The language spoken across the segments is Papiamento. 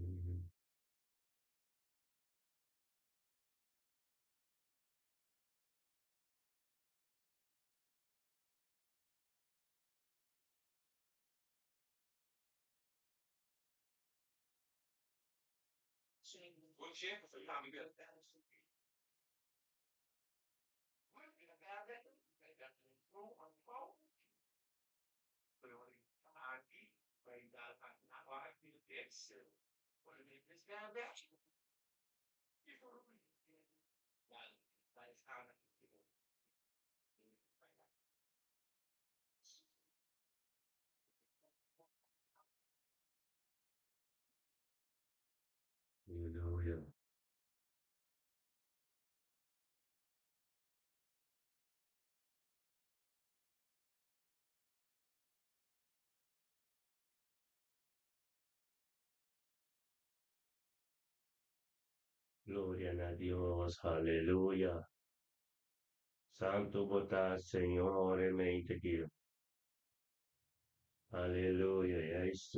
Aleluya. Aleluya. Gloria na Dios. Aleluya. Santo bo ta, Señor, e mente aki. Aleluya. Juist.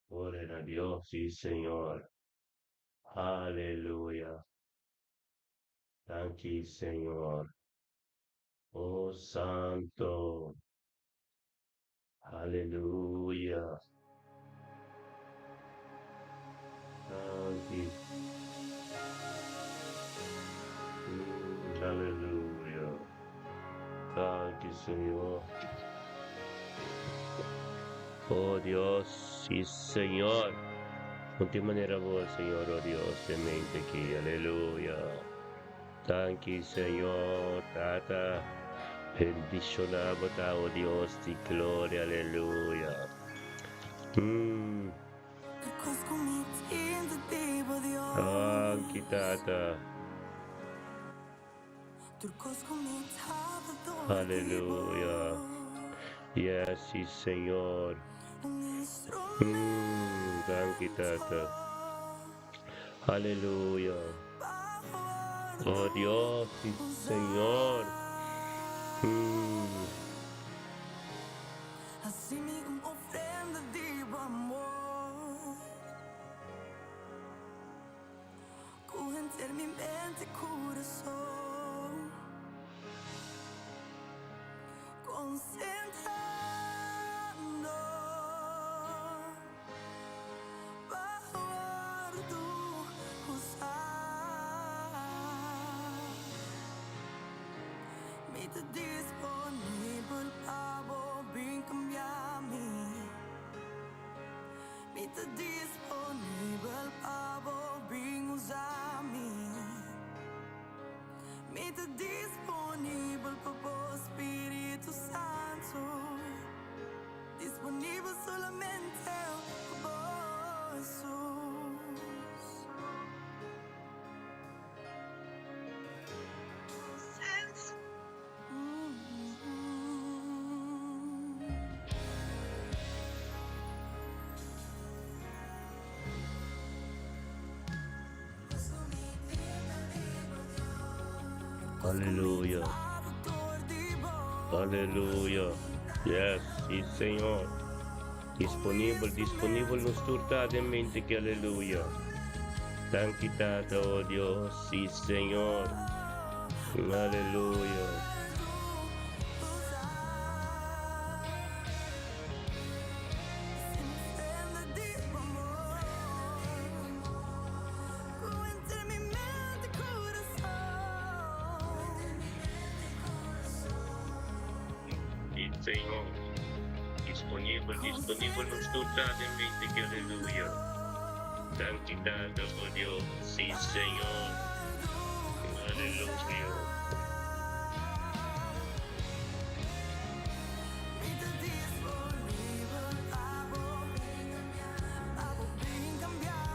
Gloria na Dios, sí, Señor. Aleluya. Danki, Señor. Oh, Santo. Aleluya. Danki. Aleluya. Danki, Señor. Oh Dios, sí, Señor. No tin manera bo, Señor, oh Dios, e mente aki. Aleluya. Danki, Señor, Tata. Bendishoná bo ta, oh Dios di gloria. Aleluya. Danki, Tata. Aleluya. Yes, sí, Señor. Danki, Tata. Aleluya. Oh Dios, sí, Señor. Hasi un ofrenda di amor. Ku henter mi mente i kurason. Konsentrando pa wòrdu usá. Mi ta disponibel pa bo bin kambia mi. Mi ta disponibel pa bo bin usa mi. Mi ta disponibel pa bo Spiritu Santu. Disponibel solamente pa bo Jesus. Aleluya. Aleluya. Yes, sí, Señor. Disponibel, disponibel nos tur ta den mente aki aleluya. Danki Tata, oh Dios, sí, Señor. Aleluya. Sí, Señor. Disponibel, disponibel nos tur ta den mente aki aleluya. Danki Tata, oh Dios, sí, Señor. Aleluya.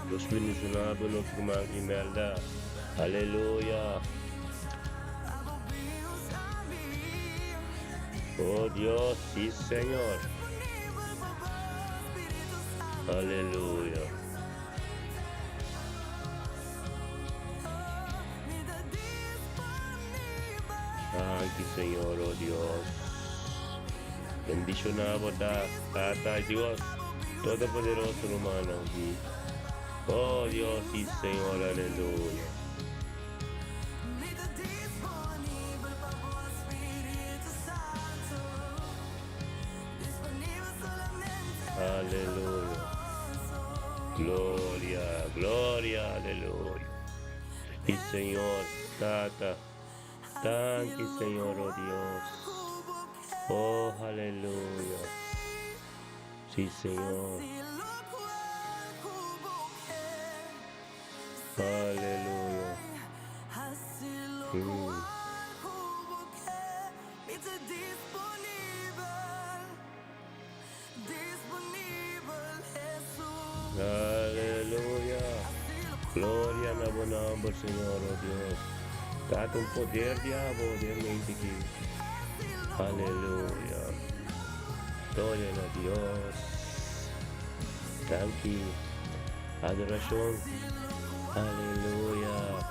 Dios bendiciona bo nos ruman Imelda. Aleluya. Oh Dios, sí Señor. Aleluya. Danki Señor, oh Dios. Bendiciona bo ta, Tata Dios. Todopoderoso rumannan di. Oh Dios y Señor, aleluya. Aleluya. Gloria, gloria, aleluya. Y Señor, Tata, danki Señor, oh Dios. Oh, aleluya. Sí, Señor. Aleluya. Aleluya. Gloria na bo nomber, Señor, oh Dios. Tata, un poder di abo den mente aki. Aleluya. Gloria na Dios. Danki. Adoracion. Aleluya.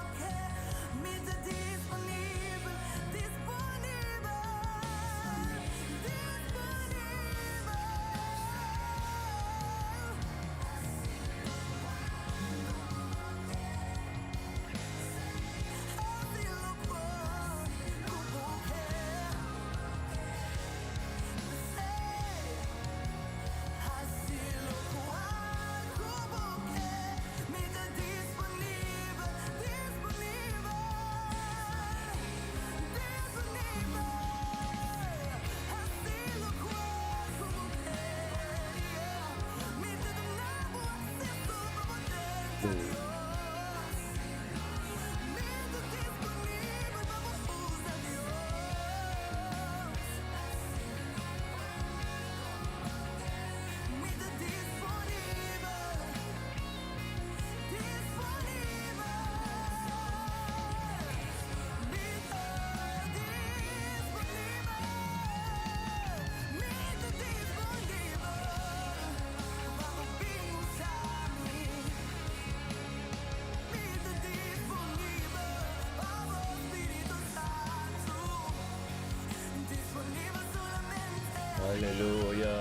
Aleluya.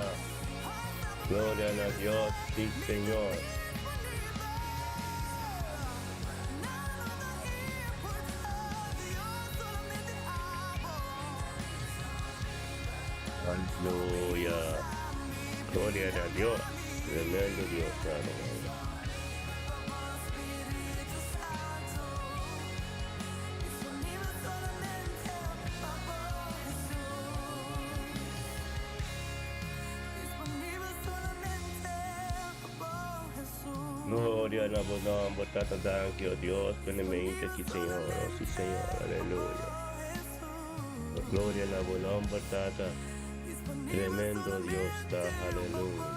Gloria a Dios, sí, Señor. Aleluya. Gloria a Dios. Tremendo Dios, claro. Gloria na bo nomber, Tata, danki, oh Dios, plenamente aki, Señor, oh sí, Señor, aleluya. Gloria na bo nomber, Tata, tremendo Dios ta, aleluya.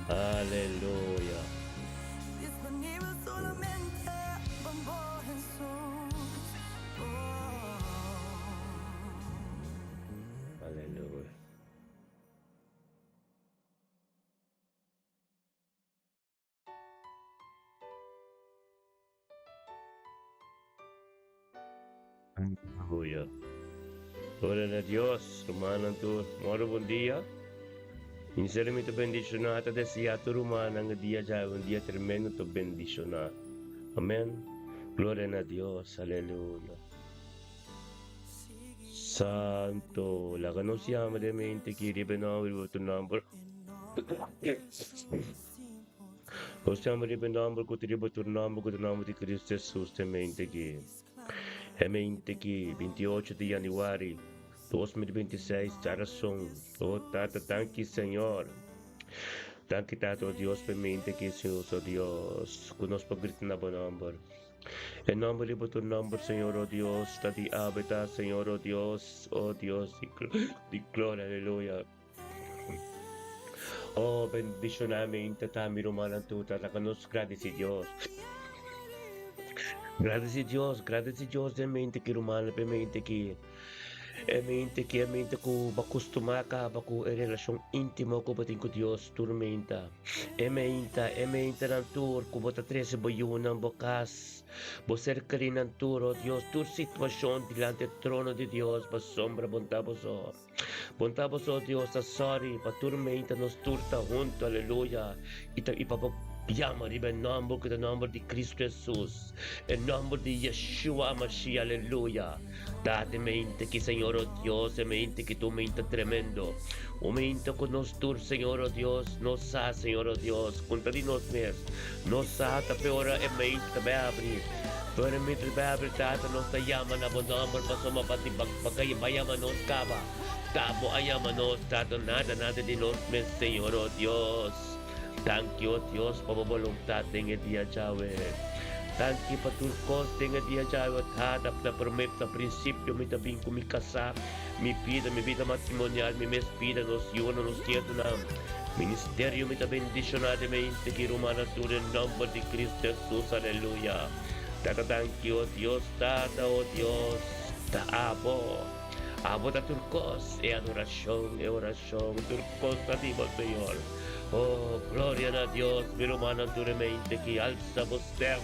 Aleluya. Aleluya. Aleluya. Gloria na Dios, rumannan tur. Moro bon dia. Sinceramente bendiciona ta desea tur rumannan e dia djawe un dia tremendo ta bendiciona. Amen. Gloria na Dios. Aleluya. Santo, laga nos yama den mente aki riba e nomber di bo tu nomber. Nos yama riba e nomber ku ta riba tur nomber ku ta nomber di Cristo Jesus den mente aki. E mente aki, 28 di januari 2026, djarason. O Tata, danki Señor. Danki Tata, o Dios, pa e mente aki, Señor, o Dios, ku nos por grita na bo nomber. E nomber di bo tur nomber, Señor, oh Dios, ta di awe ta, Señor, oh Dios, oh Dios di, di gloria, aleluya. Oh, bendicionamente ta mi rumannan tur, ta laga nos gradeci Dios. Gradeci Dios, gradeci Dios den mente ki rumannan pe mente ki. E mente ki e mente ku bo a kustumá kaba ku e relashon íntimo ku bo tin ku Dios tur meinta. E meinta, e meintanan tur ku bo ta trese bo yunan, bo kas, bo ser kerínan tur, o Dios, tur situashon dilanti e trono di Dios pasobra bo ta boso. Bo ta boso, o Dios, ta sòri pa tur meinta nos tur ta huntu, aleluya, i ta i pa bo yama riba e nòmber ku ta nòmber di Kristu Hesus, e nòmber di Yeshua HaMashiach, aleluya. Date mente ki Señor o Dios, e mente ki ta un mente tremendo, un mente ku nos tur, Señor o Dios, nos sa, Señor o Dios, ku ta di nos mes, nos sa ta pe ora e mente ta bai abri, pe ora e mente ta bai abri, Tata, nos ta yama na bo nomber pasobra bo a bo a yama nos kaba, ta bo a yama nos, Tata, nada, nada di nos mes, Señor o Dios. Danki, o Dios, pa bo boluntat den e dia djawe. Danki pa tur kos den e dia djawe, o Tata. Na promé, na prinsipio mi ta bin ku mi kasá, mi bida, mi bida matrimonial, mi mes bida, nos yunan, nos nietunan. Ministerio mi ta bendishoná den mente ki rumannan tur den nòmber di Kristu Hesus. Aleluya. Tata, danki, o Dios, Tata, o Dios, ta abo. Abo ta tur kos, e adorashon, e orashon, tur kos ta di bo, Señor. Oh, gloria na Dios, mi rumannan tur e mente ki alsa bo stem,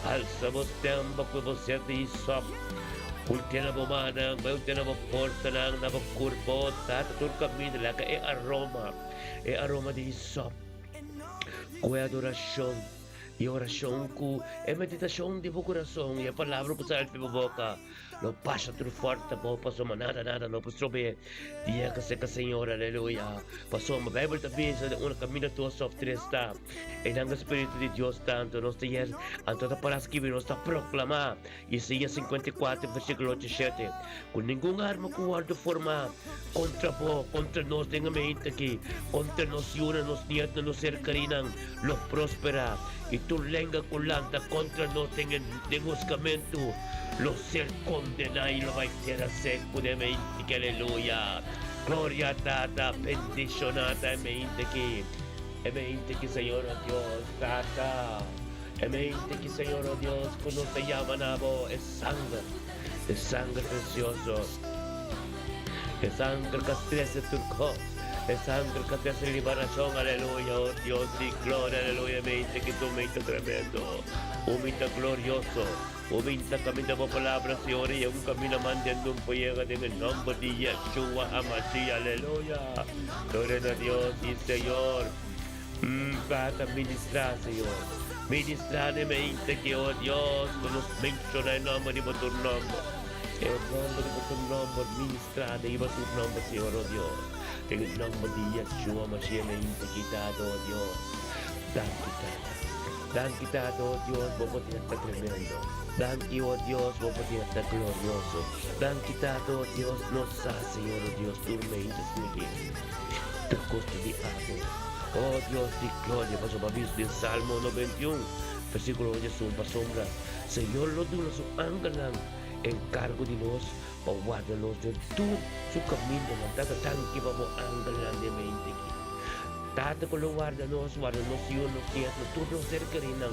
alsa bo stem pa ku bo ser di hisop. Ultia na bo mannan, bai ultia na bo portanan, na bo kurpo, Tata tur kaminda laga e aroma, e aroma di hisop ku e adorashon. E orashon ku e meditashon di bo kurason i e palabra ku sali di bo boka lo pasa tur fòrte bo pasobra nada nada no por strob'é di yega serka Señor. Aleluya! Pasobra Beibel ta bisa den un kaminda dos òf tres ta einan e Spiritu di Dios ta, anto nos ta yer, anto ta para skibi, nos ta proklamá. Isaías 54 versíkulo 8 i 7, Ku ningun arma ku wòrdu formá kontra bo, kontra nos den e mente aki, kontra nos yunan, nos nietnan, nos ser kerinan, lo prosperá, i tur lenga ku lanta kontra nos den e den husgamentu lo ser kondená i lo bai tera seku den e mente aki. Aleluya! Gloria Tata! Bendishoná ta e mente aki, e mente aki, Señor, o Dios, Tata. E mente ki Señor, o Dios, ku nos ta yama na bo, e sanger, e sanger presioso, e sanger ka trese tur kos, e sanger ka trese liberashon, aleluya, o Dios di gloria, aleluya, e mente ki ta un mente tremendo, un mente glorioso, un mente kaminda bo palabra, Señor, i un kaminda mandendo un por yega den e nomber di Yeshua HaMashiach, aleluya, gloria na Dios i Señor. Tata, ministrá, Señor. Ministrá den mente ki, oh Dios, ku nos menshoná e nòmber di bo tur nòmber. E nòmber di bo tur nòmber, ministrá den bo tur nòmber, Señor, oh Dios. Den e nòmber di Yeshua Mashiach mente ki, Tata, oh Dios. Danki, Tata. Danki, Tata, oh Dios, bo poder ta tremendo. Danki, oh Dios, bo poder ta glorioso. Danki, Tata, oh Dios, nos sa, Señor, oh Dios, tur mente snikí. Ta kosta di abo, o Dios di gloria, pasobra a bisa den Salmo 91, versíkulo 11, Pasobra Señor lo duna su angelnan enkargo di nos pa warda nos den tur su kamindanan. Tata, danki pa bo angelnan den mente aki. Tata ku lo warda nos, warda nos yu, nos nietu, tur nos ser kerinan.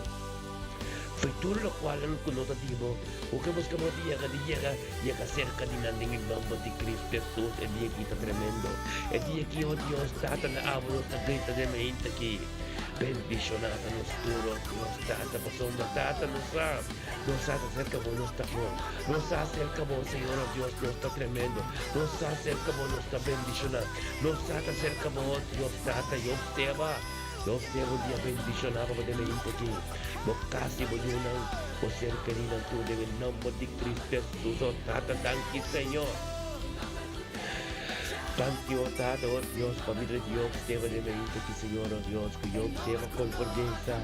Fo'i tur lokualnan ku no ta di bo, ku ke buska bo di yega, di yega, yega serka di nan den e nòmber di Kristu Hesus. E dia aki ta tremendo. E dia aki, o Dios, Tata, na abo nos ta grita den mainta aki. Bendishoná ta nos tur, o Dios, Tata, pasobra, Tata, nos sa, nos sa ta serka bo nos ta bon. Nos sa serka bo, Señor, o Dios, nos ta tremendo. Nos sa serka bo nos ta bendishoná. Nos sa ta serka bo, o Dios, Tata, i obseba. Nos sea un dia bendishoná pa bo den e hende aki, bo kas i bo yunan, bo ser kerinan tur den e nomber di Cristo Jesus, o Tata, danki Señor. Danki, o Tata, o Dios, pa bida di Job steba den e hende aki, Señor, o Dios, ku Job steba komprendé sa,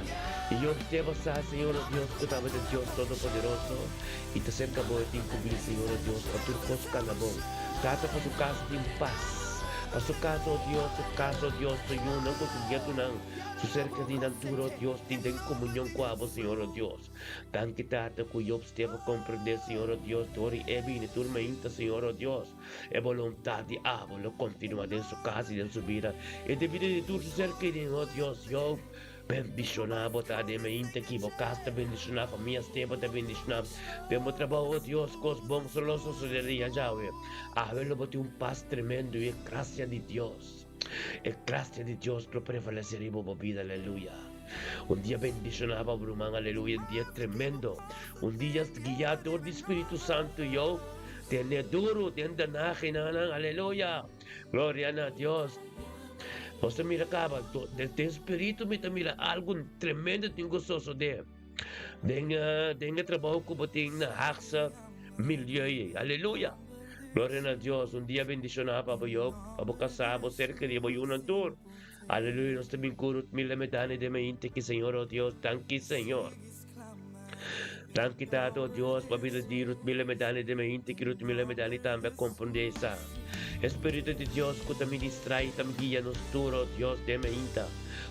i Job steba sa, Señor, o Dios, ku tabata Dios Todopoderoso, i ta serka bo e tin ku bin, Señor, o Dios, pa tur kos kana bon. Tata, pa su kas tin pas. Pa su kas, o Dios, su kas, o Dios, su yunan ku su nietunan, su ser kerinan tur, o Dios, tin den komunion ku abo, Señor, o Dios. Danki, Tata, ku Job steba komprendé, Señor, o Dios, dor i e bini tur mainta, Señor, o Dios, e boluntat di abo lo kontinuá den su kas i den su bida i den bida di tur su ser kerin, o Dios. Job. Bendishoná bo ta den mente ki bo kas ta bendishoná, famia Stefan ta bendishoná. Den bo trabou, oh Dios, kos bon so lo sosodé dia djawe. Awe lo bo tin un pas tremendo i e grasia di Dios, e grasia di Dios lo prevalesé riba bo bida, aleluya. Un dia bendishoná pa bo ruman, aleluya, un dia tremendo, un dia guiá dor di Spiritu Santu, yo. Tene duru den danaginan, aleluya. Gloria na Dios. Nos ta mira caba, den spiritu mi ta mira algo tremendo tin cu sosode. Den, den e trabou cu bo tin na Haagse milieu. Aleluya. Gloria na Dios. Un dia bendiciona pa bo yo, pa bo casa, bo ser querido, bo yunan tur. Aleluya. Nos ta bin cu Ruth Mila Medani den mainta ki Señor, oh Dios. Danki Señor. Danki Tata, oh Dios, pa bida di Ruth Mila Medani den mainta ki Ruth Mila Medani tambe a comprende esa. Espiritu di Dios cu ta ministra y ta guia nos tur, oh Dios, den mainta.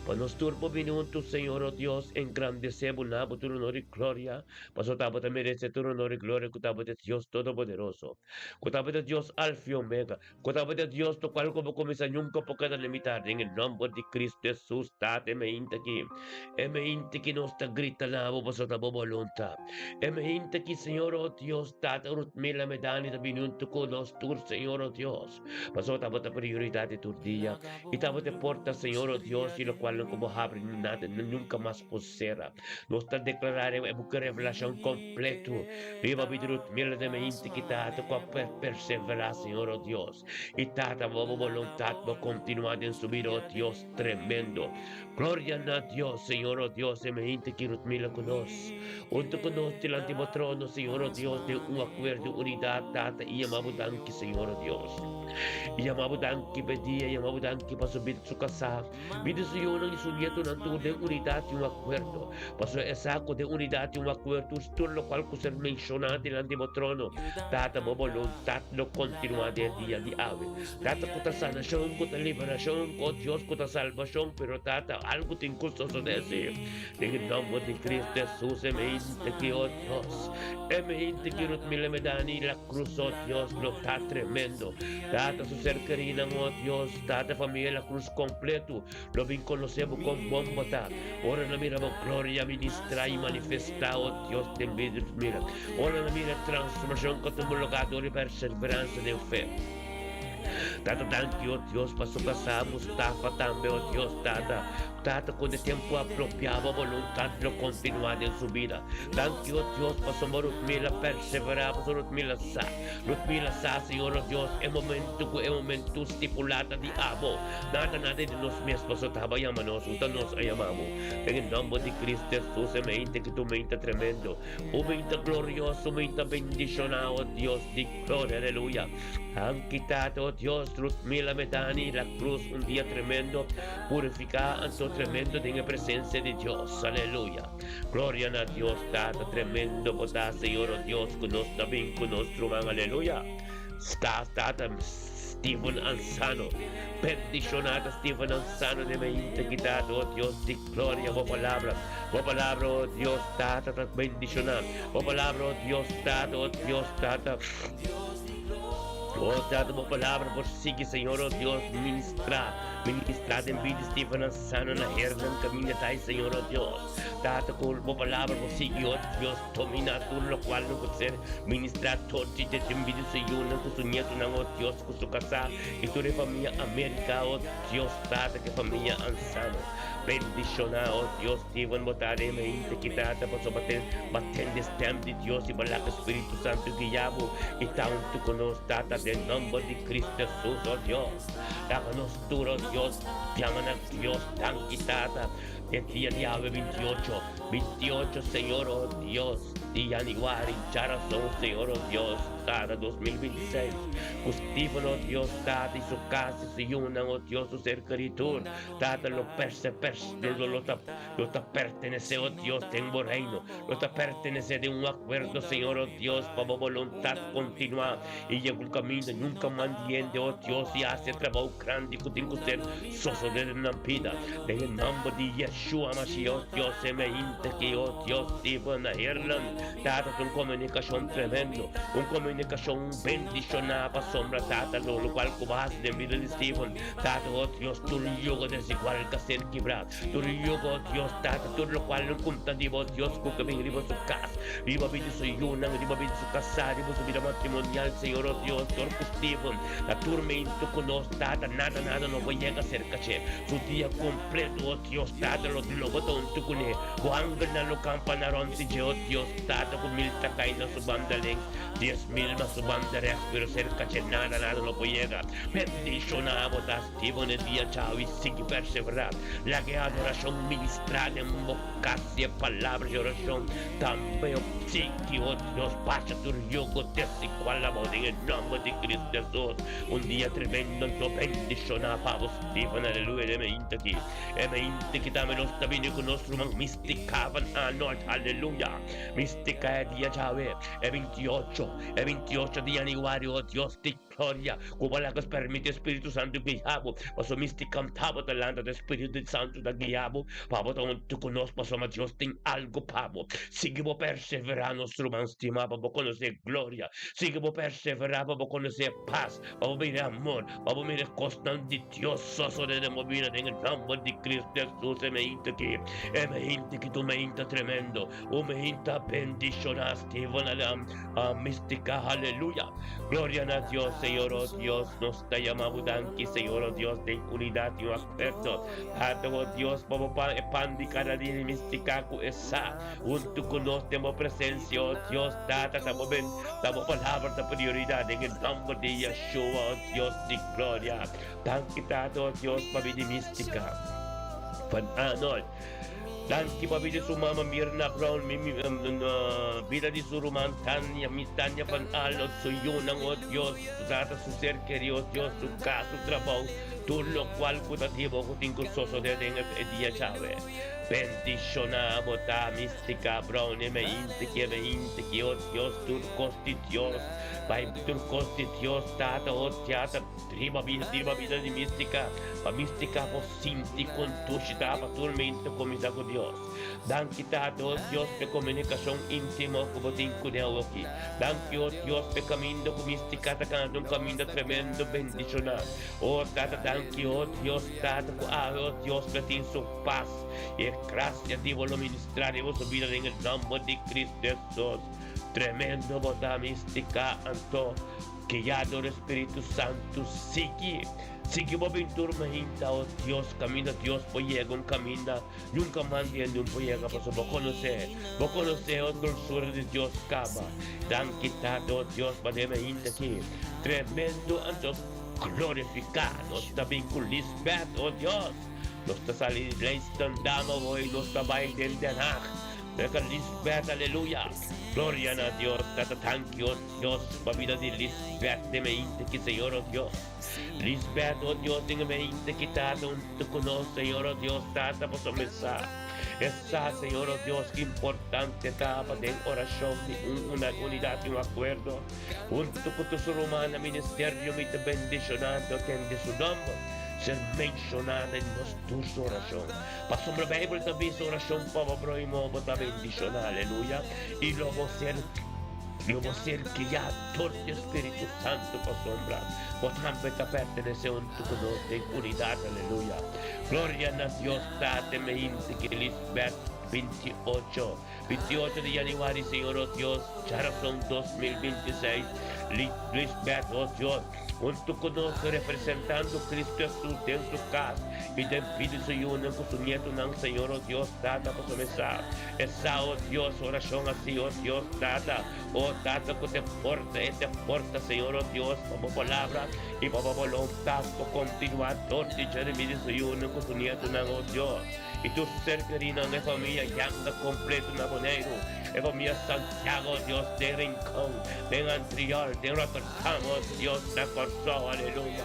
Pa nos tur por bini huntu, Señor, oh Dios, engrandece bo na bo tur honor y gloria, pasobra ta bo ta merece tur honor y gloria cu ta bo ta Dios Todopoderoso, cu ta bo ta Dios Alfa y Omega, cu ta bo ta Dios locual cu bo cuminsa nunca por keda limita. Den e nomber di Cristo Jesus, Tata, e mainta aki, e mainta aki nos ta grita na bo pasobra ta bo boluntad. E mainta aki, Señor, oh Dios, Tata, Ruthmila Medani ta bini huntu cu nos tur, Señor, oh Dios. Pasobra tabata prioridat di tur dia i tabata e porta, Señor, o Dios, i lokualnan ku Bo habri nada nunka mas por sera. Nos ta deklará riba e buki Revelashon kompletu riba bida Ruth Miller den mente ki tata ku a perseverá, Señor, o Dios, i tata bo bo boluntat bo kontinuá den su bida, o Dios tremendo. Gloria na Dios, Señor, o Dios, e mente ki Ruth Miller ku nos, huntu ku nos dilanti bo trono, Señor, o Dios, den un akuerdo, unidat, Tata, i yama bo danki, Señor, o Dios. I yama bo danki p'e dia, yama bo danki pa su bida, su kasá, bida su yunan i su nietonan tur den unidat i un akuerdo. Pasobra e sa ku den unidat i un akuerdo tur lokual ku ser menshoná dilanti bo trono, Tata, bo boluntat lo kontinuá den e dia di awe. Tata, ku ta sanashon, ku ta liberashon, ku Dios, ku ta salbashon, pero Tata, algu tin ku sosodé si. Den e nòmber di Cristo Hesus, e mente ki, o Dios, e mente ki Ruth Miller Medani la cruz, o Dios, lo ta tremendo. Tata, su ser kerinan, o Dios, Tata, familia la cruz kompleto lo bin konosé bo kon bon bo ta. Ora nan mira bo gloria ministrá i manifestá, o Dios, den bida di Ruth Miller. Ora nan mira e transformashon ku a tuma lugá dor di perseveransia den fe. Tata danki o Dios pa su kasá Mustafa tambe o Dios Tata Tata ku den tempu apropiá bo boluntat lo kontinuá den su bida danki o Dios pasobra Rutmila perseverá pasobra Rutmila sa Rutmila sa Señor o Dios e momentu ku e momentu stipulá ta di abo nada nada di nos mes pasobra ta bo a yama nos un ta nos a yama bo den e nòmber di Cristo Hesus e mente ki tu mente tremendo un mente glorioso un mente bendishoná o Dios di gloria aleluya. Han kitado, oh Dios, Ruthmila Medani la cruz un dia tremendo, purifica anto tremendo den e presencia di Dios. Aleluya. Gloria na Dios, Tata, tremendo bo ta, Señor, oh Dios, cu nos ta bin cu nos ruman. Aleluya. Sta, Tata, Steven Ansano. Bendicionado Steven Ansano den me integridad, oh Dios di gloria, bo palabra. Bo palabra, oh Dios, Tata, ta bendiciona. Bo palabra, oh Dios, Tata, oh Dios, Tata. Oh Tata, bo palabra por sigui, Señor, oh Dios, ministra, ministra den vida Steven Ansano na hernan caminda tai, Señor, oh Dios. Tata, cu bo palabra por sigui, oh Dios, domina tur locual no por ser ministra tot di den vida su yunan cu su nietonan, oh Dios, cu su casa y tur e famia America, oh Dios, Tata, cu e famia Ansano. Bendiciona, oh Dios, Steven bo ta den mente ki tata pasobra baten batende stem di Dios i balak Spiritu Santu guia bo i ta huntu ku nos tata den nomber di Cristo Jesus oh Dios laga nos tur oh Dios yama na Dios danki tata den dia di awe 28 28 Señor oh Dios di januari djarason Señor oh Dios tata 2026 ku Steven oh Dios tata i su kas i su yunan oh Dios su ser keri tur Tata lo perse pers lo lo ta lo ta pertenece oh Dios den bo reino lo ta pertenece den un acuerdo Señor oh Dios pa bo voluntad continua y yega un camino. kaminda, nunka mandi hende, o Dios, i hasi e trabou grandi ku tin ku ser sosodé den nan bida. Den e nòmber di Yeshua Mashiach, o Dios, e mehinte ki, o Dios, Steven na Heerlen, Tata, ta un komunikashon tremendo, un komunikashon bendishoná pasobra, Tata, lo lokual ku bo a hasi den bida di Steven, Tata, o Dios, tur yugo desigual ka ser kibrá, tur yugo, o Dios, Tata, tur lokual lo kunta di bo, Dios, ku ke bin riba su kas, riba bida di su yunan, riba bida di su kasá, riba su bida matrimonial, Señor, o Dios, dor ku Steven ta turmento ku nos, Tata, nada, nada no por yega serka dje. Su dia kompleto, o Dios, Tata, lo lo bo ta huntu kuné. Bo angelnan lo kampa na rònt di dje, o Dios, Tata, ku mil ta kai na su banda links, 10,000 na su banda rèks, pero serka dje nada, nada no por yega. Bendishoná bo ta, Steven, e dia djawe i sigui perseverá. Laga e adorashon ministrá den bo kas i e palabra di orashon tambe. O sigui, o Dios, basha tur yugo desigual abou den e nòmber di Cristo Hesus. Un dia tremendo anto bendishoná pa bo, Steven. Aleluya! Den e mainta aki, e mainta aki tambe nos ta bini ku nos ruman Mystica van Arnold. Aleluya! Mystica e dia djawe, e 28, e 28 di yanüari, o Dios di Gloria, ku bo laga permiti Spiritu Santu guia bo, pasobra mi sti kanta bo ta lanta ta Spiritu Santu ta guia bo, pa bo ta huntu ku nos, pasobra Dios tin algu pa bo. Sigui bo perseverá, nos ruman stimá, pa bo konosé gloria. Sigui bo perseverá pa bo konosé pas, pa bo mira amor, pa bo mira kosnan di Dios sosodé den bo bida den e nòmber di Cristo Hesus. E meinta aki, e meinta aki ta un meinta tremendo, un meinta bendishoná. Steven Alam, a Mística, aleluya. Gloria na Dios, Señor, oh Dios, nos ta yama bo danki, Señor, oh Dios, den unidad y un acuerdo. Tata, oh Dios, pa bo pan e pan di cada dia di Mística cu e sa, hunto cu nos den bo presencia, oh Dios, Tata, ta bo ben, ta bo palabra ta prioridad den e nomber di Yeshua, oh Dios di gloria. Danki, Tata, oh Dios, pa bini Mística. Van Arnold. Danki pa bida di su mama Mirna Brown, mi bida di su ruman Tania, mi Tania van Alot, su yunan, oh Dios, su tata, su ser keri, oh Dios, su kas, su trabou, tur lokual ku ta tin bo ku tin ku sosode den e dia djawe. Bendishoná bo ta, Mystica Brown, e meinti ki, e meinti ki, oh Dios, tur kos di Dios, bai tur kos di Dios, tata, oh Tata, riba bida, riba bida di Mystica, pa Mystica por Sinti kon dushi ta pa tur mente kuminsá ku Dios. Danki Tata o Dios p'e komunikashon íntimo ku bo tin ku Nel aki. Danki o Dios p'e kaminda ku Mística ta kana un kaminda tremendo bendishoná. O Tata danki o Dios Tata ku awe o Dios lo tin su pas i e grasia di bo lo ministrá den boso bida den e nòmber di Cristo Hesus. Tremendo bo ta Mística anto guiá dor e Spiritu Santu sigui. Sigui bo bin tur mahinta, o Dios, kaminda Dios por yega un kaminda nunka mas hende un por yega, pasobra bo konosé, bo konosé, o dulsura di Dios kaba. Danki Tata, o Dios, pa den mahinta aki tremendo anto glorifiká. Nos ta bin ku Lisbeth, o Dios. Nos ta sali di Leidschendam awor i nos ta bai den Den Haag. Reka Lisbeth, aleluya! Gloria na Dios, Tata, danki, o Dios, pa bida di Lisbeth den mahinta aki, Señor, o Dios. Lisbeth, oh Dios, den e mente ki Tata huntu ku nos, Señor, oh Dios, Tata, pasobra mi sa, e sa, Señor, oh Dios, ki importante ta pa den orashon di un una unidat i un akuerdo, huntu ku tur su rumannan ministerio, mi ta bendishoná anto tende su nòmber ser menshoná den nos tur su orashon. Pasobra Beibel ta bisa orashon pa bo próhimo bo ta bendishoná, aleluya, i lo bo ser lo bo ser guiá dor di e Spiritu Santu pasobra bo tambe ta pertenesé huntu ku nos den unidat. Aleluya! Gloria na Dios Tata Meinti ki Lisbeth 28, 28 di yanüari Señor o Dios djarason 2026 Lisbeth o Dios huntu ku nos representando Cristo Hesus den su kas i den bida di su yunan ku su nietunan Señor o Dios Tata pasobra mi sa e sa o Dios orashon asi o Dios Tata O Tata ku te forsa e te forsa, Señor, o Dios, pa bo palabra i pa bo boluntat por kontinuá dor di Jeremy di su yunan ku su nietunan, o Dios, i tur su ser kerinan, e famia Yanga kompleto na Boneiru, e famia Santiago, o Dios, den Rincon, den Antriol, den Rotterdam, o Dios, na Kòrsou, aleluya.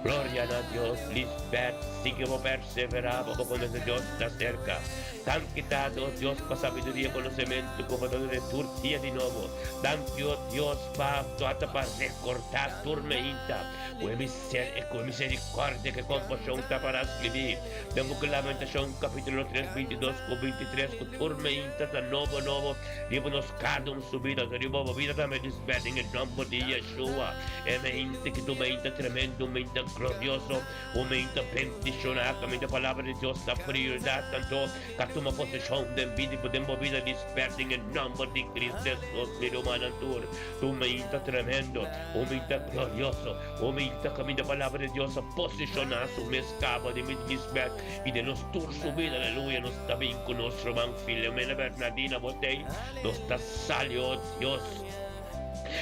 Gloria na Dios, Lisbeth, sigui bo perseverá, bo konosé Dios ta serka. Danki Tata, o Dios, pa sabiduria i konosementu ku bo ta duna tur dia di nobo. Danki, o Dios, pa Tata pa rekordá tur meinta ku e ku e miserikòrdia ku e kompashon ta para skribí den buki Lamentashon kapítulo 3, 22 ku 23 ku tur meinta ta nobo nobo riba nos kada un su bida, riba bo bida tambe, Lisbeth, den e nòmber di Yeshua. E mente ki tu mente tremendo, un mente glorioso, un mente bendishoná, kaminda palabra di Dios ta prioridat tanto ka tuma poseshon den bida i den bo bida disperta den e nòmber di Cristo Jesus, mi rumannan tur. Tu mente tremendo, un mente glorioso, un mente kaminda palabra di Dios a posishoná su mes kaba den bida disperta i den nos tur su bida, aleluya. Nos ta bin ku nos ruman Filomena Bernardina Botey, nos ta sali, oh Dios.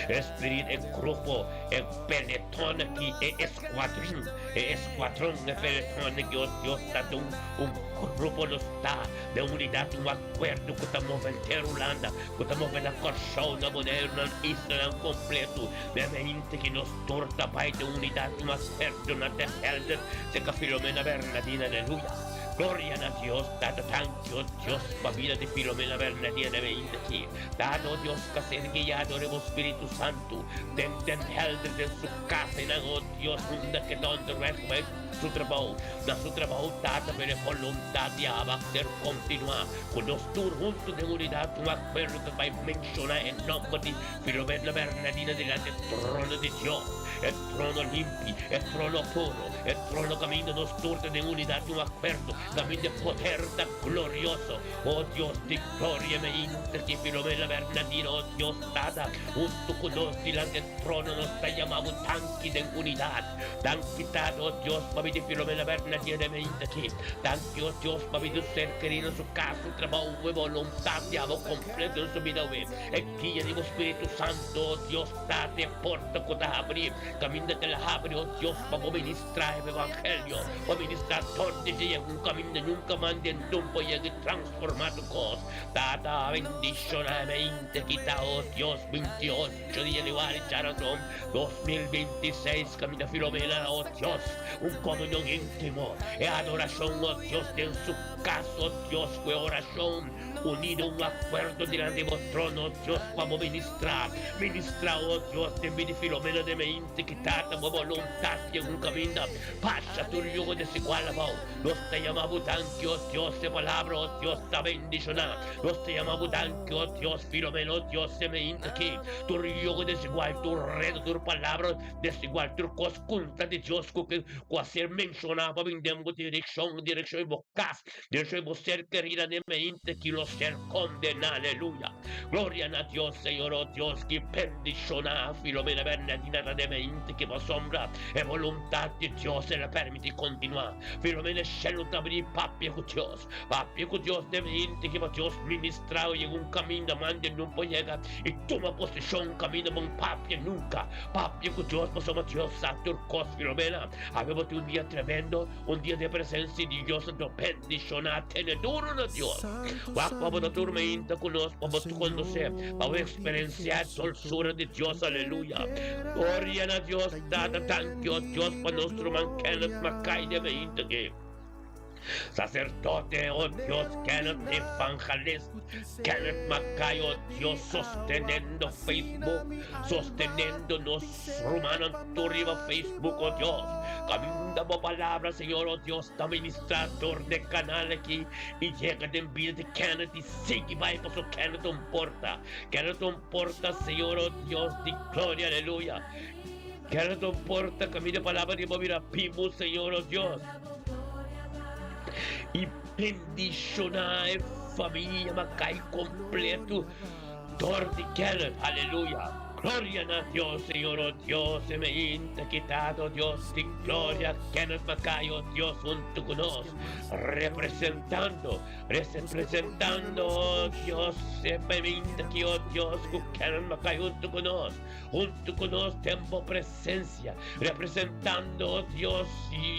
Espíritu, e grupo, e peletón aki, e escuadrón, e escuadrón, e peletón aki, oh Dios, ta den un grupo nos ta den unidad, un acuerdo cu ta move henter Hulanda, cu ta move na Kòrsou, na Boneiru, na islanan completo, den e hente ki nos tur ta bai den unidad, un acuerdo na De Helder, cerca Filomena Bernadina, aleluya. Gloria na Dios, Tata, danki, oh Dios, pa bida di Filomena Bernadina den e hente aki. Dado Dios ta ser guiado riba bo Spiritu Santu den Den Helder den su casa y nan oh Dios unda ke ta onderweg bai su trabou na su trabou Tata pero e voluntad di Abba ser continua cu nos tur hunto den unidad un acuerdo ta bai menciona e nomber di Filomena Bernadina dilanti e trono di Dios e trono limpi e trono puro e trono caminda nos tur ta den unidad un acuerdo caminda e poder ta glorioso oh Dios di Gloria me inter ki Filomena Bernadino, oh Dios Tata, huntu ku nos dilanti e trono nos ta yama bo danki den unidat. Danki Tata, oh Dios, pa bini Filomena Bernadino den me inter ki. Danki, oh Dios, pa bini ser kerido su kas, su trabou, e boluntat di abo kompleto den su bida awe. E guia di bo Spiritu Santo, oh Dios Tata, e porta ku ta habri, kaminda ku el a habri, oh Dios, pa bo ministra e evangelio, pa ministra dor di dje yega un kaminda nunka mas den tumpo yega i trans. Forma tu kos, Tata, bendiciona e mente ki ta, oh Dios, 28 di januari djarason 2026 caminda Filomena, oh Dios, un comunion intimo e adoracion, oh Dios, den su cas, oh Dios, cu e oracion unido un acuerdo dilanti bo trono, oh Dios, pa bo ministra, ministra, oh Dios, den bida di Filomena den mente ki Tata, bo boluntad yega un caminda, pasa tur yugo desigual abao. Nos ta yama bo danki, oh Dios, e palabra, oh Dios, ta bendishoná. Nos ta yama bo danki, oh Dios, Filomena, oh Dios, e meinta aki. Tur yogo desigual, tur redo, tur palabra desigual, tur kos kontra di Dios ku ke ku a ser menshoná pa bin den bo direkshon, direkshon di bo kas, direkshon di bo ser kerida den meinta aki lo ser kondená. Aleluya! Gloria na Dios, Señor, oh Dios, ki bendishoná Filomena Bernardina ta den meinta aki pasobra e boluntat di Dios el a permití kontinuá. Filomena shelu ta bini papia ku Dios. Papia ku Dios den hende ki pa Dios ministrá o yega un kaminda mande nun por yega i tuma posishon kaminda bon papia nunka. Papia ku Dios pasobra Dios sa tur kos. Filomena, awe bo tin un dia tremendo, un dia den presensia di Dios anto bendishoná tene duru na Dios. Wak pa bo ta tur mainta ku nos pa bo konosé, pa bo eksperensiá e dolsura di Dios. Aleluya. Gloria na Dios Tata. Danki, o Dios, pa nos ruman Kenneth Mackay den mainta aki. Sacerdote, o Dios, Kenneth Evangelist, Kenneth Mackay, o Dios, sostenendo Facebook, sostenendo nos rumannan tur riba Facebook, o Dios. Caminda bo palabra, Señor, o Dios, ta ministra dor de canal aki y yega den bida di Kenneth y sigui bai paso Kenneth un porta. Kenneth un porta, Señor, o Dios di gloria, aleluya. Kenneth un porta, caminda palabra di bo bira bibu, Señor, o Dios. Y bendiciona e familia Mackay completo dor di Kenneth, aleluya. Gloria na Dios, Señor, oh Dios, e me inta kitado, Dios di gloria, Kenneth Mackay, oh Dios, hunto cu nos, representando, representando, oh Dios, e me inta ki, oh Dios, cu Kenneth Mackay hunto cu nos, hunto cu nos den bo presencia, representando, oh Dios,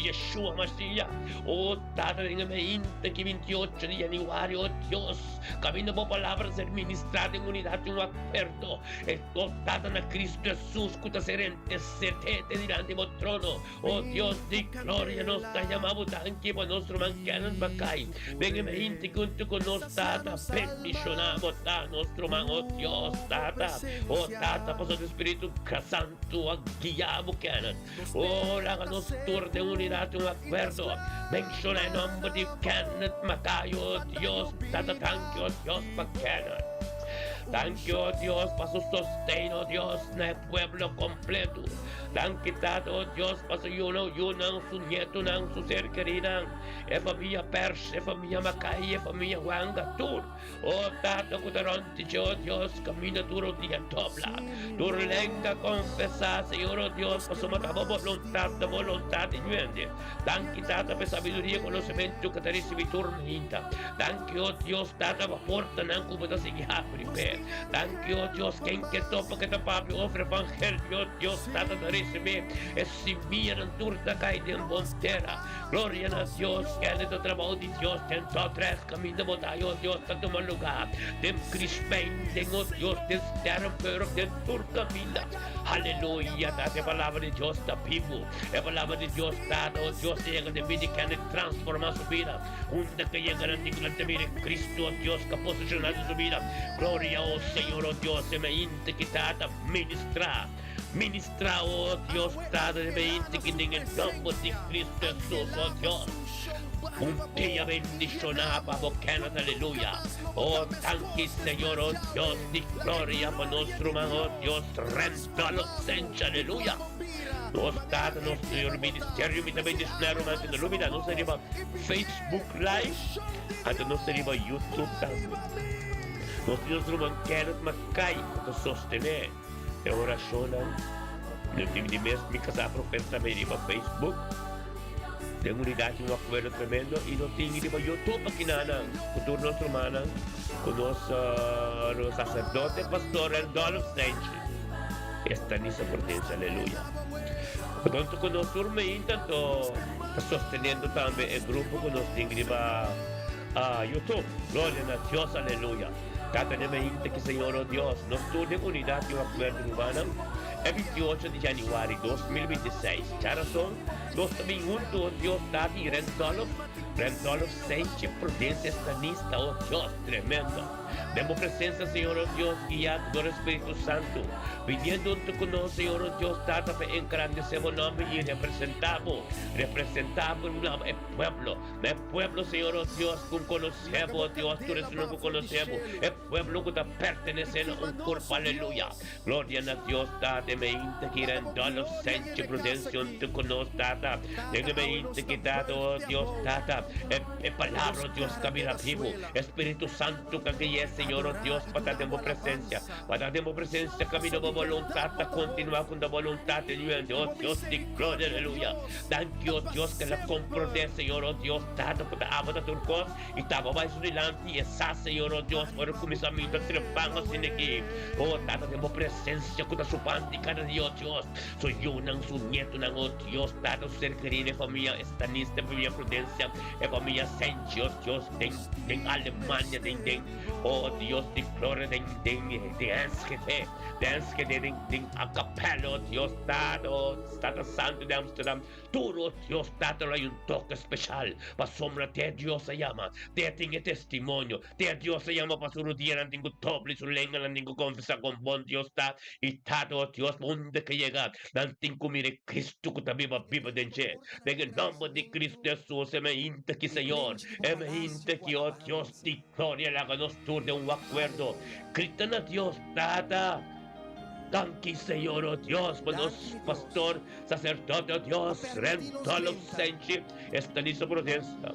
Yeshua Mashiach, oh Tata, den e me inta ki 28 di januari, oh Dios, caminda bo palabra ser ministrado en unidad, un acuerdo, e oh. Tata na Cristo Jesus ku ta ser intercede te dilanti bo trono. O Dios di gloria, nos ta yama bo danki pa nos ruman Kenneth Mackay. Den e meinti kuntu ku nos Tata, bendiciona bo ta nos ruman, o Dios Tata. O Tata, pasobra Spiritu Santu a guia bo Kenneth. O laga nos tur den unidad un akuerdo. Menciona e nomber di Kenneth Mackay, o Dios Tata, danki o Dios pa Kenneth. Danki o Dios pa su sosten, o Dios, na e pueblo completo. Danki Tata, o Dios, pa su yunan, yunan, su nietonan, su ser kerinan, e famia Pers, e famia Mackay, e famia Wanga, tur. O Tata ku ta rònt di dje, o Dios, kaminda tur o dia dobla, tur lenga konfesá, Señor, o Dios, pasobra ta bo boluntat, ta boluntat di ñuende. Danki, Tata, pa e sabiduria i konosementu ku ta risibí tur mainta. Danki, o Dios, Tata, pa portanan ku bo ta sigui habri p'e. Danki, o Dios, ken ke topa ke ta papia over evangelio, o Dios, Tata, ta risibí e simianan tur ta kai den bon tera. Gloria na Dios, kende ta trabou di Dios den Dordrecht, kaminda bo ta, o Dios, ta tuma lugá den Krispijn, den, o Dios, den Sterrenburg, den tur kaminda. Aleluya, Tata, e palabra di Dios ta bibu. E palabra di Dios, Tata, o Dios, ta yega den bida di kende transformá su bida. Unda ke yega nan tin ku nan ta mira Cristo, o Dios, ku a posishoná den su bida. Gloria, o Señor, o Dios, e mainta ki Tata ministrá. Ministrá, o Dios, Tata, e mainta ki den e nomber di Cristo Jesus, o Dios. Un dia bendishoná pa bo Kenneth, aleluya. O danki, Señor, o Dios di gloria, pa nos ruman, o Dios, Randolph Sench, aleluya. Nos Tata, nos Señor Ministerio, mi ta bendiciona ruman cu no lubida, nos ta riba Facebook Live, anto nos ta riba YouTube tambe. Nos tin nos ruman Kenneth Mackay cu ta sostene e oracionnan. No tin di mes mi casa profeta tambe riba Facebook. Den unidad tin un acuerdo tremendo y nos tin riba YouTube aki nanan cu tur nos rumannan, cu nos sacerdote pastor Randolph Sanchez. Esta ni sa prudencia, aleluya. Pronto cu nos tur meinta anto ta sosteniendo tambe e grupo cu nos tin riba YouTube. Gloria na Dios, aleluya. Tata den meinta ki Señor o Dios, nos tur den unidad di un acuerdo rumannan, e 28 di januari 2026, djarason, nos ta bin hunto o Dios Tata y Randolph, Randolph Senchi Prudencia Estanista, o Dios, tremendo. Den bo presencia, Señor, oh Dios, guiá dor e Spiritu Santu, viniendo hunto cu nos, Señor, oh Dios, Tata, pa engrandecé bo nomber y representá bo, representá bo na e pueblo, na e pueblo, Señor, oh Dios, cu conocé bo, oh Dios, tur esunnan cu conocé bo, e pueblo cu ta pertenecé na un curpa, aleluya. Gloria na Dios, Tata, e meinta ki Randolph Senchi Prudencio hunto cu nos, Tata, den e meinta ki, Tata, oh Dios, Tata, e, e palabra, oh Dios, ta bira bibu. Espíritu Santu ka gui'é, Señor, oh Dios, pa ta den bo presencia, pa ta den bo presencia, camino bo voluntad ta continua cu ta voluntad den ñuende, oh Dios di gloria, aleluya. Danki, oh Dios, ke la comprende, Señor, oh Dios, Tata, cu ta abo ta tur cos, y ta bo bai su dilanti, y e sa, Señor, oh Dios, ora cuminsa minta trempan asina aki, oh Tata, den bo presencia cu ta su pan di cada dia, oh Dios, su yunan, su nietonan, oh Dios, Tata, su ser querido, e famia Estanista, e famia Prudencia, e famia Senchi, oh Dios, den den Alemania, den den, oh Dios di gloria, den den den Enschede, den Enschede, den den Acapella, oh Dios Tata, oh Tata Santo de Amsterdam, tur, oh Dios Tata, lo hay un toque special, pasobra te Dios a yama, te tin e testimonio, te Dios a yama pa su rudianan tin cu doble su lenganan tin cu confesa con bon Dios ta, y Tata, oh Dios, unda ke yega, nan tin cu mira e Cristo cu ta biba biba den dje. Den e nomber di Cristo Jesus, e mainta ki, Señor, e mainta ki, oh Dios di gloria, laga nos tur den un acuerdo. Grita na Dios, Tata, danki, Señor, oh Dios, pa nos pastor, sacerdote, oh Dios, Randolph Senchi, esta ni su prudencia.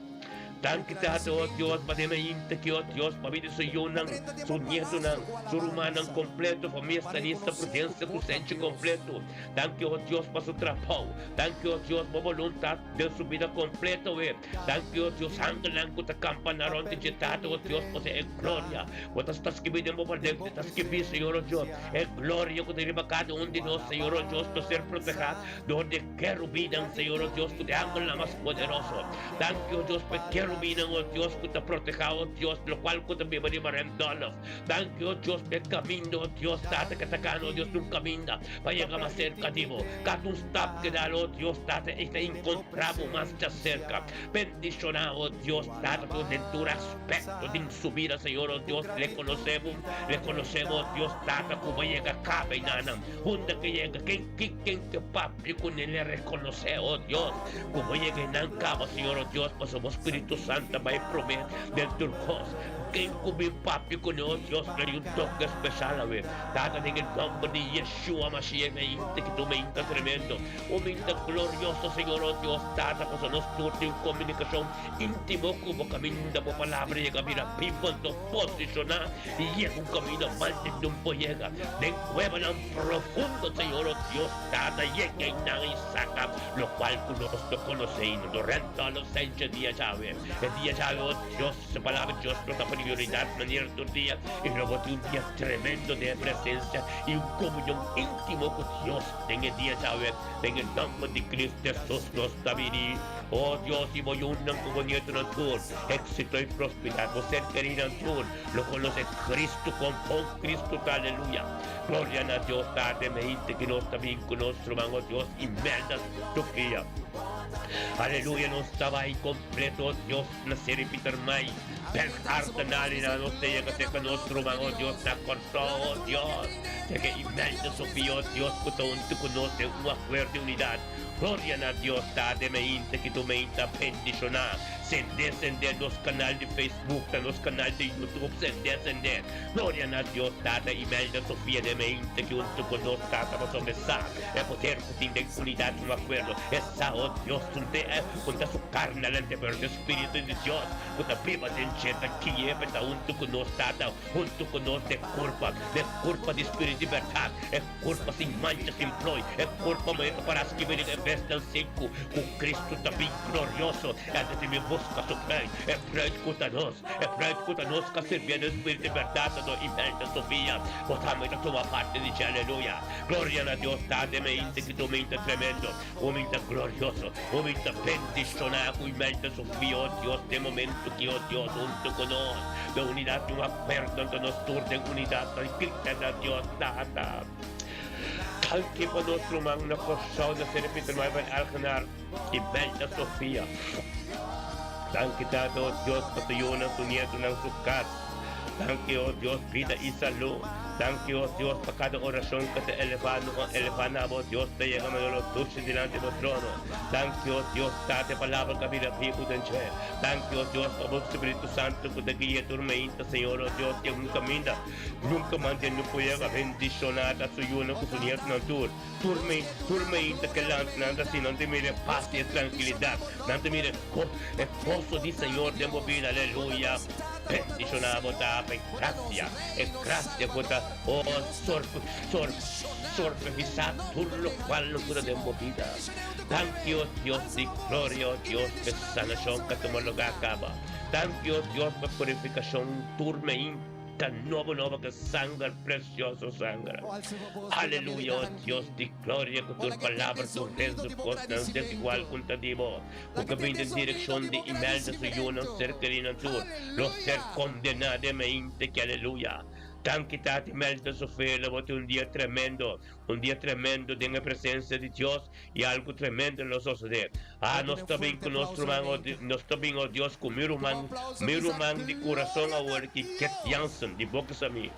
Danki Tata, oh Dios, pa den mainta ki, oh Dios, pa bida su yunan, su nietonan, su rumannan completo, famia Stanista Prudencia cu Senchi completo. Danki, oh Dios, pa su trabou. Danki, oh Dios, bo boluntad den su bida completo, we. Danki, oh Dios, angelnan cu ta campa na rond di dje, Tata, oh Dios, pasobra e gloria cu ta sta skibi den bo palabra ta skibi, Señor, oh Dios, e gloria cu ta riba cada un di nos, Señor, oh Dios, ta ser proteha dor di e kerubinnan, Señor, oh Dios, cu ta e angelnan mas poderoso. Danki, oh Dios, pa e kerubinnan. kerubinan, o Dios, ku ta protehá, o Dios, lokual ku ta biba riba Randolph. Danki, o Dios, pa e kaminda, o Dios, Tata, ku ta kana, o Dios, un kaminda pa yega mas serka di bo. Kada un stap ku dal, o Dios, Tata, e ta inkontrá bo mas djaserka. Bendishoná, o Dios, Tata, ku den tur aspekto den su bida, Señor, o Dios, rekonosé bo, rekonosé bo, o Dios, Tata, ku bo a yega kaba einanan. Unda ke yega, ken ki, ken ke papia kuné, le rekonosé, o Dios, ku bo yega einan kaba, Señor, o Dios, pasobra bo Spiritu Santu a bai promé den tur kos. Ken ku bin papia kuné, o Dios, le di un toke speshal awe. Tata, den e nòmber di Yeshua Mashiach, mi a inta ki tu mi a inta tremendo. Un minta glorioso, Señor, oh Dios, Tata, pasobra nos tur tin un komunikashon íntimo ku Bo. Kaminda Bo Palabra yega bira bibu, anto posishoná i yega un kaminda mal den un por yega den kuebanan profundo, Señor, oh Dios, Tata, yega einan i saka lokual ku nos no konosé ainda. Durante los senche dia djawe, e dia djawe, oh Dios, e Palabra di Dios lo ta prioridat manera tur dia i lo bo tin un dia tremendo den e presensia i un komunion íntimo ku Dios. Den e dia djawe, den e nomber di Cristo Jesus nos ta bini. O Dios, i bo yunan ku bo nietonan tur, éxito i prosperidad, bo ser kerinan tur lo konosé Cristo kon bon Cristo ta. Aleluya! Gloria na Dios Tata e meinte ki nos ta bin ku nos ruman, o Dios, Imelda Sofia. Aleluya! Nos ta bai kompleto, o Dios, na Seri Pietermaai, Bernhard Nalina, nos ta yega serka nos ruman, o Dios, na Kòrsou, o Dios. Serka Imelda Sofia, o Dios, ku ta huntu ku nos den un akuerdo di unidat. Gloria na Dios Tata e meinta ki tu meinta bendishoná. Sendé sendé nos kanal di Facebook ta nos kanal di YouTube sendé sendé. Gloria na Dios Tata Imelda Sofia den meinta ki huntu ku nos Tata pasobra e sa e poder ku tin den unidat un akuerdo. E sa, o Dios, un te un ta su karni alante pero ta e spiritu di Dios ku ta biba den dje ta gui'é pa e ta huntu ku nos Tata huntu ku nos den kurpa den kurpa di spiritu di bèrdat. E kurpa sin mancha, sin ploi, e kurpa manera ta pará skibí den Efesnan sinku, ku Kristu ta bin glorioso i antes di bin buska su bruid, e bruid ku ta nos, e bruid ku ta nos ka sirbié den spiritu di bèrdat anto i mente Sofia, bo tambe ta tuma parti di dje, aleluya! Gloria na Dios Tata, e mente ki tu mente tremendo, un mente glorioso, un mente bendishoná ku mente Sofia, o Dios, den momento ki, o Dios, huntu ku nos, den unidat di un akuerdo anto nos tur den unidat ta grita na Dios Tata. Danki pa nos ruman na Kòrsou na Sere Pietermaai van Elgenaar i Belda Sofia. Danki Tata o Dios pa su yunan, su nietonan, su kas. Danki o Dios bida i salú. Danki o Dios pa kada orashon ku ta elevá no a elevá na bo Dios ta yega manera lo dushi dilanti bo trono. Danki o Dios Tata e palabra ku a bira bibu den dje. Danki o Dios pa bo Spiritu Santu ku ta guia tur meinta Señor o Dios ke un kaminda nunka mantende por yega bendishoná ta su yunan ku su nietonan tur. Tur mei tur meinta ke lanta nan ta si nan ta mira e pas i e trankilidat nan ta mira e goso di Señor den bo bida aleluya bendishoná bo ta pa e grasia e grasia ku ta o sor sor sorprevisá tur lokual ku ta den bo bida. Danki o Dios di gloria o Dios pa e sanashon ka tuma lugá kaba. Danki o Dios pa purifikashon tur meinta nobo nobo ku sanger presioso sanger. Aleluya o Dios di gloria ku tur palabra tur rezo kosnan desigual ku ta di bo ku ka bin den direkshon di Imelda su yunan ser kerinan tur lo ser kondená den meinta ki aleluya. Danki Tata Imelda su fe lo bo tin un dia tremendo. Un dia tremendo den e presencia di Dios y algo tremendo lo sosode. Ah, nos ta bin cu nos ruman, oh, nos ta bin, oh Dios, cu mi ruman, mi ruman di curason awor ki Ket Jansen, di boca sa mi.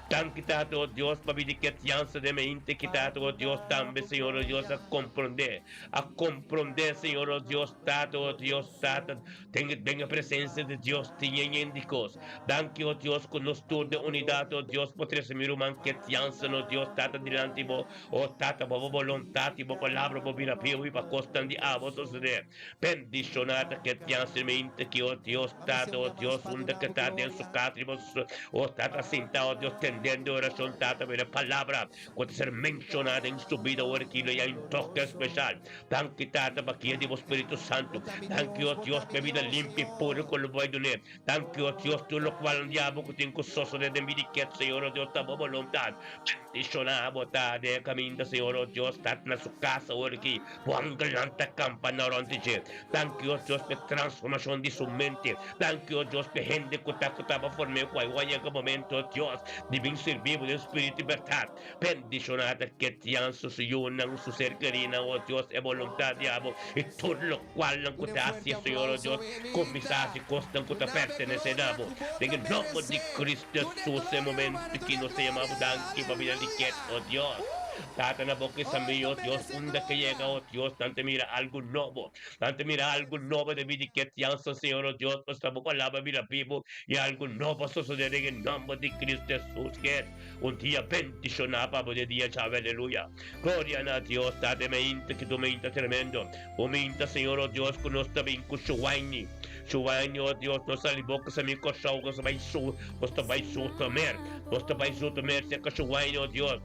Danki Tata, oh Dios, pabia di Ket Jansen den mente ki Tata, oh Dios, tambe, Señor, oh Dios, a comprende, a comprende, Señor, oh Dios, Tata, oh Dios, Tata, Den den e presencia di Dios tin yen di cos. Danki, o Dios, cu nos tur den unidad, o Dios, por trece mi ruman Ket Jansen, o Dios, Tata, dilanti Bo. O Tata, bo bo boluntad y Bo palabra bo bira bieu y pa cosnan di abo sosode. Bendiciona ta Ket Jansen mente ki, o Dios, Tata, o Dios, unda ke ta den su cas riba su, o Tata, sinta, o Dios, tene. Atendendo orashon, Tata, mira palabra ku ta ser menshoná den su bida ora ki lo ya un toke speshal. Danki, Tata, pa guia di bo Spiritu Santu. Danki, o Dios, pa e bida limpi i puru ku lo bo a dun'é. Danki, o Dios, tur lokual un diabel ku tin ku sosodé den bida i ket, Señor, o Dios, ta bo boluntat. Bendishoná bo ta den e kaminda, Señor, o Dios, Tata, na su kas awor aki. Bo angelnan ta kampa na rònt di dje. Danki, o Dios, pa e transformashon di su mente. Danki, o Dios, pa e hende ku ta ku taba form'é ku a yega momento, o Dios, di bin sirbi bo den spiritu i bèrdat. Bendishoná ta ketian su su yunan, su ser kerínan, o Dios, e boluntat di abo i tur lokualnan ku ta hasi, Señor, o Dios, kuminsá hasi kosnan ku ta pertenesé na bo. Den e nòmber di Cristo Jesus, e momento ki nos ta yama bo danki pa bida di ket, o Dios. Tata na bo kisa mi, o Dios, unda ke yega, o Dios, nan ta mira algu nobo. Nan ta mira algu nobo den bida di ketiansa, Señor, o Dios, pasobra bo palabra bira bibu i algu nobo a sosodé den e nòmber di Cristo Jesus. Ket un dia bendishoná pa bo den dia djawe, aleluya. Gloria na Dios, Tata, e meinta ki tu meinta tremendo. Un meinta, Señor, o Dios, ku nos ta bin ku shuwaini. Shuwaini, o Dios, nos sali boka sa mi Kòrsou, nos ta bai su, nos ta bai Zoetermeer. Nos ta bai Zoetermeer serka shuwaini, o Dios.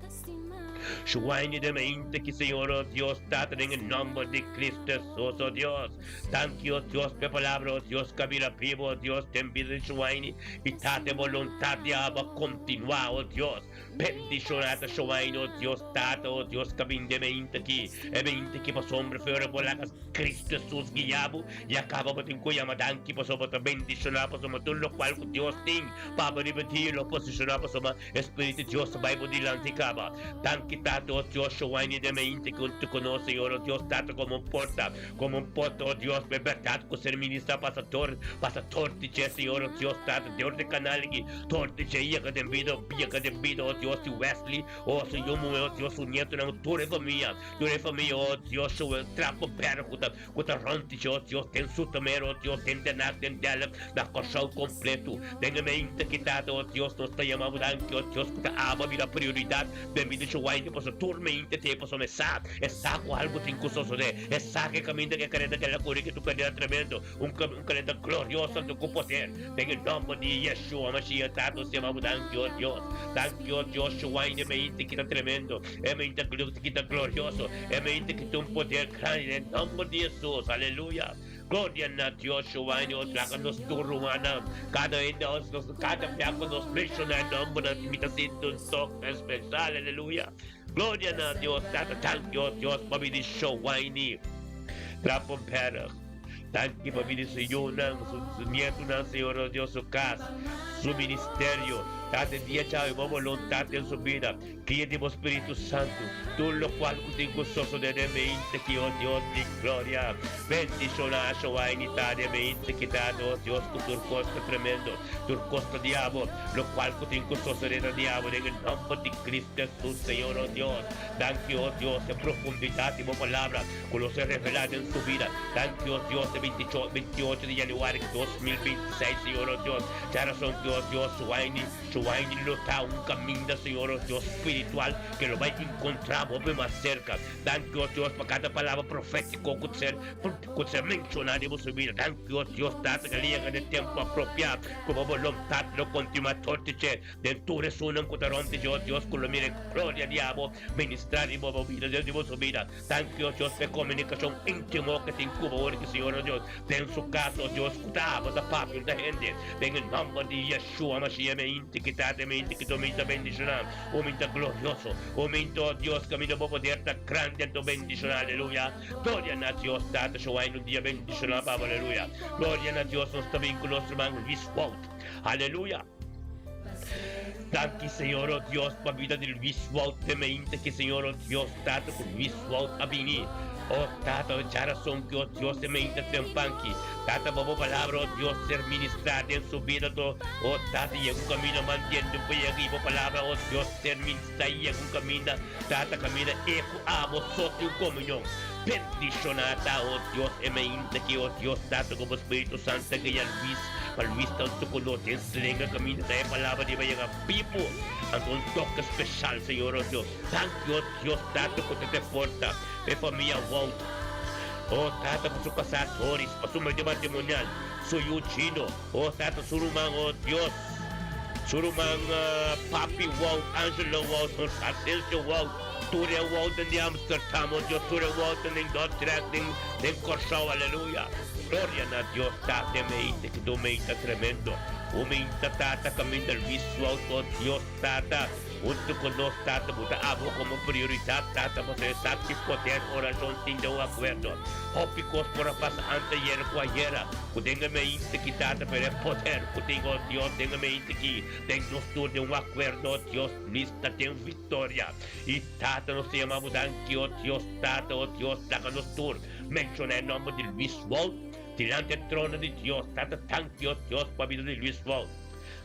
Shuwaini den meinta ki, Señor, o Dios, Tata, den e nòmber di Cristo Jesus, o Dios. Danki, o Dios, pa e palabra, o Dios, ku a bira bibu, o Dios, den bida di Shuwaini. I Tata, e boluntat di abo a kontinuá, o Dios. Bendishoná ta Showaini, o Dios Tata, o Dios ka bin den meinta aki, e meinta aki pasobra fe ora bo laga Cristo Jesus guia bo, i a kaba bo tin ku yama danki pasobra bo ta bendishoná pasobra tur lokual ku Dios tin pa bo riba dia lo posishoná pasobra e Spiritu di Dios ta bai bo dilanti kaba. Danki Tata, o Dios, Showaini den meinta aki huntu ku nos, Señor, o Dios Tata, komo un porta, komo un porta, o Dios, pa e bèrdat ku ser ministrá pasa dor, pasa dor di dje, Señor, o Dios Tata, dor di kanal aki. Tur di dje yega den bida, yega den bida, oh Dios, di Wesley, oh su yu muhé, oh Dios, su nietonan, tur e famia, tur e famia, oh Dios, su trapo bèrdè ku ta, ku ta rònt di dje, oh Dios, den Zoetermeer, oh Dios, den Den Haag, den Delft, na Kòrsou kompleto, den e mente ki Tata, oh Dios, nos ta yama bo danki, oh Dios, ku ta abo a bira prioridat den bida dje wayne, pasobra tur mente te, pasobra e sa, e sa ku algu tin ku sosodé, e sa ku e kaminda ku e kareda kela kore, ku e tu kareda tremendo, un un kareda glorioso anto ku poder. Den e nomber di Yeshua Mashiach, Tata, nos yama bo danki, oh Dios. Danki, oh Dios, Shuwain e meinte ki ta tremendo, e meinte ki ta glorioso, e meinte ki tin un poder grandi den nomber di Jesus. Aleluya. Gloria na Dios, Shuwain, oh, laga nos tur rumannan, kada hende, nos, nos, kada bia ku nos menshoná e nombernan, mi ta sinti un toke spesial. Aleluya. Gloria na Dios, Tata, danki, oh Dios, pa bini Shuwaini Trappenberg. Danki pa bini su yunan, su nietonan, Señor nos Dios, su cas, su ministerio. Tata, e dia djawe bo voluntad den su bida. Guia di bo Spiritu Santu. Tur locual cu tin cu sosode den mente ki, oh Dios di gloria. Bendiciona Shoaini ta den mente ki Tata, oh Dios, cu tur cos ta tremendo, tur cos ta di abo. Locual cu tin cu sosode ta di abo den e nomber di Cristo Jesus, Señor, oh Dios. Danki, oh Dios, e profundidad di bo palabra. Ku lo ser revelá den su bida. Danki, o Dios, e 28 di januari 2026, Señor, o Dios. Dja rason ki, o Dios, Shuaini, Shuaini lo ta un kaminda, Señor, o Dios, spiritual ke lo bai inkontrá bo hopi mas serka. Danki, o Dios, pa kada palabra profétiko ku ser, ku ser menshoná den bo su bida. Danki, o Dios, Tata, ke lo yega den tempu apropiá, ku bo boluntat lo kontinuá torti dje. Den tur esunnan ku ta rònt di dje, o Dios, ku lo mira e gloria di abo ministrá riba bo bida, den bo su bida. Danki, o Dios, pa e komunikashon íntimo ku tin ku bo ora ki Señor, o Dios, den su kas, o Dios, ku ta abo ta papia ta hende. Den e nòmber di Yeshua Mashiach, mi a inti kita te, mi a inti kita, mi ta bendishoná, o mi ta glorioso, o mi ta, o Dios, kaminda bo poder ta grandi anto bendishoná. Aleluya! Gloria na Dios, Tata, Showai, un dia bendishoná pa bo. Aleluya! Gloria na Dios, nos ta bin ku nos ruman Luis Wout. Aleluya! Danki Señor o Dios pa bida di Luis Wout te meinte ki Señor o Dios Tata ku Luis Wout a bini o Tata o djarason ki o Dios te meinte trempanki Tata bo bo palabra o Dios ser ministra den su bida to o Tata yega un kaminda mantiende un payega i bo palabra o Dios ser ministra i yega un kaminda Tata kaminda e ku abo so tin un komunion bendishona ta o Dios e meinte ki o Dios Tata ku bo Spiritu Santo a guia Luis Pa Luis tantu ku no den slenga kaminda ta e palabra di yega bibu. Anto un toke speshal, Señor o Dios. Danki, o Dios Tata, ku ta te porta pa e famia Wout. O Tata, pa su kasá Doris, pa su medio matrimonial, su yu Gino, o Tata, su ruman, o Dios. Su ruman Papi Wout, Angelo Wout, Asensio Wout, tur e Woutnan di Amsterdam, oh Dios, tur e Woutnan den Dordrecht, den den Kòrsou, aleluya. Gloria na Dios, Tata, e meita ki ta un meita tremendo, un meita, Tata, kaminda Luis Wout, oh Dios, Tata, huntu ku nos, Tata, bo ta abo komo prioridat, Tata, pasobra e sa ki poder orashon tin den un akuerdo. Hopi kos por a pasa anteayer ku ayera, ku den e meinte ki Tata, pero e poder ku tin, oh Dios, den e meinte ki den nos tur den un akuerdo, oh Dios, Luis ta den viktoria. I Tata, nos ta yama bo danki, oh Dios, Tata, oh Dios, laga nos tur menshoná e nòmber di Luis Wout dilanti e trono di Dios. Tata, danki, oh Dios, pa bida di Luis Wout.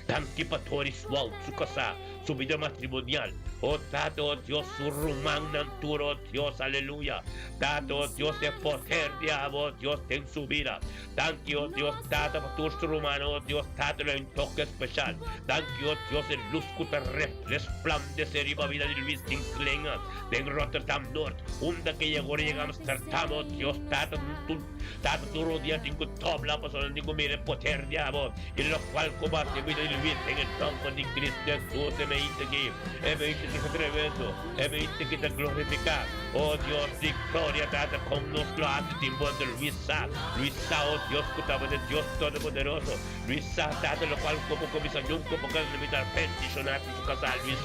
Danki pa Doris Wout, su kasá, su bida matrimonial. Oh Tata, oh Dios, su rumannan tur, oh Dios, aleluya. Tata, oh Dios, e poder di abo, oh Dios, den su bida. Danki, oh Dios, Tata, pa tur su rumannan, oh Dios, Tata, lo un toke speshal. Danki, oh Dios, e lus ku ta resplandesé riba bida di Luis den Klinge, den Rotterdam Noord, unda ke yegó yega Amsterdam, oh Dios, Tata, tur. Tata tur rodia tin ku tobla pasobra nan tin ku mira e poder di abo i lokual ku bo hasi bida di Luis den e nomber di Cristo Jesus e meinte aki e meinte aki ta tremendo e meinte aki ta glorifiká o Dios di gloria Tata kon nos lo hasi tin bo anto Luis sa Luis sa o Dios ku tabata e Dios todopoderoso Luis sa Tata lokual ku bo kuminsá nunka bo ka limitar bendishoná su kasá Luis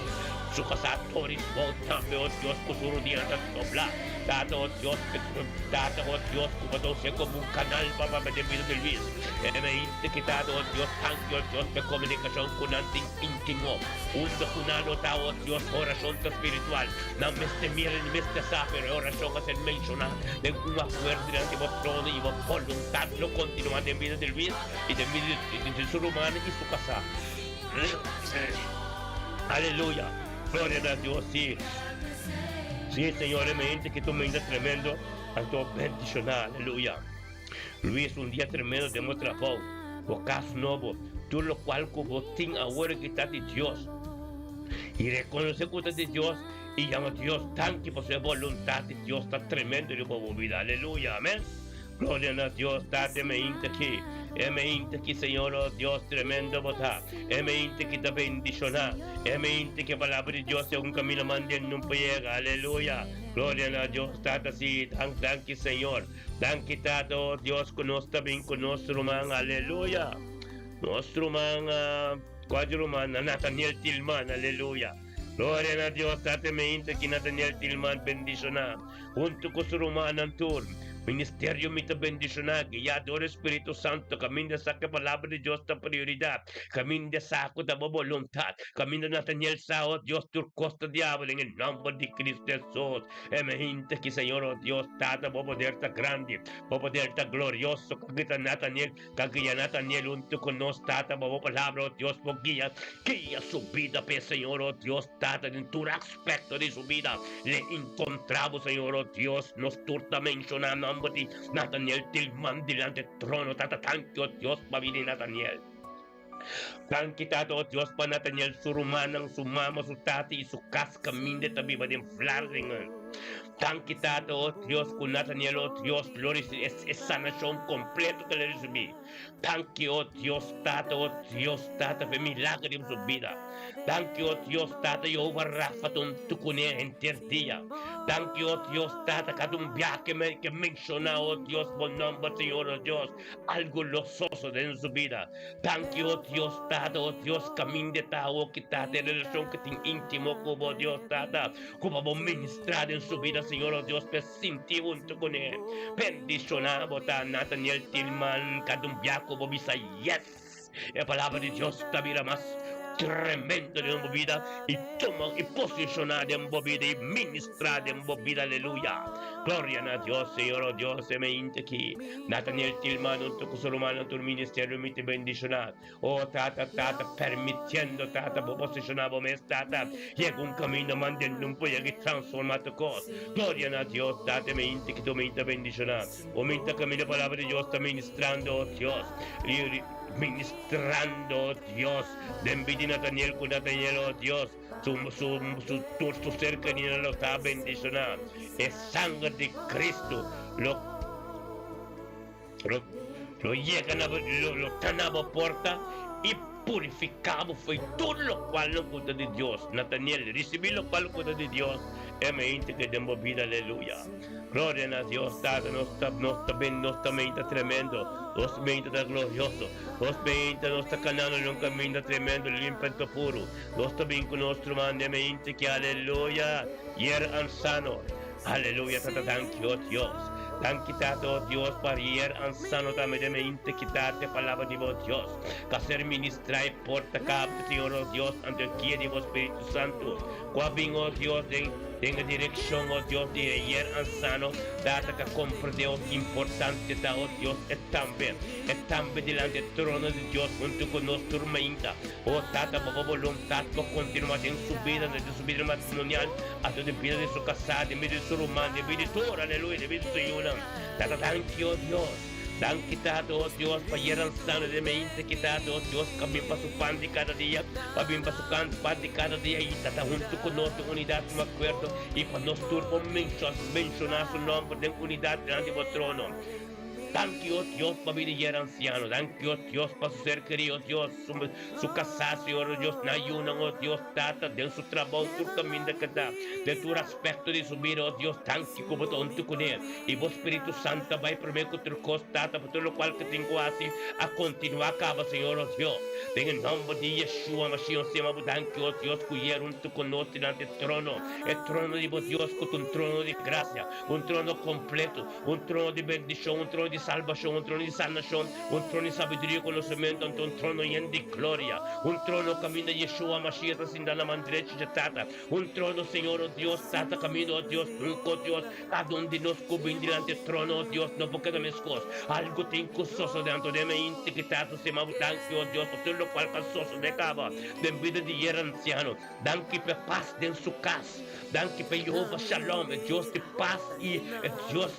su kasá Doris bo tambe o Dios ku su rodia ta tobla. Tata, oh Dios, Tata, oh Dios, ku bo ta us'é komo un kanal pa papia den bida di Luis. E mente ki Tata, oh Dios, tanki, oh Dios, pa e komunikashon ku nan tin íntimo. Unda ku nan lo ta, oh Dios, orashon ta spiritual. Nan mester mira i mester sa, pero e orashon a ser menshoná den un akuerdo dilanti bo trono i bo boluntat lo kontinuá den bida di Luis i den bida di su rumannan i su kasá. Aleluya! Gloria na Dios! Sí. Sí, Señor, e mente ki ta un mente tremendo, anto bendiciona, aleluya. Luis, un dia tremendo den bo trabou, bo cas nobo, tur locual cu bo tin awor aki ta di Dios. Y reconoce cu ta di Dios y yama Dios danki pasobra e boluntad di Dios ta tremendo riba bo bida, aleluya, amen. Gloria na Dios Tata e meinta ki e meinta ki Señor oh Dios tremendo bo ta e meinta ki ta bendiciona e meinta ki e palabra di Dios segun camino manda e nun por yega aleluya Gloria na Dios Tata si dank danki Señor danki Tata oh Dios cu nos ta bin cu nos ruman aleluya nos ruman cual ruman Nathaniel Tilman aleluya Gloria na Dios Tata e meinta ki Nathaniel Tilman bendiciona. Huntu ku su rumannan tur. Ministerio mi ta bendishoná, guiá dor e Spiritu Santu, kaminda sa ku e Palabra di Dios ta prioridat, kaminda sa ku ta bo boluntat, kaminda Nathaniel sa, o Dios, tur kos ta diabel den e nòmber di Cristo Hesus. E mehinte ki, Señor, o Dios, Tata, bo poder ta grandi, bo poder ta glorioso, ku kita Nathaniel Ka guia Nataniel huntu ku nos, Tata, pa bo Palabra, o Dios, bo guia, guia su bida p'e, Señor, o Dios, Tata, den tur aspekto di su bida. Le inkontrá bo, Señor, o Dios, nos tur ta menshoná nòmber di Nataniel Tilman dilanti e trono, Tata, tanki, o Dios, pa bida di Nataniel. Danki, Tata, o Dios, pa Nataniel, su rumannan, su mama, su tata i su kas kaminda e ta biba den Vlaardingen. Danki, Tata, o Dios, ku Nataniel, o Dios, lo risibí e sanashon kompleto ku el a risibí. Danki, o Dios, Tata, o Dios, Tata, pa e milager den su bida. Danki, o Dios, Tata, Jehová Rafa ta huntu kuné henter dia. Danki, o Dios, Tata, kada un biaha ke menshoná, o Dios, bo nòmber, Señor, o Dios, Algo lo sosode den su bida. Danki, o Dios Tata, o Dios caminda e ta awo ki Tata e relacion ki tin intimo cu bo, Dios Tata, cu pa bo ministra den su bida, Señor, o Dios, p'e sinti hunto cune. Bendiciona bo ta Nathaniel Tilman, cada un bia cu bo bisa yes, e palabra di Dios ta bira mas tremendo den bo bida y tuma y posiciona den bo bida y ministra den bo bida, aleluya. Gloria na Dios, Señor, o Dios, e mente aki. Nathaniel Tilman hunto cu su rumannan tur ministerio mi ta bendiciona. Oh Tata, Tata, permitiendo, Tata, bo posiciona bo mes, Tata, yega un camino mandendo un por yega y transforma tur cos. Gloria na Dios, Tata, mi inti ki tu mi ta bendiciona. O mi ta camina palabra di Dios ta ministrando, oh Dios, ministrando, oh Dios, den bida di Nathaniel cu Nathaniel, oh Dios, su, su, su, tur su cercania lo ta bendiciona. E sanger di Cristo lo, lo. Lo yega na bo, lo, lo ta na bo porta i purifiká bo fo'i tur lokual no ku ta di Dios. Nataniel, risibí lokual ku ta di Dios e meinta ke den bo bida. Aleluya! Gloria na Dios Tata, nos ta, nos ta ben, nos ta meinta tremendo, nos meinta ta glorioso, nos meinta nos ta kanando den un kaminda tremendo, limpi anto puru. Nos ta bin ku nos ruman den meinta ke, aleluya, yer ansano. Aleluya tata danki oh Dios. Danki tata oh Dios pa rier ansano tambe den mente kita te palabra di bo Dios. Ka ser ministra e porta kabri Señor oh Dios anto e guia di bo Spiritu Santo. Ku a bin oh Dios den den e direkshon oh Dios di rier ansano tata ka komprende oh ki importante ta oh Dios e tambe e tambe dilanti e trono di Dios huntu ku nos tur mainta oh tata bo bo boluntat bo kontinua den su bida den su bida matrimonial Anto den bida di su kasá, den bida di su ruman, den bida di tur, aleluya, den bida di su yunan. Tata, danki, o Dios. Danki, Tata, o Dios, pa yeran sano den mente ki, Tata, o Dios, ka bin pa su pan di kada dia, pa bin pa su kan pan di kada dia, i Tata, huntu ku nos den unidat un akuerdo, i pa nos tur por menshoná su nòmber den unidat dilanti bo trono. Danki, o Dios, pa bida di yer ansiano. Danki, o Dios, pa su ser kerí, o Dios, su, su kasá, Señor, o Dios, nan yunan, o Dios, Tata, den su trabou, tur kaminda ke ta, den tur aspekto di su bida, o Dios, danki ku bo ta huntu kuné. I bo Spiritu Santu a bai promé ku tur kos, Tata, pa tur lokual ke tin ku hasi a kontinuá kaba, Señor, o Dios. Den e nòmber di Yeshua Mashiach, nos yama bo danki, o Dios, ku yer huntu ku nos dilanti e trono, e trono di bo Dios, ku ta un trono di grasia, un trono kompleto, Un trono di bendishon, un trono di salbashon, un trono di sanashon, un trono di sabiduria i konosementu, anto un trono yen di gloria, un trono kaminda Yeshua Mashiach ta sinta na man drechi dje Tata, un trono, Señor, o Dios, Tata, kaminda, o Dios, nunka, o Dios, kada un di nos ku bin dilanti e trono, o Dios, no por keda meskos. Algu tin ku sosodé, anto den e inti ki Tata stima bo danki, o Dios, pa tur lokual ku a sosodé kaba den bida di yer ansiano. Danki p'e pas den su kas. Danki p'e Jehova Shalom, e Dios di pas i e Dios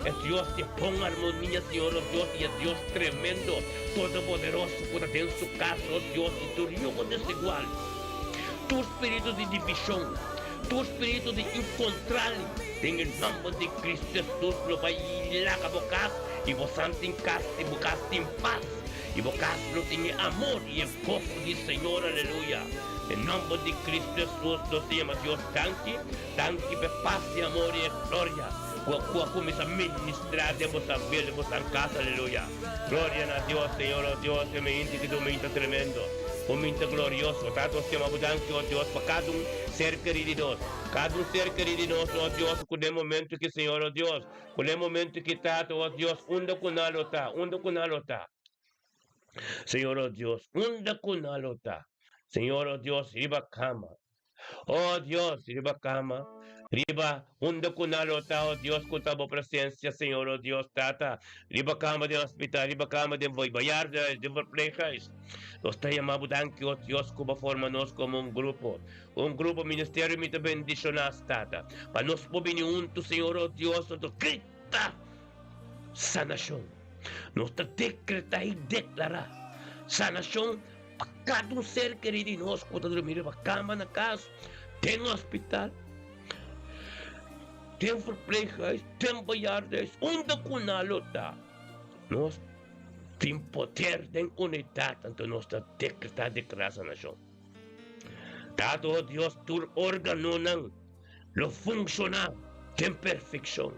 e Dios di bon armonia, Señor, o Dios, i e Dios tremendo, todopoderoso ku ta den su kas, o Dios, i tur yugo desigual, tur spiritu di divishon, tur spiritu di inkontrali, den e nòmber di Kristu Hesus lo bai laga bo kas, i bo san tin kas, i bo kas tin pas. I bo kas lo tin e amor i e goso di Señor. Aleluya! Den nomber di Cristo Jesus nos ta yama Dios danki, danki p'e pas i amor i e gloria ku ku a kuminsá ministrá den bosan bida, den bosan kas. Aleluya! Gloria na Dios, Señor, oh Dios, e meinti ki ta un meinta tremendo, un meinta glorioso. Tata, nos ta yama bo danki, oh Dios, pa kada un ser kerí di nos, kada un ser kerí di nos, oh Dios, ku den momento ki, Señor, oh Dios, Ku na e momentu ki Tata, o Dios, unda ku nan lo ta? Unda ku nan lo ta? Señor, o Dios, unda ku nan lo ta? Señor, o Dios, riba kama. O Dios, riba kama, riba unda ku nan lo ta, o Dios, ku ta bo presensia, Señor, o Dios, Tata, riba kama den hospital, riba kama den bejaardenhuis, den verpleeghuis. Nos ta yama bo danki, o Dios, ku bo forma nos komo un grupo. Un grupo ministerio mi ta bendishoná, Tata, pa nos por bini huntu, Señor, oh Dios, nos ta grita sanashon. Nos ta dekretá i deklará sanashon pa kada un ser kerí di nos ku ta drumí riba kama na kas, den hospital, den verpleeghuis, den bejaardenhuis, unda ku nan lo ta. Nos tin poder den unidat, anto nos ta dekretá, deklará sanashon. Tata, oh Dios, tur órganonan lo funshoná den perfekshon.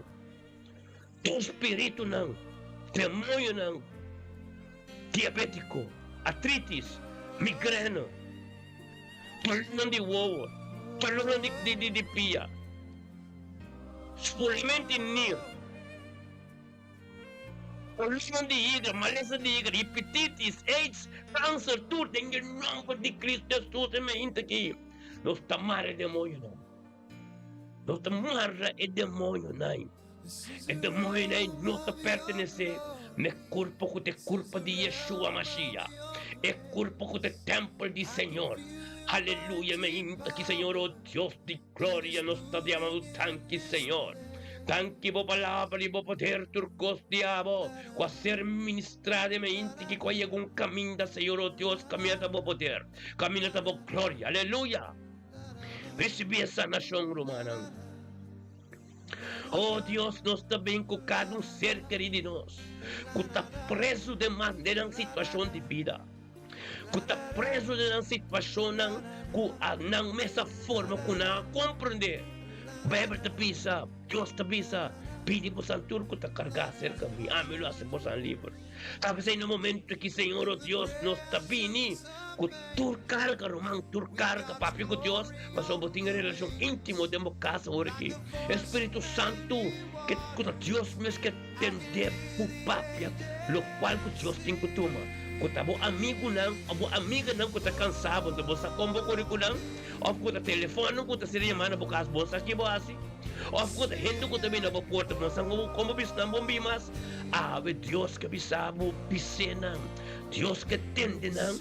Tur spiritunan, demoñonan, diabétiko, artritis, migrena, dolornan di wowo, dolornan di pia, spulamento di nir, Polushon di higra, malesa di higra, hepatitis, aids, kanser, tur den e nomber di Cristo Jesus e mainta aki. Nos ta mara e demoñonan. Nos ta mara e demoñonan. E demoñonan no ta pertenesé na e kurpo ku ta e kurpo di Yeshua Mashiach, e kurpo ku ta e tèmpel di Señor. Aleluya, mainta aki, Señor, o Dios di gloria, nos ta yama bo danki, Señor. Danki bo palabra i bo poder tur kos di abo ku a ser ministrá den mente ki ku a yega un kaminda, Señor, o Dios, kaminda ta bo poder, kaminda ta bo gloria. Aleluya! Risibí e sanashon, rumannan. Oh Dios, nos ta bin ku kada un ser kerí di nos ku ta prezu den mas den nan situashon di bida, ku ta prezu den nan situashonnan ku a nan mes a forma ku nan a komprendé. Beibel ta bisa, Dios ta bisa, Pidi bosan tur ku ta kargá serka mi, ami lo hasi bosan liber. Ta p'esei na momento ki Señor o Dios nos ta bini ku tur karga, ruman, tur karga, papia ku Dios, pasobra bo tin e relashon íntimo den bo kas awor aki. E Spiritu Santu ke ku ta Dios mes ke tende bo papia lokual ku Dios tin ku tuma. Ku ta bo amigunan òf bo amiganan ku ta kansa bo, anto bo sa kon bo kore ku nan, òf ku ta telefònnan ku ta ser yamá na bo kas, bo sa ki bo hasi. Of ku ta hende ku ta bini na bo porta bo no sa kon bo bisa nan bon bin mas. Awe Dios ke bisa bo bis'é nan. Dios ke tende nan,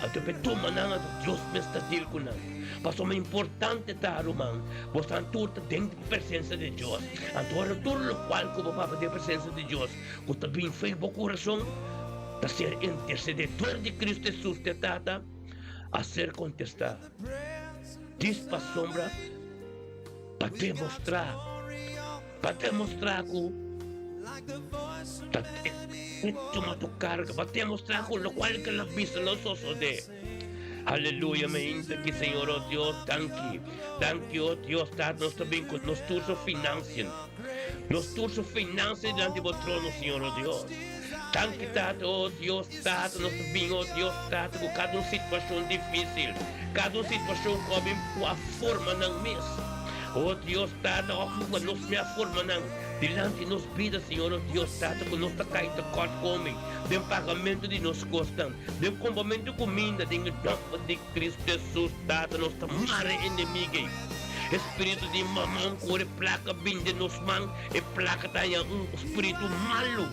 anto p'e tuma nan, anto Dios mes ta deal ku nan. Pasobra importante ta, ruman, bosan tur ta den presensia di Dios. Anto ora tur lokual ku bo papia den presensia di Dios ku ta bin fo'i bo kurason ta ser intersedé dor di Cristo Hesus te Tata a ser kontestá. Dis pasobra. Pa demostrá, pa demostrá ku ta e tuma tu karga, pa demostrá ku lokual ke el a bisa lo sosodé. Aleluya, mi hinta ki Señor, oh Dios, danki, danki, oh Dios, Tata, nos ta bin ku nos tur su finansien, nos tur su finansien dilanti bo trono, Señor, oh Dios. Danki, Tata, oh Dios, Tata, nos ta bin, oh Dios, Tata, ku kada un situashon difísil, kada un situashon ku a bin ku a forma nan mes. Oh Dios, Tata, òf ku nos mes a forma nan dilanti nos bida, Señor, oh Dios, Tata, ku nos ta kai tekortkoming den pagamentu di nos kosnan, den kompramentu di kuminda, den e nòmber di Kristu Hesus, Tata, nos ta mara e enemig'ei. E spiritu di mamon ku ora e plaka bin den nos man, e plaka ta haña un spiritu malu.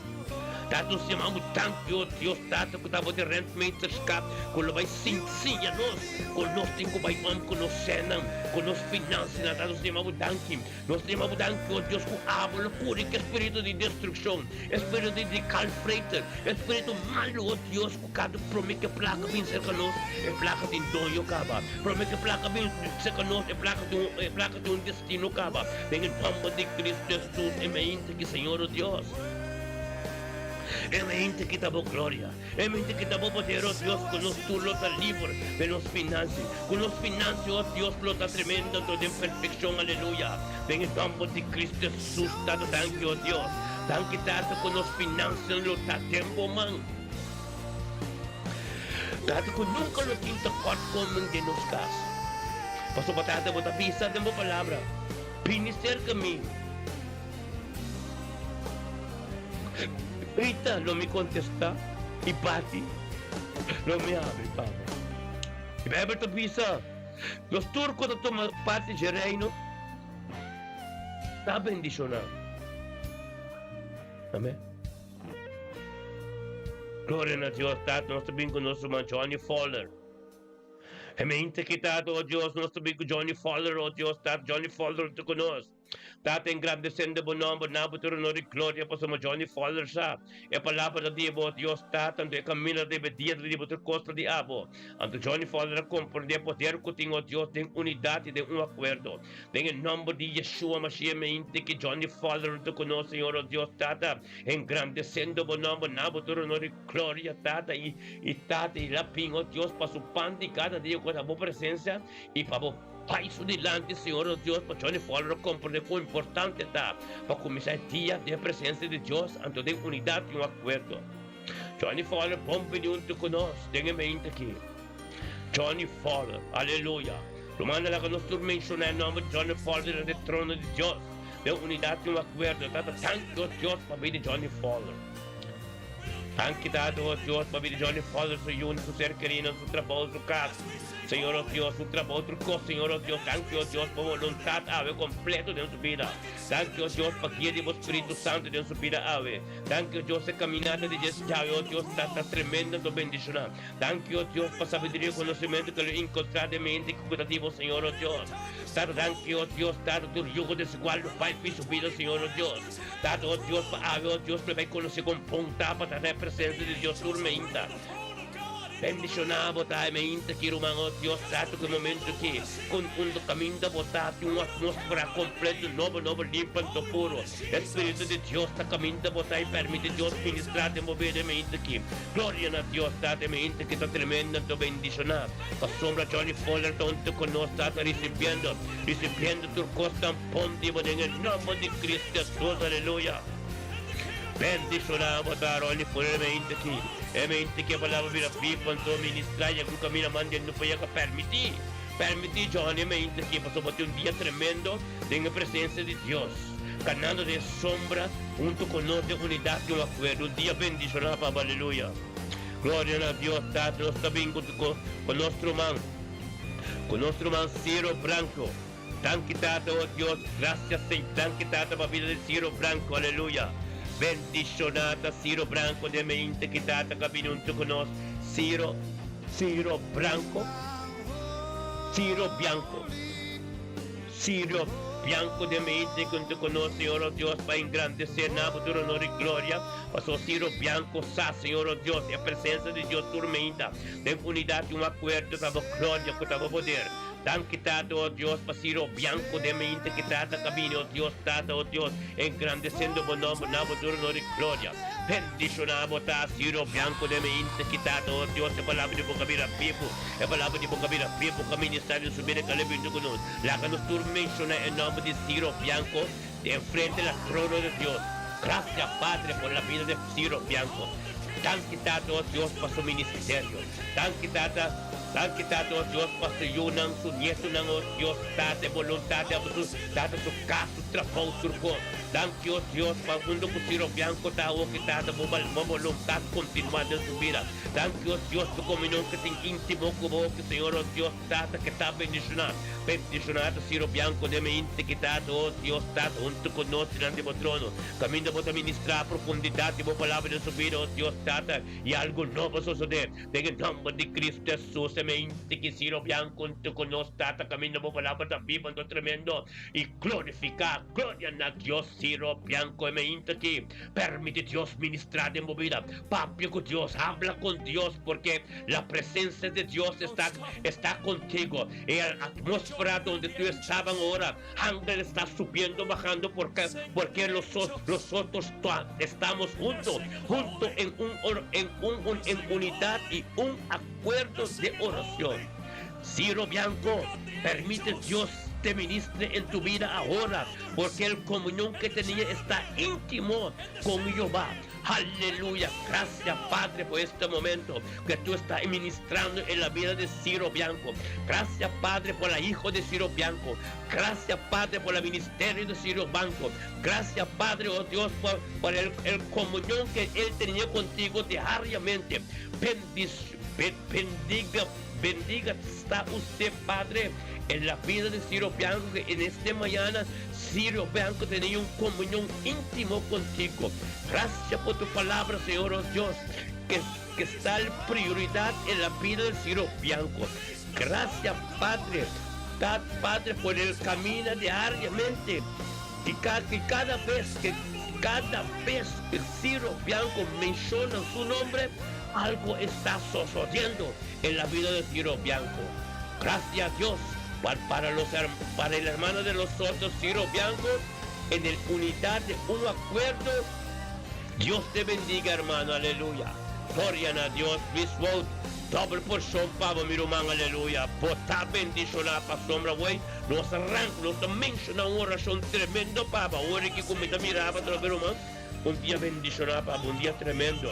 Tata nos yama bo danki o Dios Tata ku ta bo den rentmeesterschap ku lo bai siña nos kon nos tin ku bai om ku nos sènnan ku nos finansianan Tata nos yama bo danki nos ta yama bo danki o Dios ku abo lo kuri ku e spiritu di destrukshon e spiritu di kalfreter e spiritu malu o Dios ku kada prome ku e plaka bin serka nos e plaka tin doño kaba prome ku e plaka bin serka nos e plaka tin e plaka tin un destino kaba den e nòmber di Cristo Jesus e mainta ki Señor o Dios. E mente ki ta bo gloria, e mente ki ta bo poder, oh Dios, ku nos tur lo ta liber den nos finansi, ku nos finansi, oh Dios, lo ta tremendo anto den perfekshon, aleluya, den e nòmber di Cristo Jesus, Tata, danki, oh Dios, danki, Tata, ku nos finansinan lo ta den bo man, Tata, ku nunka lo tin tekortkoming den nos kas, pasobra, Tata, bo ta bisa den bo palabra, Bini serka mi. Grita, lo mi kontestá, i bati, lo mi habri pa bo. E Beibel ta bisa, Nos tur ku ta tuma parti dje Reino ta bendishoná. Amèn. Gloria na Dios Tata, nos ta bin ku nos ruman Johnny Fowler. E mente ki Tata, o Dios, nos ta bin ku Johnny Fowler, o Dios Tata, Johnny Fowler ta ku nos. Tata engrandesendo bo nomber, na bo tur honor i gloria, pasobra Johnny Fowler sa e palabra ta di bo, Dios Tata, anto e kaminda ta debe dia ta di bo tur kos ta di abo. Anto Johnny Fowler a komprende e poder ku tin, o Dios, den unidat i den un akuerdo. Den e nomber di Yeshua Mashiach mi inti ki Johnny Fowler ta ku nos, Señor, o Dios Tata, engrandesendo bo nomber, na bo tur honor i gloria, Tata, i i Tata i la bin, o Dios, pa su pan di kada dia ku ta bo presensia i pa bo Pai su dilanti, Señor nos Dios, pa Johnny Fowler a comprende con importante ta pa cuminsa e dia den e presencia di Dios, anto den unidad y un acuerdo. Johnny Fowler, bon bini hunto cu nos den e mente aki. Johnny Fowler, aleluya. Lo manda laga nos tur menciona e nomber di Johnny Fowler dilanti e trono di Dios, den unidad y un acuerdo. Tata, tanki, oh Dios, pa bini Johnny Fowler. Danki Tata, oh Dios, pa bini Johnny Fowler, su yunan, su ser kerinan, su trabou, su cas. Señor, oh Dios, su trabou tur cos, Señor, oh Dios, danki, oh Dios, pa voluntad awe completo den su bida. Danki, oh Dios, pa guia di bo Spiritu Santo den su bida awe. Danki, oh Dios, e caminata di djes djawe, oh Dios, ta ta tremendo anto bendiciona. Danki, oh Dios, pa sabiduria y conocimento cu lo encontra den mente cu ta di bo, Señor, oh Dios. Tata, danki, oh Dios, Tata, tur yugo desigual lo bai fi su bida, Señor, oh Dios. Tata, oh Dios, pa awe, oh Dios, lo bai conoce con bon ta pa trata e presencia di Dios tur meinta. Bendishoná bo ta e mainta ki ruman o Dios trato ku e momento ki kon unda kaminda bo ta tin un atmosfera kompleto nobo nobo limpo anto puro. E Spiritu di Dios ta kaminda bo ta i permiti Dios ministrá den bo bida e mainta ki. Gloria na Dios Tata e mainta ki ta tremendo anto bendishoná. Pasobra Johnny Fuller ta huntu ku nos Tata risibiendo risibiendo tur kos tan bon di bo den e nomber di Cristo Jesus aleluya. Bendishoná bo ta Ronnie Fuller e mainta ki. E mente ke palabra bira bibu anto ministrá ya ku kaminda manden no por yega permití permití Johnny e mente ki pasobra tin un dia tremendo den e presensia di Dios kanando den e sombra hunto ku nos den unidat di un akuerdo un dia bendishoná pa bo aleluya gloria na Dios Tata nos ta bin ku ku nos ruman ku nos ruman Ciro Branco Danki Tata oh Dios gracias Señor danki Tata pa bida di Ciro Branco aleluya bendiciona ta Ciro Branco den mente ki Tata ka bini hunto ku nos Ciro Ciro Branco Ciro Bianco Ciro Bianco den mente ki hunto ku nos Señor oh Dios pa engrandece na bo tur honor y gloria paso Ciro Bianco sa Señor oh Dios e presencia di Dios tur meinta den unidad y un acuerdo ta bo gloria ku ta bo poder. Danki Tata, oh Dios, pa Ciro Bianco den mente ki Tata ka bini, oh Dios, Tata, oh Dios, engrandeciendo bo nomber na bo tur honor y gloria. Bendiciona bo ta, Ciro Bianco den mente ki Tata, oh Dios, e palabra di bo ka bira bibu, e palabra di bo ka bira bibu ka ministra den su bida ka lo binti cu nos. Laga nos tur menciona e nomber di Ciro Bianco den frente la trono di Dios. Gracias, Padre, por la bida de Ciro Bianco. Danki Tata, oh Dios, pa su ministerio. Danki Tata. Danki Tata oh Dios pa su yunan, su nietunan oh Dios Tata e boluntat di abo su Tata su kas su trabou tur kos. Danki oh Dios pa hunto ku Ciro Bianco ta awoki Tata bo bo boluntat kontinua den su bida. Danki oh Dios pa komunion ke tin intimo ku bo oki Señor oh Dios Tata ke ta bendishona bendishona ta Ciro Bianco den mi inti ki Tata oh Dios Tata hunto ku nos dilanti bo trono kaminda bo ta ministra profundidat di bo palabra den su bida oh Dios Tata i algu nobo sosode. Den e nomber di Cristo Jesus e mente ki Ciro Bianco hunto cu nos Tata caminda bo palabra ta biba anto tremendo y glorifica gloria na Dios Ciro Bianco e mente ki permiti Dios ministra den bo bida papia cu Dios habla con Dios porque la presencia de Dios esta esta contigo e atmosfera donde tu estaban ora Angel esta subiendo bajando porque porque los los otros estamos juntos junto en un en un en unidad y un acuerdo de oración. Ciro Bianco, permite Dios te ministre en tu vida ahora, porque el comunión que tenía está íntimo con Jehová. Aleluya. Gracias, Padre, por este momento que tú estás ministrando en la vida de Ciro Bianco. Gracias, Padre, por la hijo de Ciro Bianco. Gracias, Padre, por el ministerio de Ciro Bianco. Gracias, Padre, oh Dios, por, por el, el comunión que él tenía contigo diariamente. Bendic, bendiga, bendiga está usted, Padre, en la vida de Ciro Bianco, que en esta mañana Ciro Bianco tenía un comunión íntimo contigo. Gracias por tu palabra, Señor, oh Dios, que, que está en prioridad en la vida de Ciro Bianco. Gracias, Padre, Padre, por el camino diariamente. Y cada, que cada vez que cada vez que Ciro Bianco menciona su nombre, algo está sucediendo en la vida de Ciro Bianco. Gracias a Dios para, para, los, para el hermano de los otros Ciro Bianco, en el unidad de un acuerdo. Dios te bendiga, hermano, aleluya. Gloria a Dios, Luis Wout, doble porción pa bo, mi ruman, aleluya. Bo ta bendishoná pasobra, wey, nos arranca, nos ta menshoná un orashon tremendo pa bo. Awor aki ku mi ta mira bo atrobe, ruman, un dia bendishoná pa bo, un dia tremendo.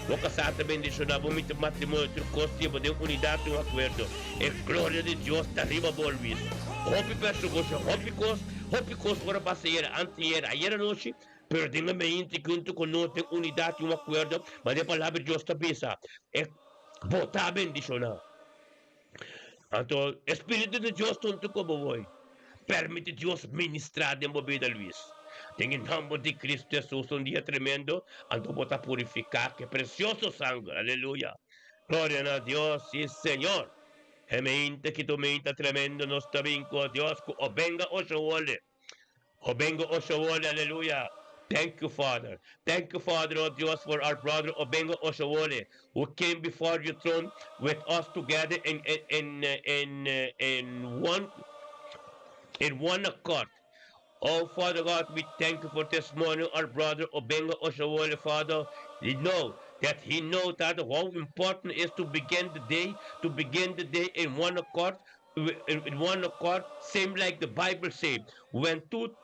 Bo kasá ta bendishoná bo, mi matrimonio, tur kos tin bo den unidat i un akuerdo. E gloria di Dios ta riba bo, Luis. Hopi persekushon, hopi kos, hopi kos ora pasa ayera, anteayera, ayera anochi, Pero den e mente hunto cu nos den unidad y un acuerdo, manera e Palabra di Dios ta bisa, e bo ta bendiciona. Anto e Spiritu di Dios ta hunto cu bo hoy. Permiti Dios ministra den bo bida, Luis. Den e nomber di Cristo Jesus, un dia tremendo, anto bo ta purifica cu e precioso sanger. Aleluya. Gloria na Dios, si Señor. E mente ki tu mente tremendo nos ta bin cu Dios cu o benga o showole. O bengo o showole, aleluya. Thank you, Father. Thank you, Father, oh Dios, for our brother Obenga Oshawole, who came before your throne with us together in one accord. Oh, Father God, we thank you for this morning, our brother Obenga Oshawole, Father. We know that he knows that how important it is to begin the day, to begin the day in one accord, in one accord, same like the Bible says, when two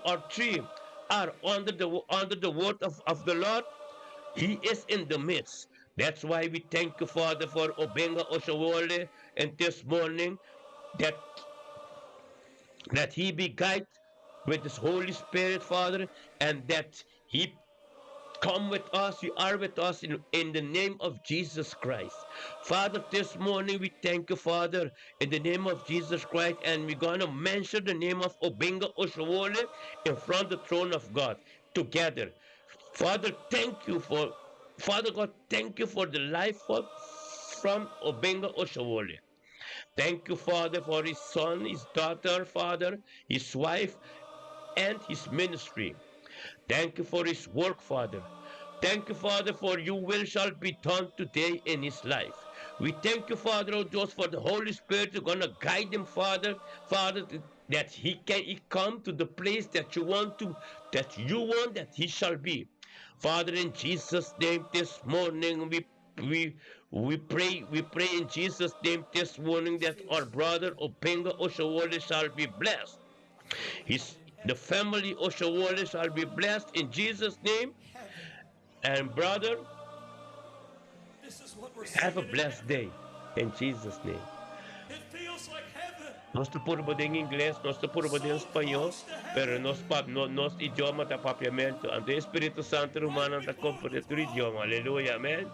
or three are under the word of the Lord, He is in the midst. That's why we thank you, Father, for Obenga Oshawole and this morning that he be guided with his Holy Spirit, Father, and that he come with us, you are with us in the name of Jesus Christ. Father, this morning we thank you, Father, in the name of Jesus Christ, and we're going to mention the name of Obenga Oshawole in front of the throne of God together. Father, thank you for, Father God, thank you for the life of, from Obenga Oshawole. Thank you, Father, for his son, his daughter, Father, his wife, and his ministry. Thank you for his work, Father. Thank you, Father, for your will shall be done today in his life. We thank you, Father, oh Dios, for the Holy Spirit you're gonna guide him, Father, Father, that he can he come to the place that you want to, that you want that he shall be. Father, in Jesus' name, this morning we pray in Jesus' name this morning that our brother Openga Oshawole shall be blessed. His the family Oshawole shall be blessed in Jesus' name. And brother, This is what we're have a singing in blessed heaven. Day in Jesus' name. It feels like heaven. Nos ta purba den ingles, nos ta purba den spañó, pero nos pap, no, nos idioma ta papiamento. Anto Spiritu Santu rumannan ta komprondé tur idioma. Aleluya, amèn.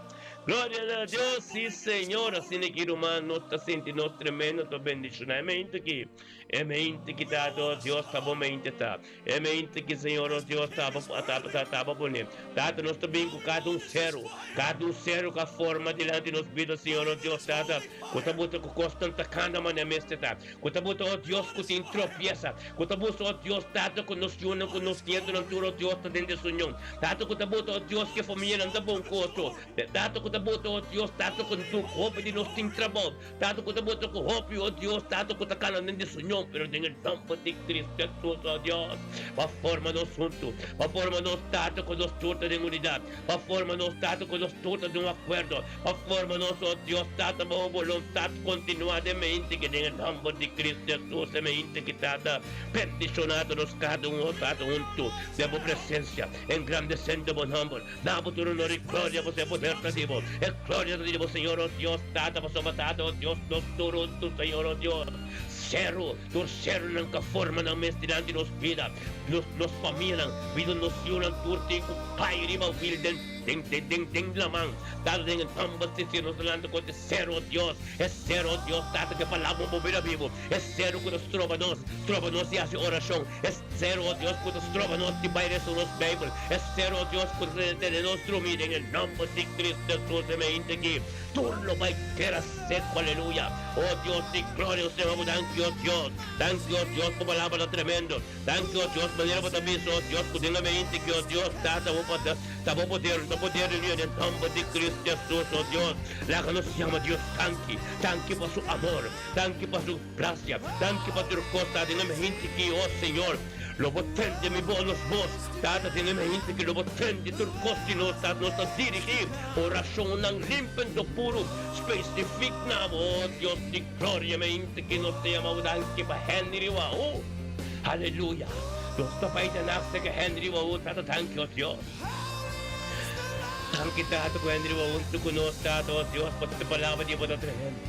Gloria na Dios, sí, Señor. Asina ku ruman, nos ta sinti nos tremendo, ta bendishoná akí. E mente ku ta, oh Dios, ta bon mente ta. E mente ku Señor, oh Dios, ta ta ta ta pone. Tata, nos ta bin ku kada un seru, kada un seru ku a forma dilanti nos bida, Señor, oh Dios, Tata. Ku ta buta ku kosnan ta kana manera mester ta. Ku ta buta, oh Dios, ku tin tropiesa. Ku ta buta, oh Dios, Tata, ku nos yunan, ku nos nietunan tur, oh Dios, ta den desunion. Tata, ku ta buta, oh Dios, ku famianan ta bon ku otro. Tata, ku ta buta, oh Dios, Tata, ku tur hopi di nos tin trabou. Tata, ku ta buta ku hopi, oh Dios, Tata, ku ta kana den desunion, pero den nòmber di Kristu Hesus, oh Dios, pa forma nos huntu, pa forma nos, Tata, ku nos tur den unidat, pa forma nos, Tata, ku nos tur den un akuerdo, pa forma nos, oh Dios, Tata, bo boluntat kontinuá den mente ku den nòmber di Kristu Hesus, mente ku Tata, bendishoná nos kada un, oh Tata, huntu, den bo presensia, engrandesiendo bo nòmber, na bo tur honor i gloria, bo poder ta di bo, e gloria di bo, Señor, oh Dios, Tata, pa Tata, oh Dios, nos tur huntu, Señor, oh Dios, seru, tur serunan ku a forma nan mes dilanti nos bida, nos famianan, bida nos yunan tur tin ku kai riba wil den den den den laman. Tata, den nòmber di Señor, nos lanta kontra seru, Dios, e seru, Dios, Tata, ku palabra bo bida bibu, e seru ku ta stroba nos di hasi orashon, e seru, Dios, ku ta stroba nos di bai lesa nos Beibel, e seru, Dios, ku ta tene nos drumí den nòmber di Kristu Hesus, mente akí, tur lo bai tera seku, aleluya. Oh Dios di gloria, Señor, thank you, Dios. Thank you, Dios, pa palabra tremendo. Thank you, Dios, manera bo bisa, oh Dios, ku den mente ku, oh Dios, Tata, bo poder, ta bo poder, ta poder den nòmber di Kristu Hesus, oh Dios. Laga nos yama Dios, thank you. Thank you pa su amor. Thank you pa su grasia. Thank you pa tur kos, den mente ku, oh Señor, lo bo tende mi bos, nos bos. Tata, den mente ku lo bo tende tur kos di nos, Tata, nos ta dirigí orashonnan limpi puru, spesífiko na oh Dios di gloria, mente ku nos ta yama thank you pa Henry Wao. Aleluya. Nos ta bai den ku Henry Wao, Tata, thank you, Dios. Thank you, Tata, ku Henry Wao, ku nos, Tata, oh Dios, pa e palabra di bo tremendo.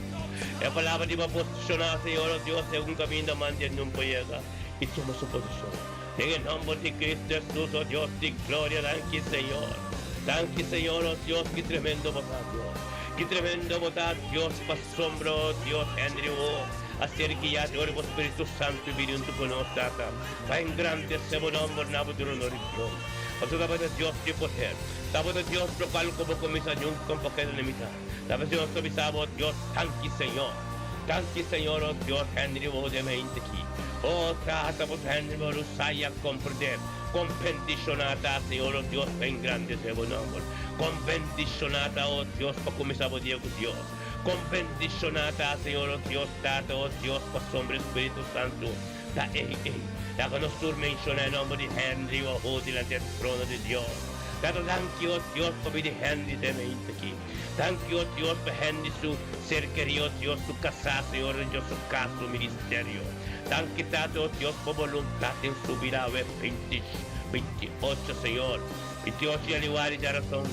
E palabra di bo posishoná, Señor, oh Dios, segun kaminda man no por yega i tuma su posishon. Den nòmber di Kristu Hesus, oh Dios di gloria, thank you, Señor. Thank you, Señor, oh Dios, ki tremendo bo ta, Dios. Ki tremendo bo ta, Dios, pasombra, oh Dios, Henry, oh, a ser guiá dor di Spiritu Santu, bini huntu ku nos, Tata. Pa engrandesé bo nòmber na bo honor i gloria. Pasobra bo ta Dios di poder. Bo ta Dios, lo kual ku bo kuminsá nunka no por keda limitá. Tata, Señor, ta bo Dios, thank you, Señor. Thank you, Señor, oh Dios, Henry, oh, den mente akí. Oh, Tata, bo Henry, oh, sa komprondé. Kon bendishoná ta, Señor, o Dios, pa engrandesé bo nòmber. Kon bendishoná ta, o Dios, pa kuminsá bo dia ku Dios. Kon bendishoná ta, Señor, o Dios, Tata, o Dios, pasobra e Spiritu Santu ta ei ei. Laga nos tur menshoná e nòmber di Henry Oho dilanti e trono di Dios. Tata, danki, o Dios, pa bida di Henry den mente aki. Danki, o Dios, pa Henry su ser kerí, o Dios, su kasá, Señor, den Dios su kas, su ministerio. Danki, Tata, o Dios, pa boluntat den su bida awe 28, Señor. 28 januari djarason.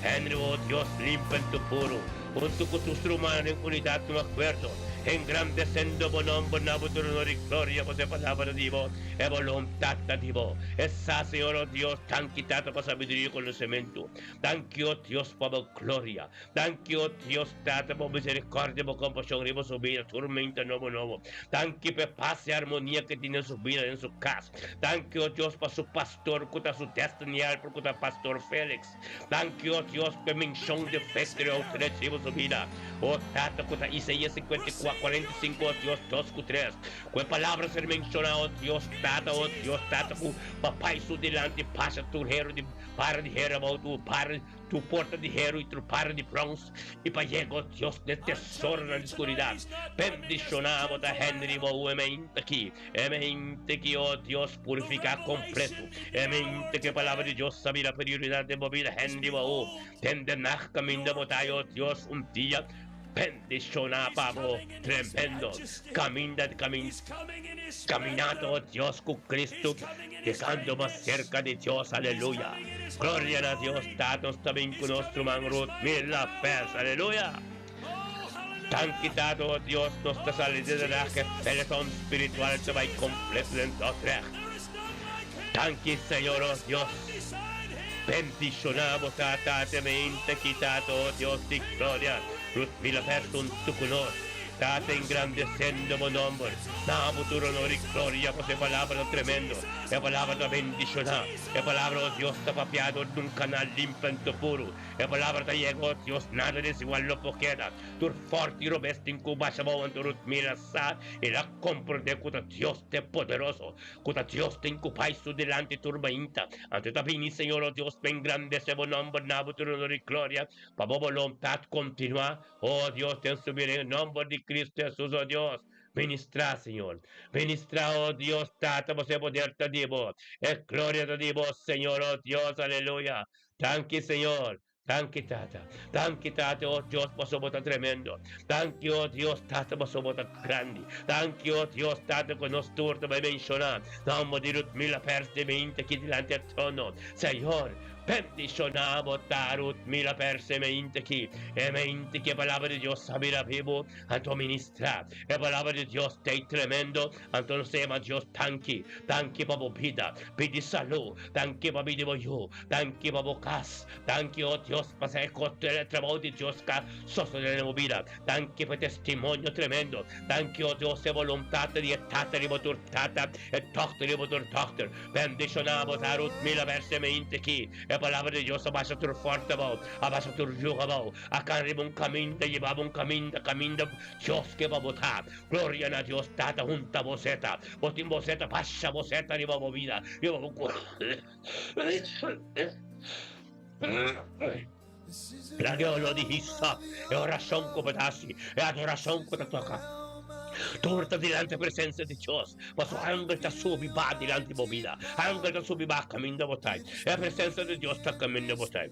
Henry, o Dios, limpa en tu puru, huntu ku tur su rumannan den unidat un akuerdo, engrandesendo bo nomber na bo tur honor i gloria, pasobra e palabra ta di bo, e boluntat ta di bo. E sa, Señor, o Dios, danki, Tata, pa sabiduria i konosementu. Danki, o Dios, pa bo gloria. Danki, o Dios Tata, pa bo misericordia i bo compasion riba su bida tur meinta nobo nobo. Danki pa e pas i armonia ke tin den su bida, den su cas. Danki, o Dios, pa su pastor cu ta su destiny helper cu ta Pastor Felix. Danki, o Dios, pa e mencion di Victory Outreach riba su bida. O Tata, cu ta Isaías 54, 45, o Dios, dos cu tres. Cu e palabra ser menciona, o Dios Tata, o Dios Tata, cu papai su dilanti pasa tur hero di Para di hera bou tu para tu porta di heru i tu para di brons, i pa yega, o Dios, n'e tesoronan di skuridat. Bendishoná bo ta Henry bou e mente aki, e mente ki, o Dios, purifiká kompletu, e mente ku e Palabra di Dios a bira prioridat den bo bida, Henry bou, den den nag kaminda bo ta, o Dios, un dia Bendiciona pa bo tremendo caminda di caminata, oh Dios, cu Cristo, yegando mas cerca di Dios, aleluya. Gloria na Dios Tata, nos ta bin cu nos ruman Ruth Mila Pers, aleluya. Danki Tata, oh Dios, nos ta sali di Den Haag, e peloton spiritual ta bay completo den Dordrecht. Danki Señor, oh Dios. Bendiciona bo Tata, te mente ki Tata, oh Dios di gloria. Ruth Mila Pers huntu cu nos. Tata engrandecendo bo nomber. Na bo tur honor y gloria pasobra e palabra ta tremendo. E palabra ta bendiciona. E palabra, oh Dios, ta papia dor di un canal limpio anto puro. E palabra ta yega, oh Dios, nada desigual lo por keda. Tur forte y robes tin cu basha bao anto Ruth Mila sa y la comprende cu ta Dios te poderoso. Cu ta Dios tin cu bai su dilanti tur mainta. Anto ta bini, Señor, oh Dios, pa engrandece bo nomber na bo tur honor y gloria. Pa bo boluntat kontinuá, o Dios, den su bida, den e nòmber di Kristu Hesus, o Dios. Ministrá, Señor. Ministrá, o Dios Tata, pasobra e poder ta di bo. E gloria ta di bo, Señor, o Dios. Aleluya. Danki, Señor. Danki, Tata. Danki, Tata, o Dios, pasobra bo ta tremendo. Danki, o Dios Tata, pasobra bo ta grandi. Danki, o Dios Tata, ku nos tur ta bai menshoná nòmber di Ludmila Pers di meinta aki dilanti e trono. Señor, Bendishoná bo ta Ruth mira pers e mente ki e mente ki e palabra di Dios a bira bibu anto ministrá e palabra di Dios t'ei tremendo anto nos ta yama Dios danki danki pa bo bida pidi salú danki pa bida di bo yu danki pa bo kas danki o Dios pasa e kos e trabou di Dios ka sosodé den bo bida danki pa e testimonio tremendo danki o Dios e boluntat di e tata riba tur tata e dòkter riba tur dòkter Bendishoná bo ta Ruth Mila verse meinte ki e palabra di Dios a basha tur forte abou, a basha tur yug abou, a kan riba un kaminda yeba bo un kaminda, kaminda Dios ke pa bo ta. Gloria na Dios Tata hunta bo seta, bo tin bo seta, basha bo seta riba bo bida, riba bo ku. Laga e oló di hisa, e orashon ku bo ta hasi, e adorashon ku ta toka. Tur ta dilanti e presensia di Dios, pasobra angel ta subi ba dilanti bo bida, angel ta subi ba kaminda bo ta. E presensia di Dios ta kaminda bo ta.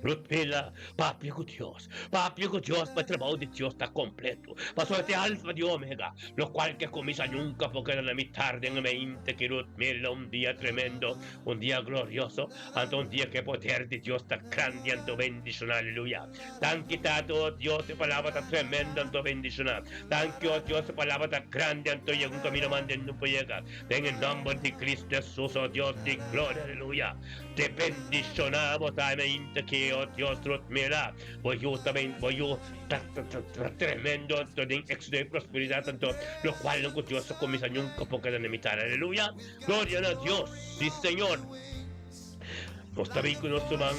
Rutmila, papia ku Dios, papia ku Dios pa e trabou di Dios ta kompleto, pasobra e ta e alfa di omega, lokual ke kuminsá nunka por keda na mitar den e mente ki Rutmila un dia tremendo, un dia glorioso. Anto un dia ku e poder di Dios ta grandi anto bendishoná, aleluya. Danki Tata, oh Dios, e palabra ta tremendo anto bendishoná. Danki, oh Dios, e palabra ta grandi anto yega un camino mande no por yega. Den e nomber di Cristo Jesus, oh Dios di gloria, aleluya. Te bendishoná bo ta e mainta aki, oh Dios, Ruth mira, bo yu ta ben, bo yu ta ta tremendo anto den éxito y prosperidad anto locualnan cu Dios a cuminsa nunca por keda na mitad, aleluya. Gloria na Dios, si Señor. Nos ta bin ku nos ruman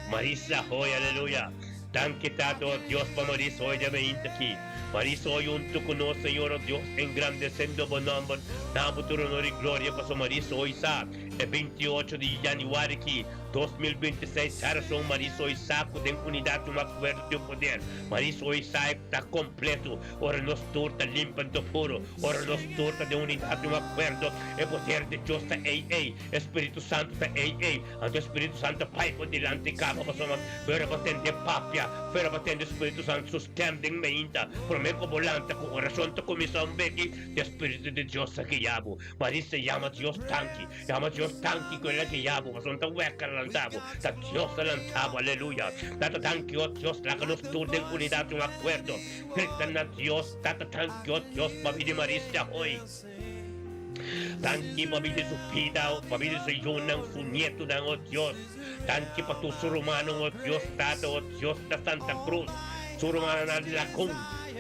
Marisa hoy, aleluya. Danki Tata, oh Dios, pa Marisa hoy den mainta aki. Marisa hoy hunto cu nos, Señor, oh Dios, engrandecendo Bo nomber, na Bo tur honor y gloria, pasobra Marisa hoy sa, e 28 di januari aki, 2026, djarason, Marisa hoy sa cu den unidad un acuerdo tin poder. Marisa hoy sa e ta completo ora nos tur ta limpa anto puro, ora nos tur ta den unidad un acuerdo, e poder di Dios ta ey ey, e Spiritu Santo ta ey ey. Anto e Spiritu Santo bai por dilanti kaba pasobra fuera bo tende papia, fuera bo tende Spiritu Santo su stem den meinta, prome ku bo lanta ku orashon ta kuminsá un beki, di e Spiritu di Dios a guia bo. Marisa yama Dios danki, yama Dios danki ku el a guia bo, pasobra no ta wèker a lanta bo, ta Dios a lanta bo, aleluya. Tata danki o Dios, laga nos tur den unidat un akuerdo, grita na Dios, Tata danki o Dios pa bini Marisa hoy. Danki pa bida su bida, pa bida su yunan, su nietonan, oh Dios. Danki pa tur su rumannan, oh Dios, Tata, oh Dios, na Santa Cruz, su rumannan na Lagun,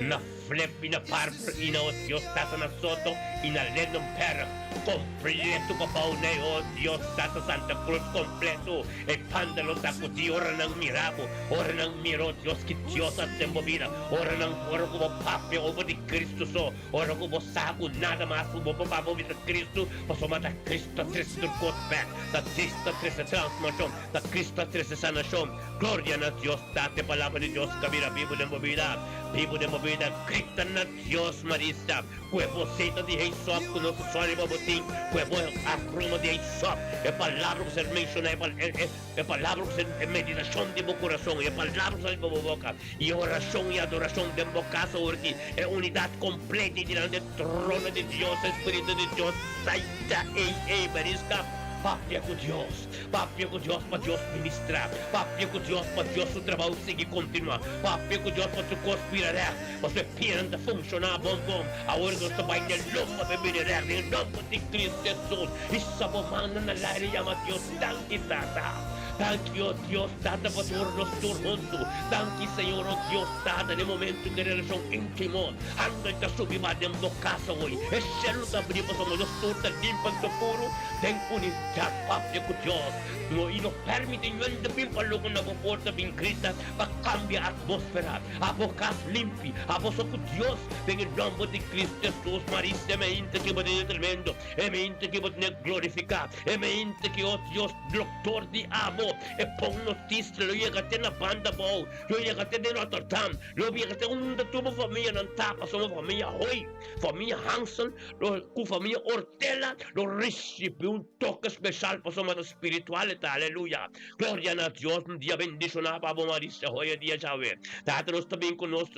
na Flip y na Barber y na, oh Dios, Tata, na Soto y na Lindenberg. Completo pa bou nei, oh Dios, Tata, Santa Cruz completo. E banda lo ta cu di ora nan mira bo, ora nan mira, oh Dios, ki Dios a haci den bo bida, ora nan ora cu bo papia over di Cristo so. Ora ku bo sa ku nada mas ku bo por pa bo bisa Kristu, pasobra ta Kristu ta trese tur kos bèk, ta Kristu ta trese transformashon, ta Kristu ta trese sanashon. Gloria na Dios Tata, e Palabra di Dios ka bira bibu den bo bida, bibu den bo bida. Grita na Dios, Marisa, ku e boseta di heisòp ku nos ta sòri riba bo tin, ku e bo aroma di heisòp, e palabra ku ser menshoná, e E palabra ku ser e meditashon di bo kurason, e palabra ku sali pa bo boka, i e orashon i adorashon den bo kas awor aki, e unidat kompleto i dilanti e trono di Dios, e Spiritu di Dios saita ei ei beriska. Papia ku Dios, papia ku Dios pa Dios ministrá, papia ku Dios pa Dios su trabou sigui kontinuá, papia ku Dios pa tur kos bira règt, pasobra e pianan ta funshoná bon bon, awor nos ta bai den lomba pa e bini règt, den e nòmber di Kristu Hesus, hisa bo mannan na laire i yama Dios. Danki Tata. Danki o Dios Tata pa tur nos tur huntu. Danki Señor o Dios Tata den momento ku e relashon intimo angel ta subi ba den bo kasa hoy. E shelu ta abri pasobra nos tur ta limpa anto puru den unidat papia ku Dios. No i no permiti ñuende bin pa loku na bo porta bin grita pa kambia atmosfera. Abo kas limpi, abo so ku Dios den e nomber di Cristo Jesus. Marisha me inta ke bo den e tremendo. E mente ki bo tene glorifiká, e mente ki, o Dios, doktor di abo, e bon notisia lo yega te na banda abou, lo yega te den Rotterdam, lo yega te unda tur bo famianan ta, pasobra bo famia Hoy, famia Hansen, lo ku famia Ortela lo risibí un toke speshal pasobra ta spiritual e ta, aleluya. Gloria na Dios, un dia bendishoná pa bo Marisa Hoy e dia djawe. Tata nos ta bin ku nos.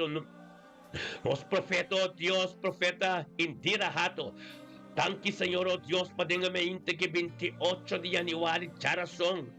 Nos profeta, oh Dios, profeta Indira Hato. Danki Señor, oh Dios, pa den e meinte ki 28 di januari djarason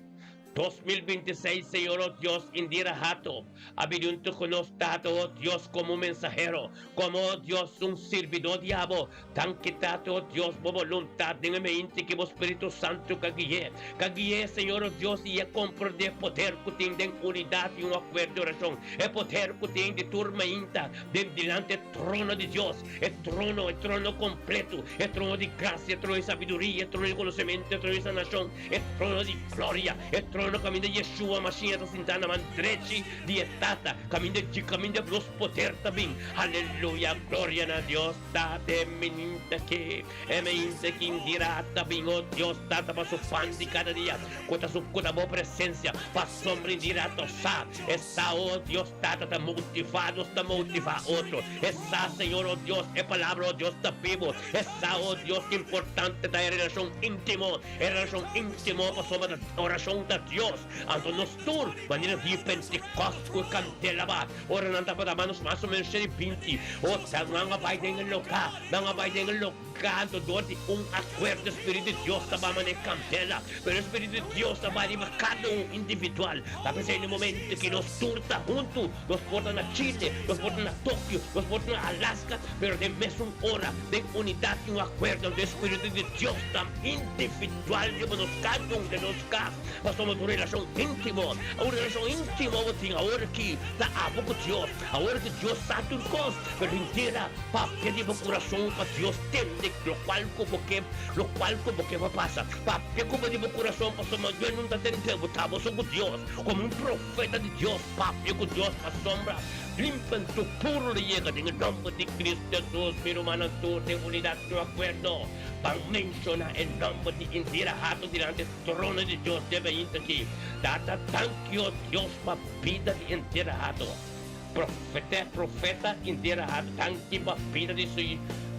2026, Señor, oh Dios, Indira Hato a bini hunto ku nos Tata, oh Dios, komo un mensahero, komo, oh Dios, un sirbidó di abo. Danki Tata, oh Dios, bo boluntat den e meinte ki bo Spiritu Santu ka gui'é. Ka gui'é, Señor, oh Dios, i e komprondé poder ku tin den unidat i un akuerdo di orashon. E poder ku tin di tur mainta den dilanti e trono di Dios, e trono, e trono kompletu, e trono di grasia, e trono di sabiduria, e trono di konosementu, e trono di sanashon, e trono di gloria, e trono kaminda Yeshua Mashiach ta sintá na man drechi di e Tata, kaminda dje kaminda nos poder ta bin. Aleluya! Gloria na Dios Tata, e meninta ke, e mainta ki indira ta bin, o Dios Tata, pa su pan di kada dia, ku ta su ku ta bo presensia, pa sombra indira ta sa. E sa, o Dios Tata, ta motivá nos, ta motivá otro. E sa, Señor, o Dios, e Palabra, o Dios, ta bibu. E sa, o Dios, ki importante ta e relashon íntimo, e relashon íntimo pasobra ta orashon ta Dios. Anto nos tur, manera di Pentekòst ku e kandela ba, ora nan tabata manos mas o ménos sheri 20, o ta nan a bai den e lugá, nan a bai den e lugá, anto dor di un akuerdo e Spiritu di Dios ta bai manera e kandela, pero e Spiritu di Dios ta bai riba kada un individual. Ta p'esei na e momento ki nos tur ta huntu, nos por ta na Chile, nos por ta na Tokio, nos por ta na Alaska, pero den mesun ora, den unidat i un akuerdo, anto e Spiritu di Dios ta individual riba nos kada un den nos kas, pasobra nos un relashon íntimo, un relashon íntimo bo tin awor aki ta abo ku Dios, awor ki Dios sa tur kos, pero henter a papia di bo kurason pa Dios tende. tende lokual ku bo ke, lokual ku bo ke pa pasa. Papia ku bo di bo kurason, pasobra Dios no ta tende bo, ta bo so ku Dios. Komo un profeta di Dios, papia ku Dios pasobra limpa tur puru lo yega den e nòmber di Cristo Jesus. Mi rumannan tur den unidat ku akuerdo, ban menshoná e nòmber di Indira Hato dilanti e trono di Dios debe ainda aki. Tata, danki, o Dios, pa bida di Indira Hato. Profeta, profeta Indira Hato, danki pa bida di su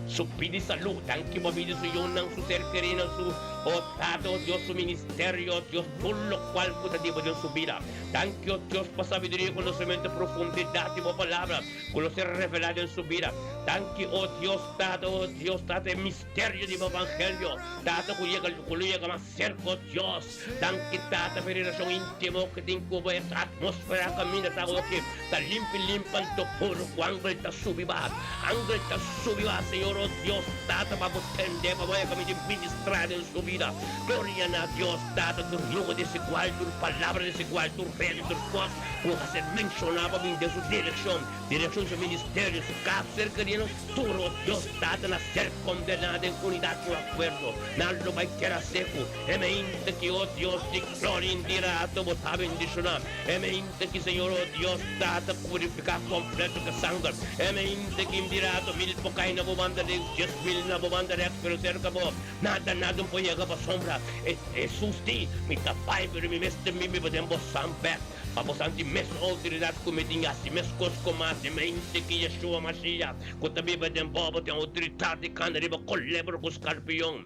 su pidi salú, danki pa bida di su yunan, su ser kerinan, su, o Tata, o Dios, su ministerio, o Dios, tur lokual ku ta diba den su bida. Danki, o Dios, pa sabiduria i konosementu profundidat di bo Palabra ku lo ser revelá den su bida. Danki, o Dios, Tata, o Dios, Tata, e misterio di bo Evangelio, Tata, ku yega, ku lo yega mas serka, o Dios. Danki, Tata, pa e relashon íntimo ku tin ku bo. E atmósfera kaminda ta awoki ta limpi limpi anto puru ku angel ta subi baha. Angel ta subi baha, Señor, o Dios, Tata, pa bo tende, pa bo e kaminda di ministrá den su bida. Gloria na Dios, Tata, tur yugo desigual, tur palabra desigual, tur rede, tur kos ku a ser menshoná pa bin den su direkshon, direkshon di su ministerio, su kas, serka di nos tur, o Dios, Tata, na ser kondená den unidat ku akuerdo. Nan lo bai keda seku. E mente ki, o Dios di gloria, indirato bo ta bendishoná. E mente ki, Señor, o Dios Tata, purifiká kompleto ku sanger. E mente ki indirato mil por kai na bo banda links, 10,000 na bo banda rèks, pero serka bo nada, nada no por yega pasobra e Hesus di, Mi ta bai, pero mi mester mi biba den bo san bèk, pa bo santi mesun outoridat ku mi tin, hasi meskos ku mas. E mente ki Yeshua Mashiach ku ta biba den bo, bo tin outoridat di kana riba kolebra ku skarpion.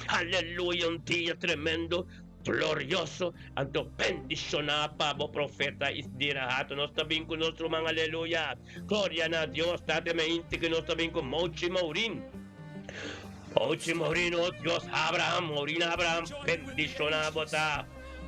Aleluya un dia tremendo, glorioso, anto bendiciona pa bo profeta Isdira Hato nos ta bin cu nos ruman aleluya gloria na Dios tata me inti cu nos ta bin cu Mochi Maurin Mochi Maurin oh Dios Abraham Maurin Abraham bendiciona bo ta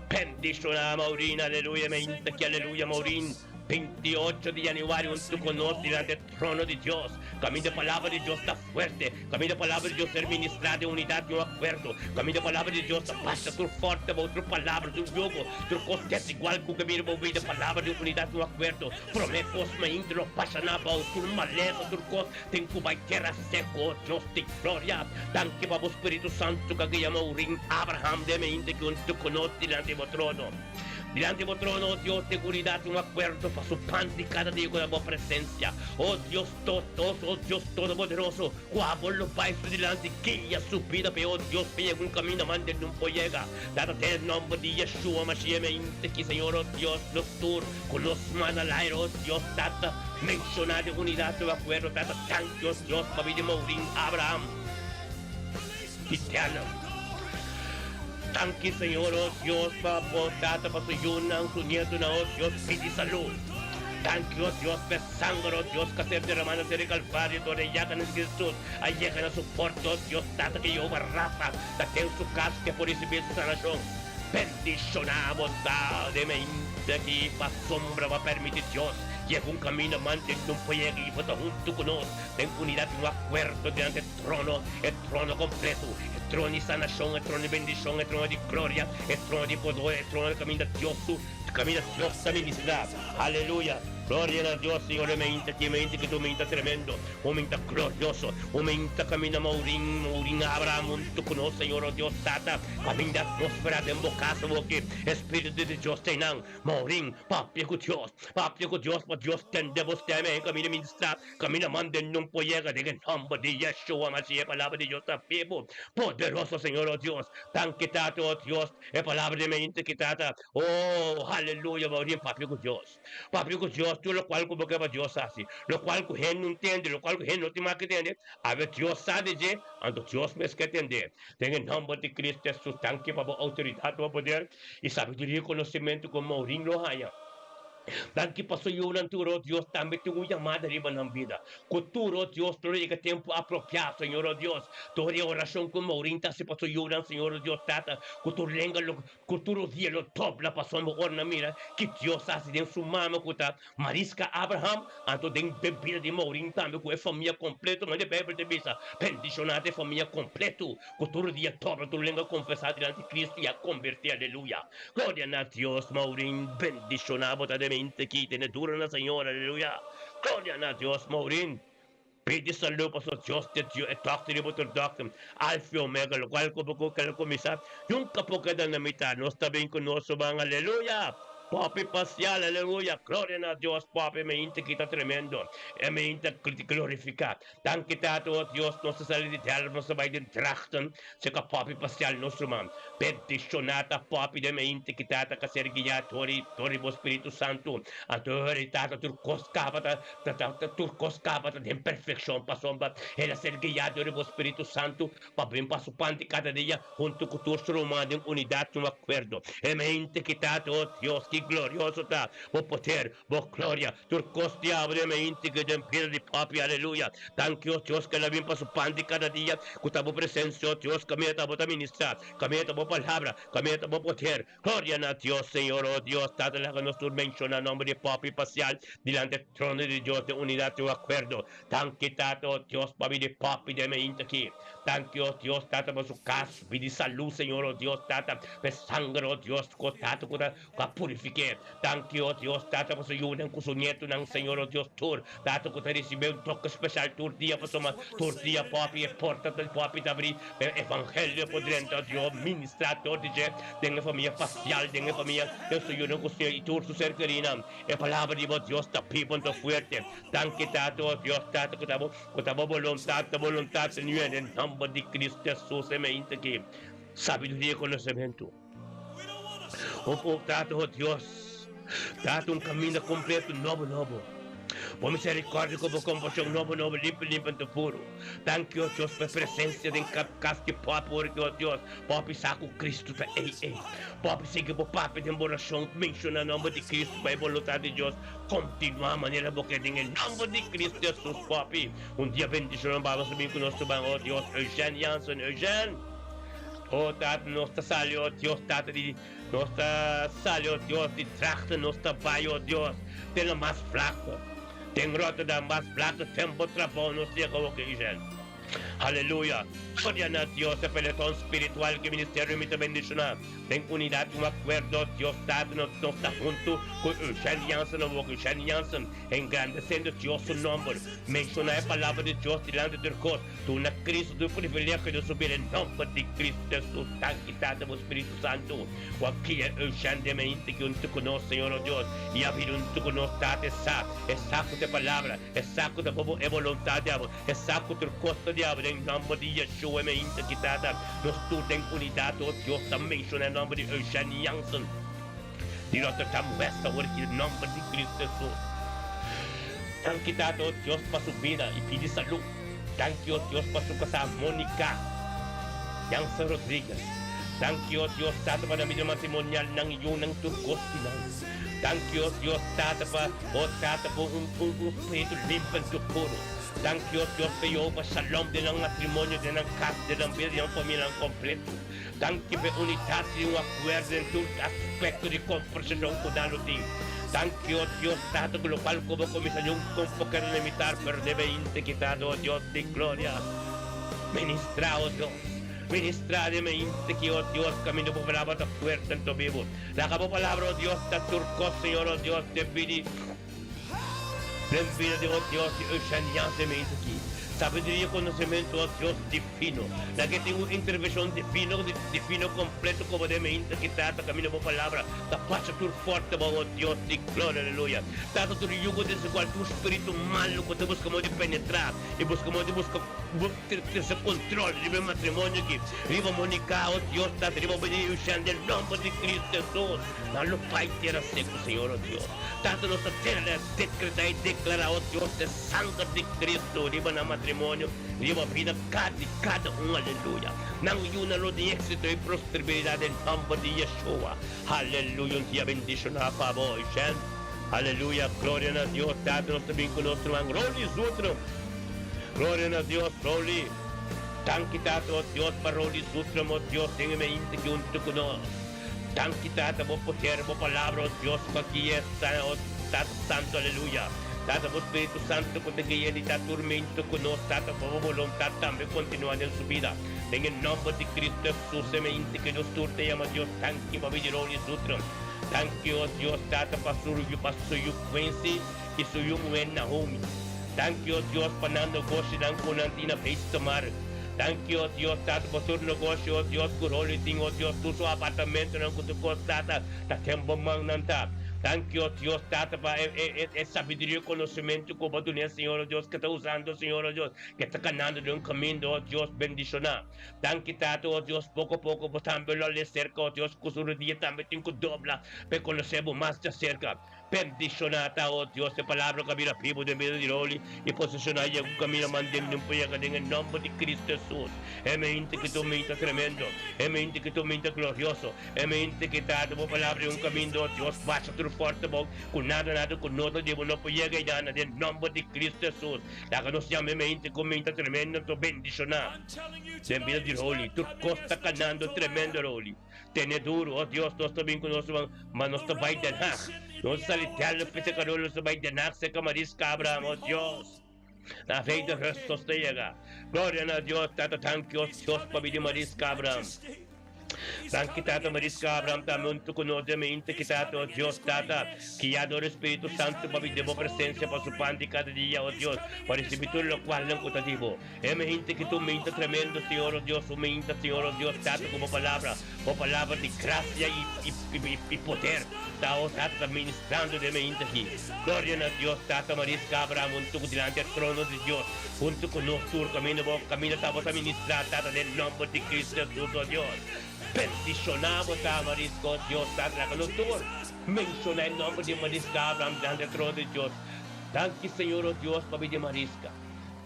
bendiciona Maurin aleluya me inti ki aleluya Maurin 28 di januari hunto cu nos dilanti e trono di Dios. Caminda e palabra di Dios ta fuerte. Caminda e palabra di Dios ser ministra den unidad di un acuerdo. Caminda e palabra di Dios ta pasa tur forte bao tur palabra, tur yogo, tur cos desigual cu ke bini bao bida palabra di unidad di un acuerdo. Prome cos mainta no pasa na bao tur malesa, tur cos tin cu bay tera seco. Dios di gloria, danki pa bo Spiritu Santo cu a guia Maurin Abraham den mainta ki hunto cu nos dilanti bo trono. Dilanti bo trono, o Dios, seguridat un akuerdo pa su pan di kada dia ku na bo presensia. O Dios Todos, o Dios Todopoderoso, ku abo lo bai su dilanti, guia su bida p'e, o Dios, p'e yega un kaminda mande nun por yega. Tata, den e nòmber di Yeshua Mashiach, mi a inta ki, Señor, o Dios, nos tur, ku nos man al aire, o Dios, Tata, menshoná den unidat su akuerdo, Tata, danki, o Dios, pabia di Mourin Abraham. Eterno. Danki Señor, oh Dios, pa bo tata, pa su yunan, su nietonan, oh Dios, pidi salud. Danki, oh Dios, pa e sanger, oh Dios, ku a ser derama na seri Kalvario dor e yaganan di Jesus a yega na su porta, oh Dios, Tata, ku Jehová Rafa ta den su kas ku e por risibí su sanashon. Bendishoná bo ta den mente aki pasobra bo a permití Dios yega un kaminda mantén un proyekto i bo ta huntu ku nos den unidat di un akuerdo dilanti Trono, e trono kompleto, e trono di sanashon, e trono di bendishon, e trono di gloria, e trono di poder, e trono kaminda Dios su, kaminda Dios ta ministrá. Aleluya! Gloria na Dios, Señor, e meinta ki, e meinta ki tu meinta tremendo, un meinta glorioso, un meinta kaminda Maurin, Maurin Abraham huntu ku nos, Señor, o Dios Tata, kaminda atmosfera den bo kas awoki, e Spiritu di Dios ta einan. Maurin, papia ku Dios, papia ku Dios pa Dios tende bo stèm e kaminda ministrá. Camina manden nun por yega den e nomber di Yeshua Mashiach e palabra di Dios ta bibu, poderoso Señor oh Dios, danki Tata oh Dios, e palabra di mente ki Tata, oh aleluya bo tin papia ku Dios, papia ku Dios tur lokual ku bo ke pa Dios hasi, lokual ku hende no ntende, lokual ku hende no tin mas ke tende, awe Dios sa di dje, anto Dios mes ke tende, den e nomber di Cristo Jesus danki pa bo outoridat, bo poder i sabiduria i konosementu ku Maurin lo haña. Danki pa su yunan tur, o Dios, tambe tin un yamada riba nan bida. Ku tur, o Dios, lo yega tempu apropiá, Señor, o Dios. Tur e orashon ku Maurin ta hasi pa su yunan, Señor, o Dios, Tata, ku tur lenga lo, ku tur rodia lo dobla pasobra ora nan mira ki Dios a hasi den su mama ku ta Mariska Abraham, anto den bida di Maurin tambe ku e famia kompleto, manera Beibel ta bisa, Bendishoná ta e famia kompleto ku tur rodia dobla, tur lenga konfesá dilanti Cristo i a kombertí. Aleluya! Gloria na Dios, Maurin bendiciona bo ta de mente ki tene duro na Señor, aleluya. Gloria na Dios, Maurin. Pidi salú pasobra Dios ta Dios, e tòg ta riba tur dòkter, Alfa i Omega, lokual ku bo ku kel kuminsá nunka por keda na mitá. Nos ta bin ku nos ruman, aleluya! Popi pasial, aleluya! Gloria na Dios, popi meinta ki ta tremendo, e meinta glorifiká. Danki Tata, o Dios, nos ta sali di Delft, nos ta bai den Drachten, seka popi pasial nos ruman. Bendishoná ta popi den meinta ki Tata ka ser guiá dor di dor di bo Spiritu Santu. Anto ora Tata tur kos kaba ta Ta ta tur kos kaba ta den perfekshon pasobra el a ser guiá dor di bo Spiritu Santu pa bin pa su panti kada dia huntu ku tur su ruman den unidat i un akuerdo. E mente ki ta ta, o Dios, ki glorioso ta bo poder, bo gloria, tur kos di abo den mente ki den bida di papi. Aleluya! Danki, o Dios, ku el a bin pa su panti kada dia ku ta bo presensia, o Dios, kaminda ta bo ta ministrá, kaminda ta bo palabra, kaminda ta bo poder. Gloria na Dios, Señor, oh Dios, Tata, laga nos tur menciona nomber di Papi Pasial dilanti e trono di Dios den unidad i un acuerdo. Danki, Tata, oh Dios, pa bini Papi den mainta aki. Danki, oh Dios, Tata, pa su cas, bini salud, Señor, oh Dios, Tata, pa e sanger, oh Dios, cu Tata cu ta cu a purifique. Danki, oh Dios, Tata, pa su yunan cu su nietonan, Señor, oh Dios, tur, Tata, cu ta ricibi un toque special tur dia, pasobra tur dia Papi e porta ta Papi ta abri. E evangelio por drenta Dios ministra tur di dje den e famia pasial, den e famia den su yunan ku ser i tur su ser kerinan. E palabra di bo Dios ta bibo anto fuerte. Danki Tata, o Dios Tata ku ta bo ku ta bo boluntat, ta boluntat Señor den nomber di Cristo Jesus e mainta aki. Sabiduria i konosementu. O o Tata, o Dios, Tata un kaminda kompleto nobo nobo. Bo misericordia ku bo kompashon nobo nobo limpi limpi anto puru. Danki, o Dios, pa e presensia den kas di popi ora ki, o Dios, popi sa ku Kristu ta ei ei. Popi sigui bo papia den bo orashon, menshoná nòmber di Kristu pa e boluntat di Dios kontinuá manera bo ke den e nòmber di Kristu Hesus, popi. Un dia bendishonnan baba sa bin ku nos ruman, o Dios, Eugène Jansen, Eugène! O Tata, nos ta sali, o Dios, Tata di, nos ta sali, o Dios, di trachten, nos ta bai, o Dios, den lo mas flakte. Den Rotterdam mas flakte ten bo trabou nos yega hopi Eugène. Aleluya! Gloria na Dios e peleton spiritual ki ministerio mi ta bendiciona den unidad y un acuerdo Dios Tata nos nos ta hunto cu Eugène Jansen awor Eugène Jansen engrandeciendo Dios su nomber menciona e palabra di Dios dilanti tur cos duna Cristo tur privilegio di su bida en nomber di Cristo Jesus danki Tata bo Spiritu Santo cu a guia Eugène den mente ki hunto cu nos Señor o Dios y a bira hunto cu nos Tata e sa e sa cu ta e palabra e sa cu ta bo e boluntad di abo E sa cu tur cos ta diabel den nomber di Yeshua e mainta ki tata nos tur den unidad o Dios ta menciona e nomber di Eugène Jansen di Rotterdam West awor ki den nomber di Cristo Jesus. Danki tata o Dios pa su bida y pidi salud. Danki o Dios pa su casá Monica Jansen Rodriguez. Danki o Dios tata pa nan bida matrimonial nan yunan tur cos di nan. Danki o Dios tata pa o tata pa un un un spiritu limpi en tu puro. Danki o Dios pa Jehovah shalom den nan matrimonio, den nan kas, den nan bida, den nan familianan kompleto. Danki pa e unidat i un akuerdo den tur aspekto di kombersashon ku nan lo tin. Danki o Dios Tata ku lokual ku bo kuminsá di un kompoker limitar pero debe ainda kita o Dios di gloria. Ministrá o Dios. Ministrá den mente ki o Dios kaminda bo palabra ta fuerte anto bibu. Laga bo palabra o Dios ta tur kos Señor o Dios den bidi. Den bida di o Dios di Eugène Jansen mi aki. Sabiduria i konosementu o Dios divino. Laga e tin un intervenshon divino divino kompleto komo den mi aki Tata kaminda bo palabra ta pasa tur forte bo o Dios di gloria aleluya. Tata tur yugo desigual tur spiritu malu ku ta buska modo di penetra i buska modo di buska trese kontrol riba e matrimonio aki riba Monica o Dios Tata riba bo di Eugène den nomber di Cristo Jesus. Nan lo bai tera seku, Señor, o Dios. Tata, nos ta tera dekretá i deklará, o Dios, e sanger di Cristo riba nan matrimonio, riba bida di kada un. Aleluya. Nan yunan lo di éksito i prosperidad den nòmber di Yeshua. Aleluya. Un dia bendishoná pa bo, Eugène. Aleluya. Gloria na Dios. Tata, nos ta bin ku nos ruman Rolly Zutro. Gloria na Dios, Rolly. Danki, Tata, o Dios, pa Rolly Zutro, o Dios, den e mainta ki huntu ku nos. Danki Tata bo poder bo palabra o Dios cu aki esta o Tata Santo aleluya Tata bo Spiritu Santo cu ta guia di ta turmento cu nos Tata pa bo boluntad tambe continua den su bida den e nomber di Cristo Jesus e mente cu nos tur ta yama Dios danki pa bidi Rony Sutro danki o Dios Tata pa su pa su yu Quincy y su yu muhe Naomi. Danki, o Dios, pa nan negoshinan ku nan tin na Beestemar. Danki, o Dios, Tata, pa tur negoshi, o Dios, ku Rolly tin, o Dios, tur su apartamentonan ku tur kos, Tata, ta den bo mannan ta. Danki, o Dios, Tata, pa e, e, e, e sabiduria i konosementu ku bo a dun'é, Señor, o Dios, ke ta usando, Señor, o Dios, ke ta kanando den un kaminda, o Dios, bendishoná. Danki, Tata, o Dios, poko poko bo tambe lo al'é serka, o Dios, ku su rudia tambe tin ku dobla pa e konosé bo mas djaserka. Bendishoná ta, o Dios, e palabra ku a bira bibu den bida di Rolly i posishoná yega ku kaminda mand'é den por yega den e nòmber di Kristu Hesus. E mente ki tu minta tremendo, e mente ki tu minta glorioso, e mente ki ta bo palabra den un kaminda, o Dios, basha tur forsa bo ku nada nada ku no ta di bo no por yega einan den nòmber di Kristu Hesus. Laga nos yama e mente ku minta tremendo anto bendishoná den bida di Rolly. Tur kos ta kanando tremendo, Rolly. Tene duru, oh Dios, nos ta bin ku nos ruman, ma nos ta bai Den Haag. Nos ta sali Delft p'e sekador, nos ta bai Den Haag serka Mariska Abraham, oh Dios. Na Vrijdag rust nos ta yega. Gloria na Dios, Tata, danki, oh Dios, pa bini Mariska Abraham. Danki, Tata, Mariska Abraham tambe huntu ku nos den mente ki Tata, oh Dios, Tata, guia dor e Spiritu Santu pa bin den bo presensia pa su pan di kada dia, oh Dios, pa risibi tur lokualnan ku ta di bo. E mente ki tu meinta tremendo, Señor, oh Dios, un meinta, Señor, oh Dios, Tata, ku bo palabra, bo palabra di grasia i, i, i, i poder, ta, oh Tata, ta ministrando den meinta aki. Gloria na Dios, Tata, Mariska Abraham, huntu ku dilanti e trono di Dios, huntu ku nos tur, kaminda bo kaminda ta bo ta ministrá, Tata, den nomber di Cristo Jesus, oh Dios. Bendishoná bo ta, Mariska, oh Dios, Tata, laga nos tur menshoná e nomber di Mariska Abraham dilanti e trono di Dios. Danki, Señor, oh Dios, pabia di Mariska.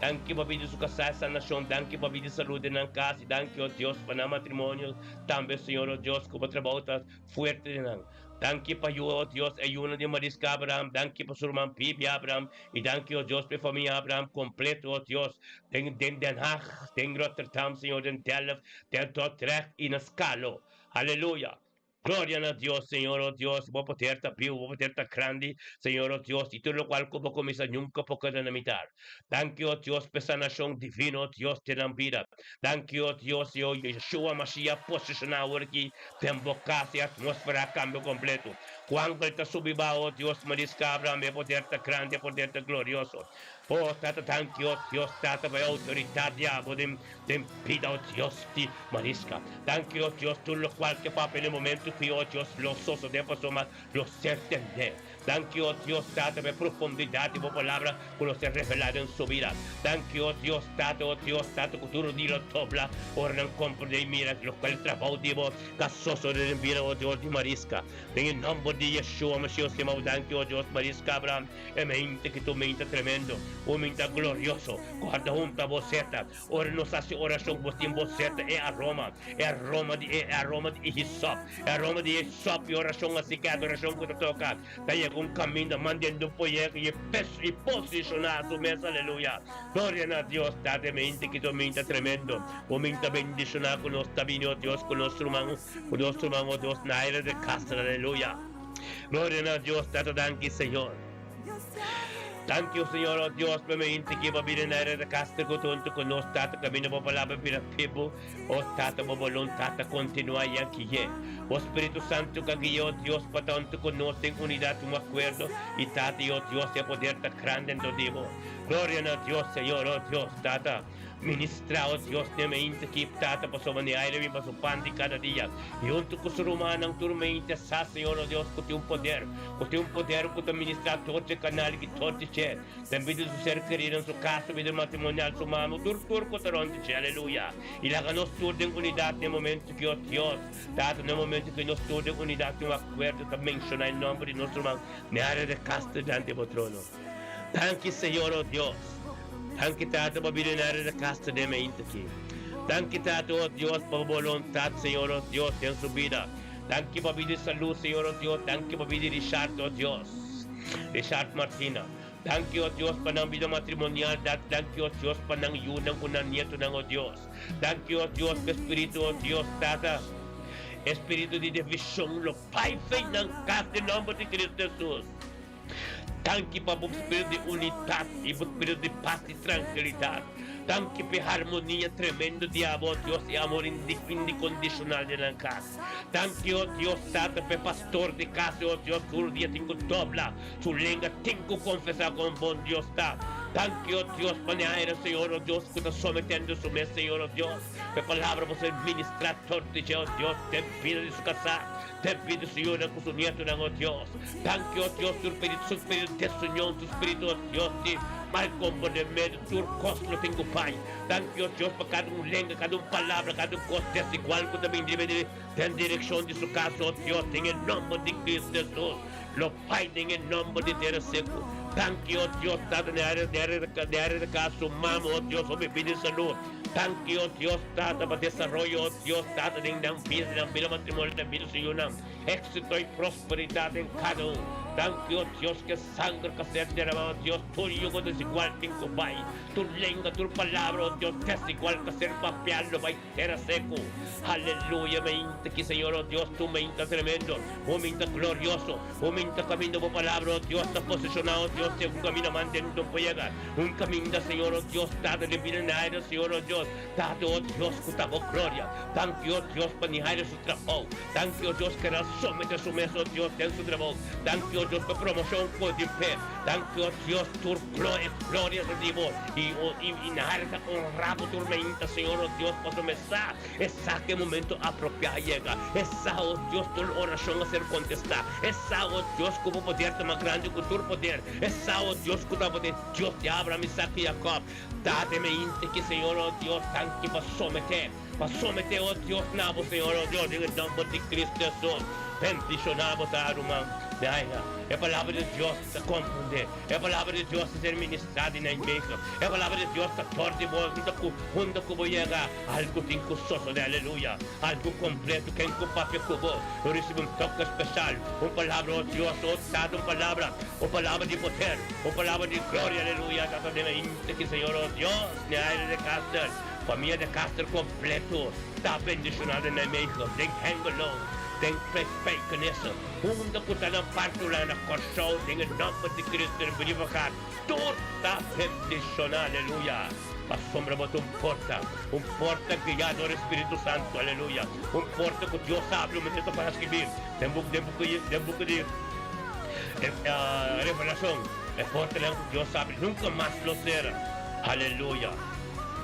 Danki pa bida su kasá esa nashon, danki pa bida salud den nan kas i danki, o Dios, pa nan matrimonio tambe, Señor, o Dios, ku bo trabou ta fuerte den nan. Danki pa yu, o Dios, e yunan di Mariska Abraham, danki pa su ruman Bibi Abraham i danki, o Dios, pa e famia Abraham kompleto, o Dios, den den Den Haag, den Rotterdam, Señor, den Delft, den Dordrecht i na Skalo. Aleluya! Gloria na Dios, Señor, oh Dios, bo poder ta biu, bo poder ta grandi, Señor, oh Dios, y tur locual cu bo cuminsa nunca por keda na mitar. Danki, oh Dios, p'e sanacion divino, oh Dios, den nan bida. Danki, oh Dios, y oh Yeshua Mashiach posiciona awor aki den bo cas y atmosfera a cambia completo. Cu angel ta subi bao, oh Dios, Mariska Abraham, e poder ta grandi, e poder ta glorioso. Oh Tata, danki, oh Dios, Tata, pa e autoridad di abo den Den bida, oh Dios di Mariska. Danki, oh Dios, tur lokual ke papia den momento ki, oh Dios, lo sosodé pasobra lo ser tendé. Danki, oh Dios, Tata, pa e profundidat di bo palabra ku lo ser revelá den su bida. Danki, oh Dios, Tata, oh Dios, Tata, ku tur di lo dobla ora nan komprendé i mira lokual e trabou di bo ka sosodé den bida, oh Dios di Mariska. Den e nòmber di Yeshua Mashiach, stima bo danki, oh Dios, Mariska Abraham, e mente ki tu meinta tremendo, un meinta glorioso, ku hunta bo seta. Ora nos hasi orashon, bo tin bo seta e aroma, e aroma di e aroma di e hisop, e aroma di e hisop i orashon asi ke adorashon ku ta toka ta yega un kaminda mandendo un poyek i e pes i posishoná su mes, aleluya. Gloria na Dios, Tata e mente ki ta minta tremendo, bo minta bendishoná ku nos ta bini, o Dios, ku nos ruman, ku nos ruman, o Dios, Naira de Castro, aleluya. Gloria na Dios, Tata danki Señor. Danki, o Señor, o Dios, pa mi hende ki bo bira na e rekaster ku ta huntu ku nos, Tata, kaminda bo palabra bira bibu. O Tata, bo boluntat ta kontinuá i a gui'é. Bo Spiritu Santu ka gui'é, o Dios, pa ta huntu ku nos den unidat, un akuerdo, i Tata i o Dios, e poder ta grandi dentro di bo. Gloria na Dios, Señor, o Dios, Tata. Ministrá, o Dios, den mente ki Tata pasobra ni aire bin pa su pan di kada dia. I huntu ku su rumannan tur mente sa, Señor, o Dios, ku tin un poder, ku tin un poder ku ta ministrá tur dje kanal i tur di dje, den bida di su ser kerido, su kasa, bida matrimonial, su mama, tur tur ku ta rònt di dje. Aleluya! I laga nos tur den unidat den momentu ki, o Dios, Tata, den momentu ki nos tur den unidat tin un akuerdo ta menshoná e nòmber di nos ruman Nearia de Castro dilanti bo trono. Danki Señor oh Dios. Danki Tata pa bira na reda kasta den mainta aki. Danki Tata oh Dios pa bo boluntad Señor oh Dios den su bida. Danki pa bida di salud Señor oh Dios. Danki pa bida di Richard oh Dios. Richard Martina. Danki oh Dios pa nan bida matrimonial. Danki oh Dios pa nan yunan ku nan nietonan oh Dios. Danki oh Dios pa e spiritu oh Dios Tata. E spiritu di divishon lo bai fei nan kas den nomber di Cristo Jesus. Danki pa bo spiritu di unidat i bo spiritu di pas i trankilidat. Danki pa e harmonia tremendo di abo, o Dios, i amor indikondishonal den nan kas. Danki, o Dios Tata, pa e pastor di kas, o Dios, tur dia tin ku dobla su lenga, tin ku konfesá kon bon Dios ta. Danki, o Dios, pa Neaira, Señor, o Dios, ku ta sometendo su mes, Señor, o Dios, pa e palabra bo ser ministrá tur di dje, o Dios, den bida di su kasá, den bida di su yunan ku su nietunan, o Dios. Danki, o Dios, tur pidi su spiritu desunion, su spiritu, o Dios, di mal komportamentu, tur kos lo tin ku bai. Danki, o Dios, pa kada un lenga, kada un palabra, kada un kos desigual ku ta bin riba di den direkshon di su kas, o Dios, den e nòmber di Cristo Jesus. Lo bai den e nomber di tera seku. Danki, o Dios, Tata, den área, den área, den área di kas, su mama, o Dios, hopi bida i salú. Danki, o Dios, Tata, pa desaroyo, o Dios, Tata, den nan bida, den nan bida matrimonio, den bida su yunan. Éksito i prosperidat den kada un. Danki, o Dios, ku e sanger ku a ser deramá, o Dios, tur yugo desigual tin ku bai. Tur lenga, tur palabra, o Dios, desigual ku a ser papiá lo bai. Tera seku. Aleluya meinta ki Señor oh Dios tu meinta tremendo un meinta glorioso un meinta kaminda bo palabra oh Dios ta posiciona oh Dios den un kaminda manteni un por yega un kaminda Señor oh Dios tata den bida naira Señor oh Dios tata oh Dios ku ta bo gloria danki oh Dios pa Nihaira su trabou danki oh Dios keda somete su mes oh Dios den su trabou danki oh Dios pa promocion ku di fe danki oh Dios tur gloria gloria ta di bo. I o i i nada ta honra bo tur meinta, Señor, o Dios, pasobra e sa, e sa ku e momento apropiá a yega. E sa, o Dios, tur orashon a ser kontestá. E sa, o Dios, ku bo poder ta mas grandi ku tur poder. E sa, o Dios, ku ta bo ta e Dios di Abraham, Isaac i Jacob. Tata, e meinta ki, Señor, o Dios, danki pa someté, pa someté, o Dios, na bo, Señor, o Dios, den e nòmber di Cristo Hesus. Bendishoná bo ta, ruman. Naina, e palabra di Dios ta komprondé. E palabra di Dios ta ser ministrá di Nijmegen. E palabra di Dios ta tor di bo hunta ku hunta ku bo yega. Algu tin ku sosodé, aleluya. Algu kompleto ken ku papia ku bo. Lo risibí un toke speshal, un palabra, oh Dios, oh Tata, un palabra, un palabra di poder, un palabra di gloria, aleluya. Tata den ainda ki Señor, oh Dios, n'e aire de Caster, famia de Caster kompleto ta bendishoná den Nijmegen, den Hengelo, den Spijkenisse. Unda ku ta nan parti Hulanda, Kòrsou, den e nòmber di Cristo den Brievengaat, tur ta bendishoná, aleluya! Pasobra bo ta un porta, un porta guiá dor e Spiritu Santu, aleluya! Un porta ku Dios a habri un manera ta para skibí den buki, den buki, den buki di Revelashon, e portanan ku Dios a habri nunka mas lo sera, aleluya!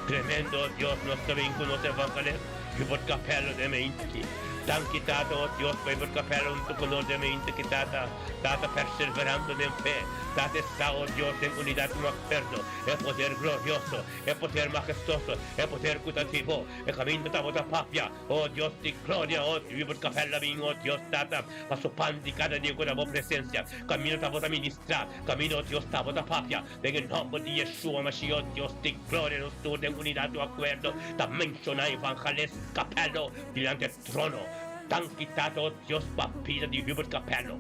Tremendo, Dios, nos ta bin ku nos evangelist Hubert Capello den meinti. Danki Tata, oh Dios, pa e Capella hunto cu nos den mente ki Tata, Tata perseverando den fe, Tata esta, oh Dios, den unidad un acuerdo, e poder glorioso, e poder majestoso, e poder cu ta di bo, e caminda tabata papia, oh Dios di gloria, oh Hubert Capella bin, oh Dios Tata, pa su pan di cada dia cu ta bo presencia, caminda tabata ministra, caminda, oh Dios, tabata papia, Den e nòmber di Yeshua Mashiach, o Dios di gloria, nos tur den unidat i akuerdo ta menshoná Evangelist Capello dilanti e trono. Danki, Tata, o Dios, pa bida di Hubert Capello.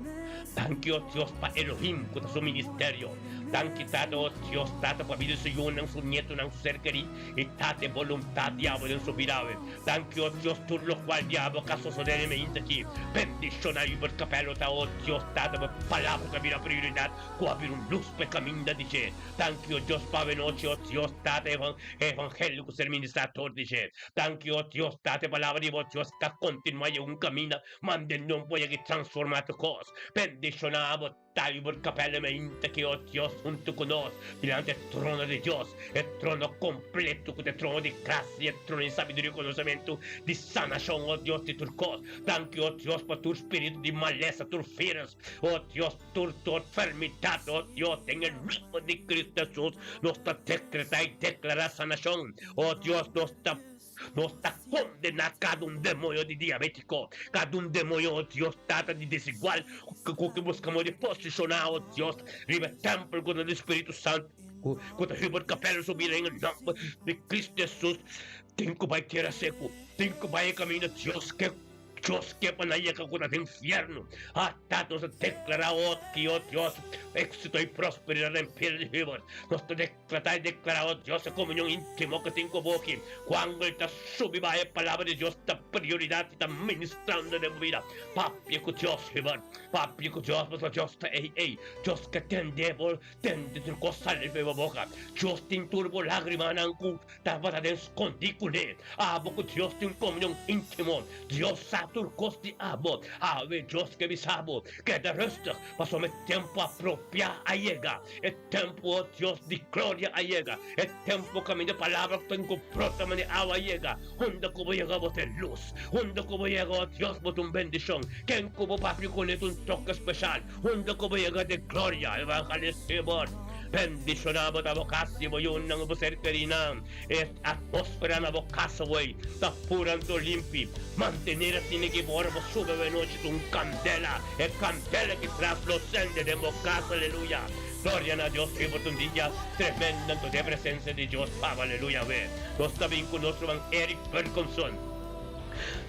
Danki, o Dios, pa Elohim ku ta su ministerio. Danki, Tata, o Dios, Tata, pa bida di su yunan, su nietunan, su ser kerí, i Tata, e boluntat di abo den su bida awe. Danki, o Dios, tur lokual di abo ka sosodé den e mainta aki. Bendishoná Hubert Capello ta, o Dios, Tata, bo palabra ta bira prioridat. Ku a bira un lus pa e kaminda di dje. Danki, o Dios, pa awenochi, o Dios, Tata, e evangelio ku ser ministrá tur di dje. Danki, o Dios, Tata, e palabra di bo, Dios, ta kontinuá yega un kaminda manda e nom por yega i transformá tur kos. Bendishoná bo Talbot Capella mainta ki, o Dios, huntu ku nos dilanti e trono di Dios, e trono kompleto ku ta e trono di grasia, e trono di sabiduria i konosementu, di sanashon, o Dios, di tur kos. Danki, o Dios, pa tur spiritu di malesa, tur virus, o Dios, Tur tur enfermidat, oh Dios, den e nomber di Cristo Jesus, nos ta decreta y declara sanacion. Oh Dios, nos ta nos ta condena cada un demonio di diabetico, cada un demonio, oh Dios, Tata, di desigual, cu ke busca modo di posiciona, oh Dios, riba e tempel cu ta di Spiritu Santo, cu ta riba e capel su bida den e nomber di Cristo Jesus. Tin cu bay tera seco, tin cu bay e camino, Dios, ke. Dios ke pa nan yega ku ta den fiernu. Ata nos ta deklará o ki, o Dios, éksito i prosperidat den pida di Hubert. Nos ta deklará i deklará, o Dios, e komunion íntimo ku tin ku bo aki. Ku angel ta subi baha e Palabra di Dios ta prioridat i ta ministrando den bo bida. Papia ku Dios, Hubert. Papia ku Dios, pasobra Dios ta ei ei. Dios ke tende bo, tende tur kos sali for bo boka. Dios tin tur bo lágrimanan ku Tabata den skondí kuné. Abo ku Dios tin un komunion íntimo. Dios sa. tur kos di abo. Awe Dios ke bisa bo, keda rustig, pasobra e tempu apropiá a yega. E tempu, o Dios di gloria, a yega. E tempu kaminda e palabra ku ta inkomprota manera awa a yega. Unda ku bo yega bo ta e lus. Unda ku bo yega, o Dios, bo ta un bendishon. Ken ku bo papia kuné ta un toke speshal. Unda ku bo yega ta e gloria. Evangelist Hubert, bendishoná bo ta bo kas i bo yunan i bo ser kerinan. E atmósfera na bo kas awey ta pur anto limpi. Mantener asina ki bo ora bo sube awey nochi ta un kandela. E kandela ki tras lo sende den bo kas. Aleluya! Gloria na Dios riba ta un dia tremendo anto den presencia di Dios paba. Aleluya! Awe nos ta bin ku nos ruman Eric Berconson.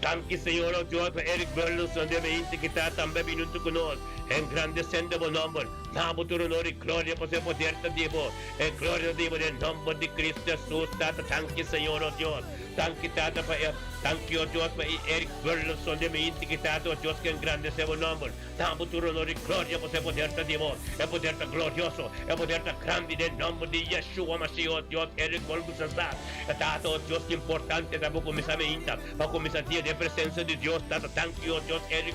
Danki Señor o Dios pa Eric Berlunson den meinti ki ta tambe bin huntu ku nos. Engrandesendo bo nomber. Na bo tur honor i gloria pasobra e poder ta di bo. E gloria ta di bo den nomber di Cristo Jesus. Tata danki Señor o Dios. Danki Tata pa e Danki o Dios pa e Eric Burleson den mi inti ki Tata o Dios ke engrandese bo nomber. Na bo tur honor i gloria pasobra e poder ta di bo. E poder ta glorioso. E poder ta grandi den nomber di Yeshua Mashiach o Dios Eric Burleson sa. E Tata o Dios ki importante ta bo kuminsa mi inta pa kuminsa dia den presencia di Dios. Tata danki o Dios Eric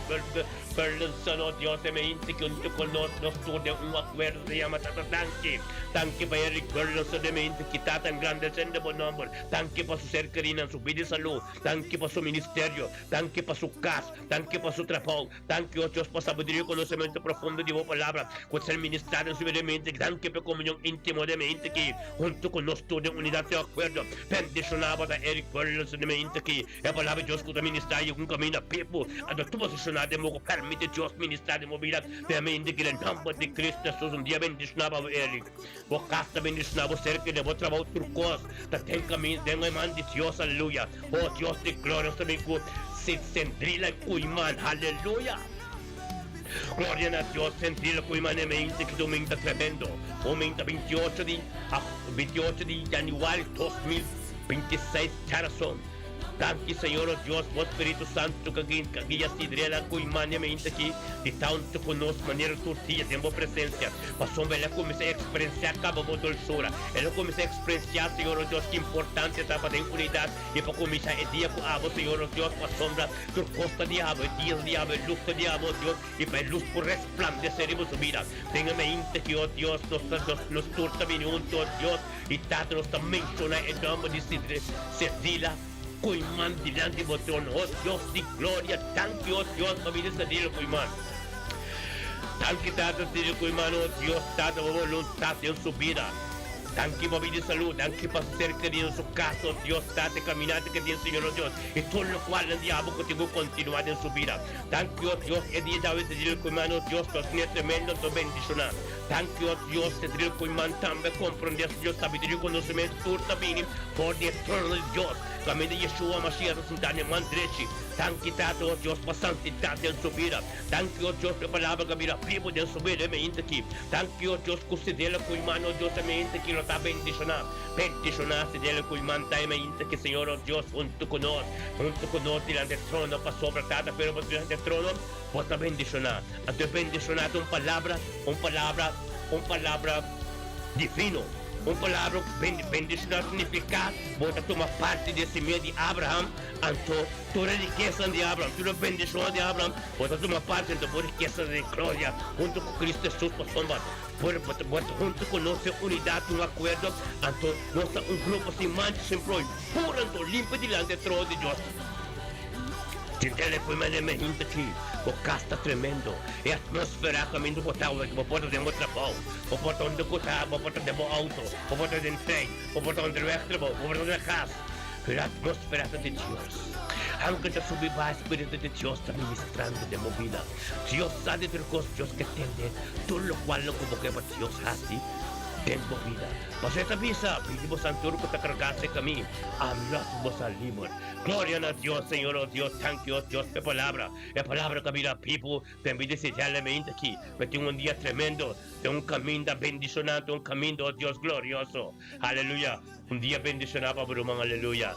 Burleson o Dios e mi inti ki untu ku nos nos tur den un akuerdo ta yama Tata danki. Danki pa Eric Burleson e mi inti ki Tata engrandesendo bo nomber. Danki pa su ser kerinan, su bida i salú. Danki pa su ministerio. Danki pa su kas. Danki pa su trabou. Danki, o Dios, pa sabiduria i konosementu profundo di bo Palabra ku ta ser ministrá den su bida i mente. Danki pa e komunion íntimo den mente aki, huntu ku nos tur den unidat i akuerdo. Bendishoná bo ta Eric Burleson den mente aki. E Palabra di Dios ku ta ministrá i ku kaminda pipu a ta tur posishoná den bo ku permiti Dios ministrá den bo bida den mente aki den nòmber di Cristo Jesus. Un dia bendishoná pa bo, Eric. Bo kas ta bendishoná, bo ser kende, bo trabou tur kos ta den kamin den e man di Dios, aleluya. O Dios di gloria, nos ta bin ku Sendrila Koeiman, aleluya. Gloria na Dios, Sendrila Koeiman e mente ki domingo ta tremendo. Domingo ta 28 di 28 di januari 2026, djarason. Danki Señor o Dios, bo Spiritu Santu ka guia Sidrela ku Imania meinta aki di tantu ku nos manera tur dia den bo presencia. Pasobra el a kuminsá eksperensiá kaba bo dulsura. El a kuminsá eksperensiá, Señor o Dios, ki importante ta pa den unidat i pa kuminsá e dia ku abo, Señor o Dios, pasobra tur kos ta di abo, e dia ta di abo, e lus ta di abo, o Dios, i pa e lus por resplandesé riba su bida. Den e meinta aki, o Dios, nos ta, nos tur ta bini huntu, o Dios. I Tata nos ta menshoná e nòmber di Sedila Koeiman dilanti bo trono. O Dios di gloria, danki o Dios pa bida Sedila Koeiman. Danki Tata Sedila Koeiman, o Dios Tata pa bo boluntat den su bida. Danki pa bida salú, danki pa su ser kerido, su kas, o Dios Tata, e kaminante ke tin Señor o Dios, i tur lokual nan di abo ku tin ku kontinuá den su bida. Danki o Dios e dia djawe Sedila Koeiman, o Dios, nos tin e tremendo anto bendishoná. Danki o Dios, e drill cu iman tambe comprende su Dios sabiduria y conocimento tur ta bini for di e trono di Dios, caminda Yeshua Mashiach ta sinta na e man drechi. Danki Tata o Dios pa santidad den su bida. Danki o Dios pa e palabra cu a bira bibo den su bida e meinta aki. Danki o Dios cu Sidela cu iman o Dios e meinta aki lo ta bendiciona. Bendiciona Sidela cu iman ta e meinta aki Señor o Dios hunto cu nos, hunto cu nos dilanti e trono pasobra Tata pero bo dilanti e trono. Bo ta bendishoná. Anto e bendishoná ta un palabra, un palabra, un palabra divino. Un palabra bendishoná signifiká bo ta tuma parti di e simia di Abraham, anto tur e rikesanan di Abraham, tur e bendishonnan di Abraham, bo ta tuma parti, anto bo rikesanan di gloria huntu ku Cristo Hesus pasobra bo ta bo ta huntu ku nos den unidat, un akuerdo, anto nos ta un grupo sin mancha, sin prooi, puro anto limpio dilanti e trono di Dios. Tintele pui mane me hinta ki bo kas ta tremendo. E atmosfera kaminda bo ta wek, bo por ta den bo trabou, bo por ta unda ku ta, bo por ta den bo outo, bo por ta den trein, bo por ta onderweg trabou, bo por ta na kas. Pero e atmosfera ta di Dios. Aunke ta subi baha e spiritu di Dios ta ministrando den bo bida. Dios sa di tur kos, Dios ke tende tur lokual lo ku bo ke pa Dios hasi den bo bida. Pasobra e ta bisa, Pidi bo santur ku ta kargá serka mi, ami lo hasi bo sa liber. Gloria na Dios, Señor, oh Dios, danki, oh Dios, p'e palabra, e palabra ku a bira bibu den mi desidialamente aki. Mi tin un dia tremendo den un kaminda bendishonante, un kaminda, oh Dios, glorioso. Aleluya! Un dia bendishoná pa bo ruman, aleluya.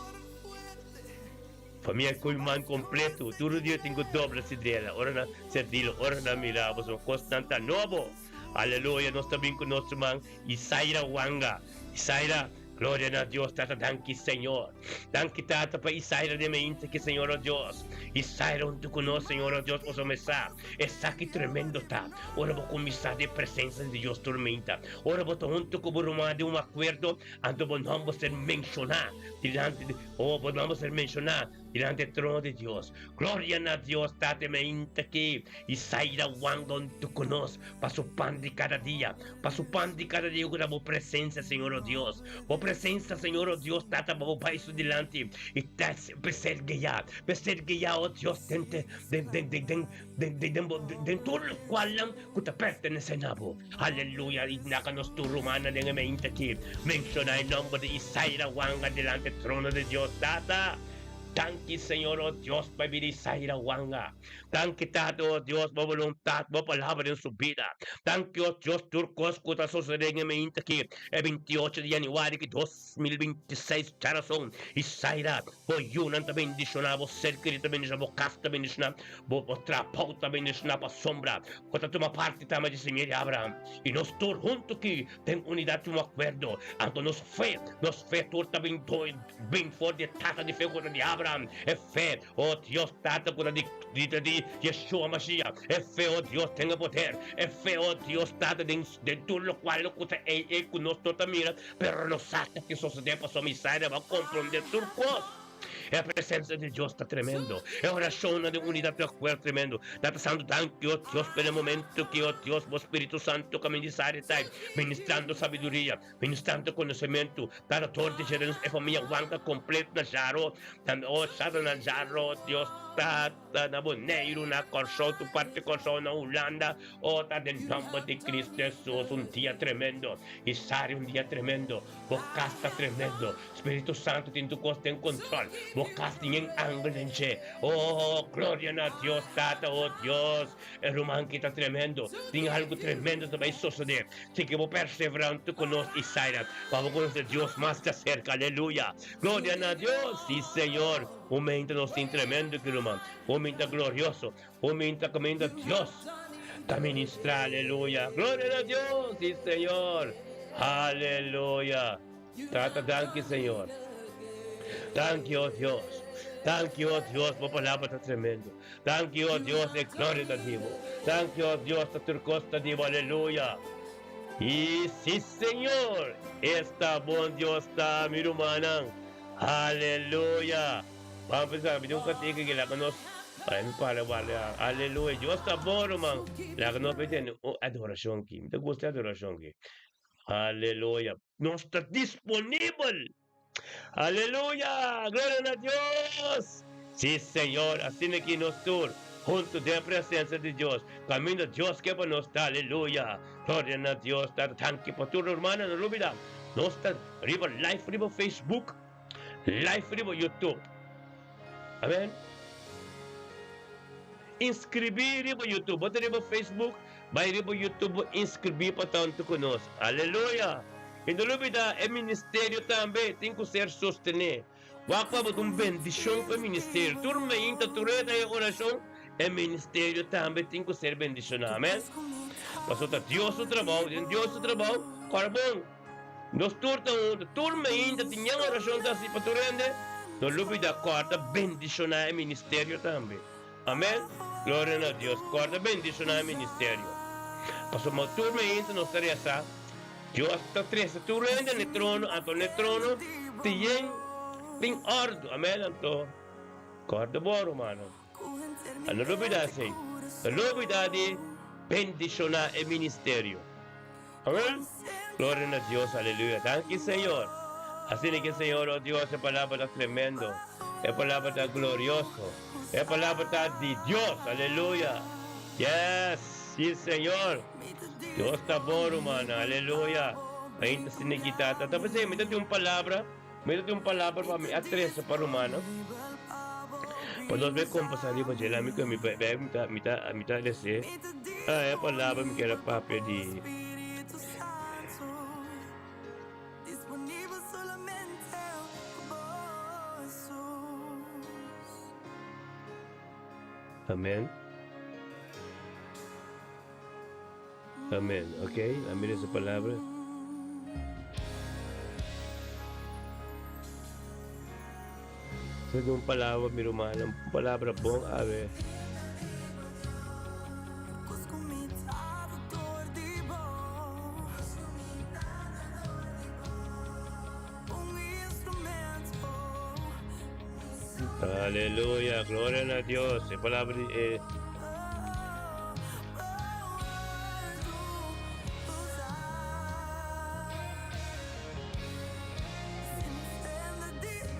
Famia Koeiman kompleto, tur dia tin ku dobla sidrela ora nan serdilo, ora nan mira bo, son kosnan ta nobo. Aleluya! Nos ta bin ku nos ruman Isaira Wanga. Isaira. Gloria na Dios Tata danki Señor. Danki Tata pa Isaira den mainta ki Señor oh Dios. Isaira huntu ku nos Señor oh Dios pasobra mi sa esaki tremendo ta ora bo kuminsá den presensia di Dios tur mainta. Ora bo ta huntu ku bo ruman den un akuerdo anto bo nomber ser menshoná dilanti di oh bo nomber ser menshoná dilanti e trono di Dios. Gloria na Dios Tata mainta ki Isaira wanga huntu ku nos pa su pan di kada dia, pa su pan di kada dia ku ta bo presensia, Señor o Dios. Bo presensia, Señor o Dios, Tata, pa bo bai su dilanti i ta ser guiá, pa ser guiá, o Dios, den den den den den den den den bo den tur lokualnan ku ta pertenesé na bo. Aleluya! I naka nos tur rumannan den e mente aki menshoná e nòmber di Isaira Wanga dilanti e trono di Dios, Tata. Danki, Señor o Dios, pa e bida Isaira Wanga. Danki Tata, o Dios, bo boluntat, bo palabra den su bida. Danki, o Dios, tur kos ku ta sosodé den e mainta aki, e 28 di yanüari ki 2026, djarason, i Saira, bo yunan ta bendishoná, bo ser kerí ta bendishoná, bo kas ta bendishoná, bo bo trabou ta bendishoná pasobra bo ta tuma parti tambe di simia di Abraham. I nos tur huntu ki den unidat i un akuerdo, anto nos fe, nos fe tur ta bin bin for di e Tata di fe ku ta di Abraham, e fe O Dios Tata ku ta di di di Yeshua Mashiach, e fe o Dios ten e poder, e fe o Dios Tata den den tur lokual ku ta ei ei ku nos no ta mira, pero nos sa ta ke sosodé pasobra mi sa riba komprondé tur kos. E presensia di Dios ta tremendo, e orashonnan den unidat di akuerdo tremendo. Tata Santu danki o Dios pa e momento ki o Dios bo Spiritu Santu kaminda i sa di ta ministrando sabiduria, Ministrante konosementu ta dor di Jerens e famia Wanka kompleto na Jaro, tambe o Shado na Jaro, Dios Tata na Boneiru, na Kòrsou, tur parti Kòrsou, na Hulanda, o ta den nòmber di Kristu Hesus un dia tremendo, i sari un dia tremendo, bo kas ta tremendo, Spiritu Santu tin tur kos den kontròl, bo kas tin yen angel den dje, o gloria na Dios Tata, o Dios. E ruman ki ta tremendo. Tin algu tremendo ta bai sosodé. Sigui bo perseverante ku nos i Saira pa bo konosé Dios mas djaserka. Aleluya! Gloria na Dios! Sí, Señor! Un mente nos tin tremendo ki ruman. Un mente glorioso. Un mente kaminda Dios ta ministrá. Aleluya! Gloria na Dios! Sí, Señor! Aleluya! Tata, danki, Señor. Danki, oh Dios. Danki, oh Dios, bo palabra ta tremendo. Danki, oh Dios, e gloria ta di bo. Danki, oh Dios, ta tur kos ta di bo. Aleluya. I si, Señor, esta bon Dios ta, mi rumannan. Aleluya. Ban pensa, mi tin un kantika ki laga nos, ay, mi para guarda. Aleluya. Dios ta bon, ruman. Laga nos bai tene un adorashon aki. Mi ta gusta e adorashon aki. Aleluya. Nos ta disponibel. Aleluya! Gloria na Dios! Sí, Señor, asina ki nos tur, huntu den presencia di Dios, caminda Dios ke pa nos ta. Aleluya! Gloria na Dios! Tata, danki pa tur hermano no lubida, nos ta riba live riba Facebook, live riba YouTube. Amen. Inscribí riba YouTube, bo ta riba Facebook, bai riba YouTube bo inscribí pa tantu ku nos. Aleluya! I no lubidá e ministerio tambe tin ku ser sostené. Wak pa bo ta un bendishon pa e ministerio. Tur mainta, tur e ta e orashon, e ministerio tambe tin ku ser bendishoná. Amèn. Pasobra ta Dios su trabou, den Dios su trabou, kòrda bon, nos tur ta huntu, tur mainta tin ñan orashon ta hasi pa tur hende, no lubidá kòrda bendishoná e ministerio tambe. Amén! Gloria na Dios! Corda bendiciona e ministerio. Pasobra tur meinta nos ta reza, Dios ta trece tur hende n'e trono, anto n'e trono tin yen, tin ordo. Amén! Anto, corda bo, rumannan. A no lubida esey. No lubida di bendiciona e ministerio. Amén! Gloria na Dios! Aleluya! Danki, Señor! Asina ke Señor, oh Dios, e palabra ta tremendo, e palabra ta glorioso, e palabra ta di Dios! Aleluya! Yes! Si, Señor! Dios ta bon, rumannan! Aleluya! Ainda asina ki ta. Ta p'esei mi ta tin un palabra, mi ta tin un palabra pa mi a trese pa rumannan, pa nos bai kompasá riba dje. Lami ku mi bai, mi ta, mi ta, mi ta lese. Ah, e palabra mi kier a papia di. Amen. Amen. Ok, a mira esa palabra. Di un palabra, mi rumannan, un palabra bon awe. Aleluya, gloria na Dios. E palabra di e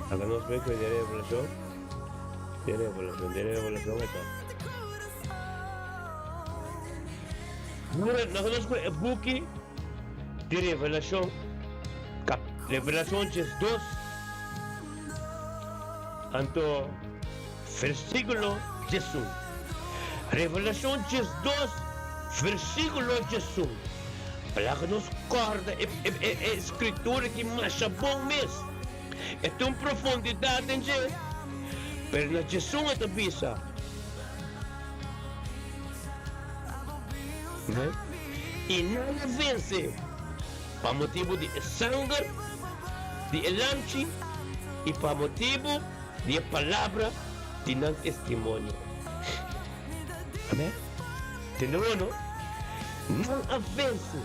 Acá nos ve que de revelación. De revelación, de revelación está. Mira, nos conozco el buki de revelación. Cap revelación 2. Anto versículo 1. Revelación 2, versículo 1. Laga nos kòrda e e e skritura ki masha bon mes. E tin un profundidat den dje. Pero na djesun e ta bisa, I nan a vense pa motibu di e sanger di e Lamchi i pa motibu di e palabra di nan testimonio. Amen. Tende bo no? Nan a vense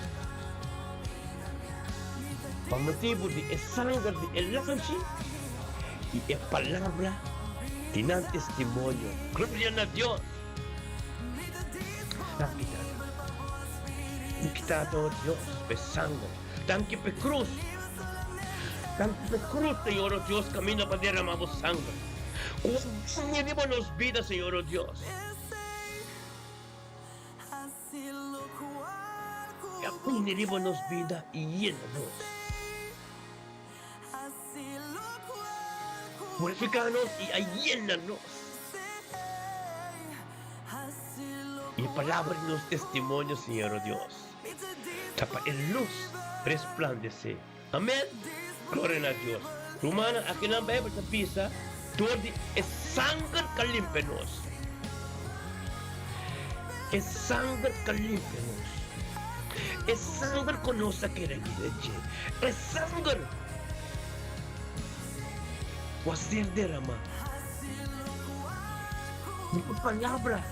pa motibu di e sanger di e Lamchi i e palabra di nan testimonio. Gloria na Dios! Danki, Tata. Danki, Tata, oh Dios, pa e sanger. Danki pa e krus. Danki pa e krus, Señor, oh Dios, kaminda pa derama bo sanger. Ku a bini riba nos bida, Señor, oh Dios. E a bini riba nos bida i yena nos. Purifiká nos i a yena nos. I e palabra di nos testimonio, Señor, oh Dios, ta pa e lus resplandesé. Amén. Gloria na Dios. Rumannan, akinan Bijbel ta bisa dor di e sanger ka limpia nos. E sanger ka limpia nos. E sanger ku nos a kere gire dje. E sanger ku a ser derama. Di e palabra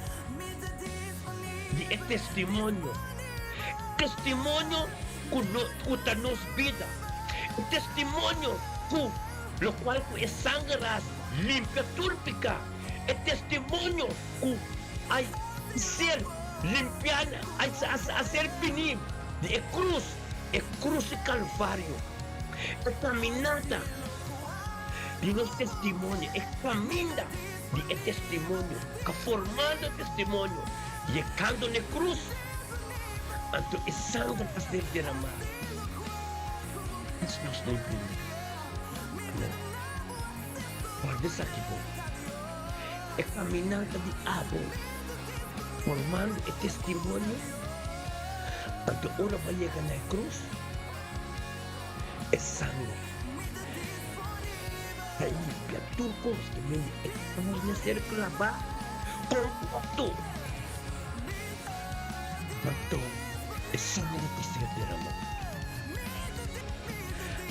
di e testimonio. Testimonio ku no ku ta nos bida. E testimonio ku lokual ku e sanger a limpia tur piká. E testimonio ku a ser limpiá, a ser bini di e krus, e krus di Kalvario. E kaminata di nos testimonio, e kaminda di e testimonio, ka formando e testimonio, yegando na e krus, anto e sanger ta ser deramá. Es nos ta imprimi. Amen. Guarda esaki bon. E caminata di abo formando e testimonio, anto ora bo a yega na e cruz, e sanger ta limpia tur cos ke mende e cruz mester claba completo. Anto e sanger ta ser derama.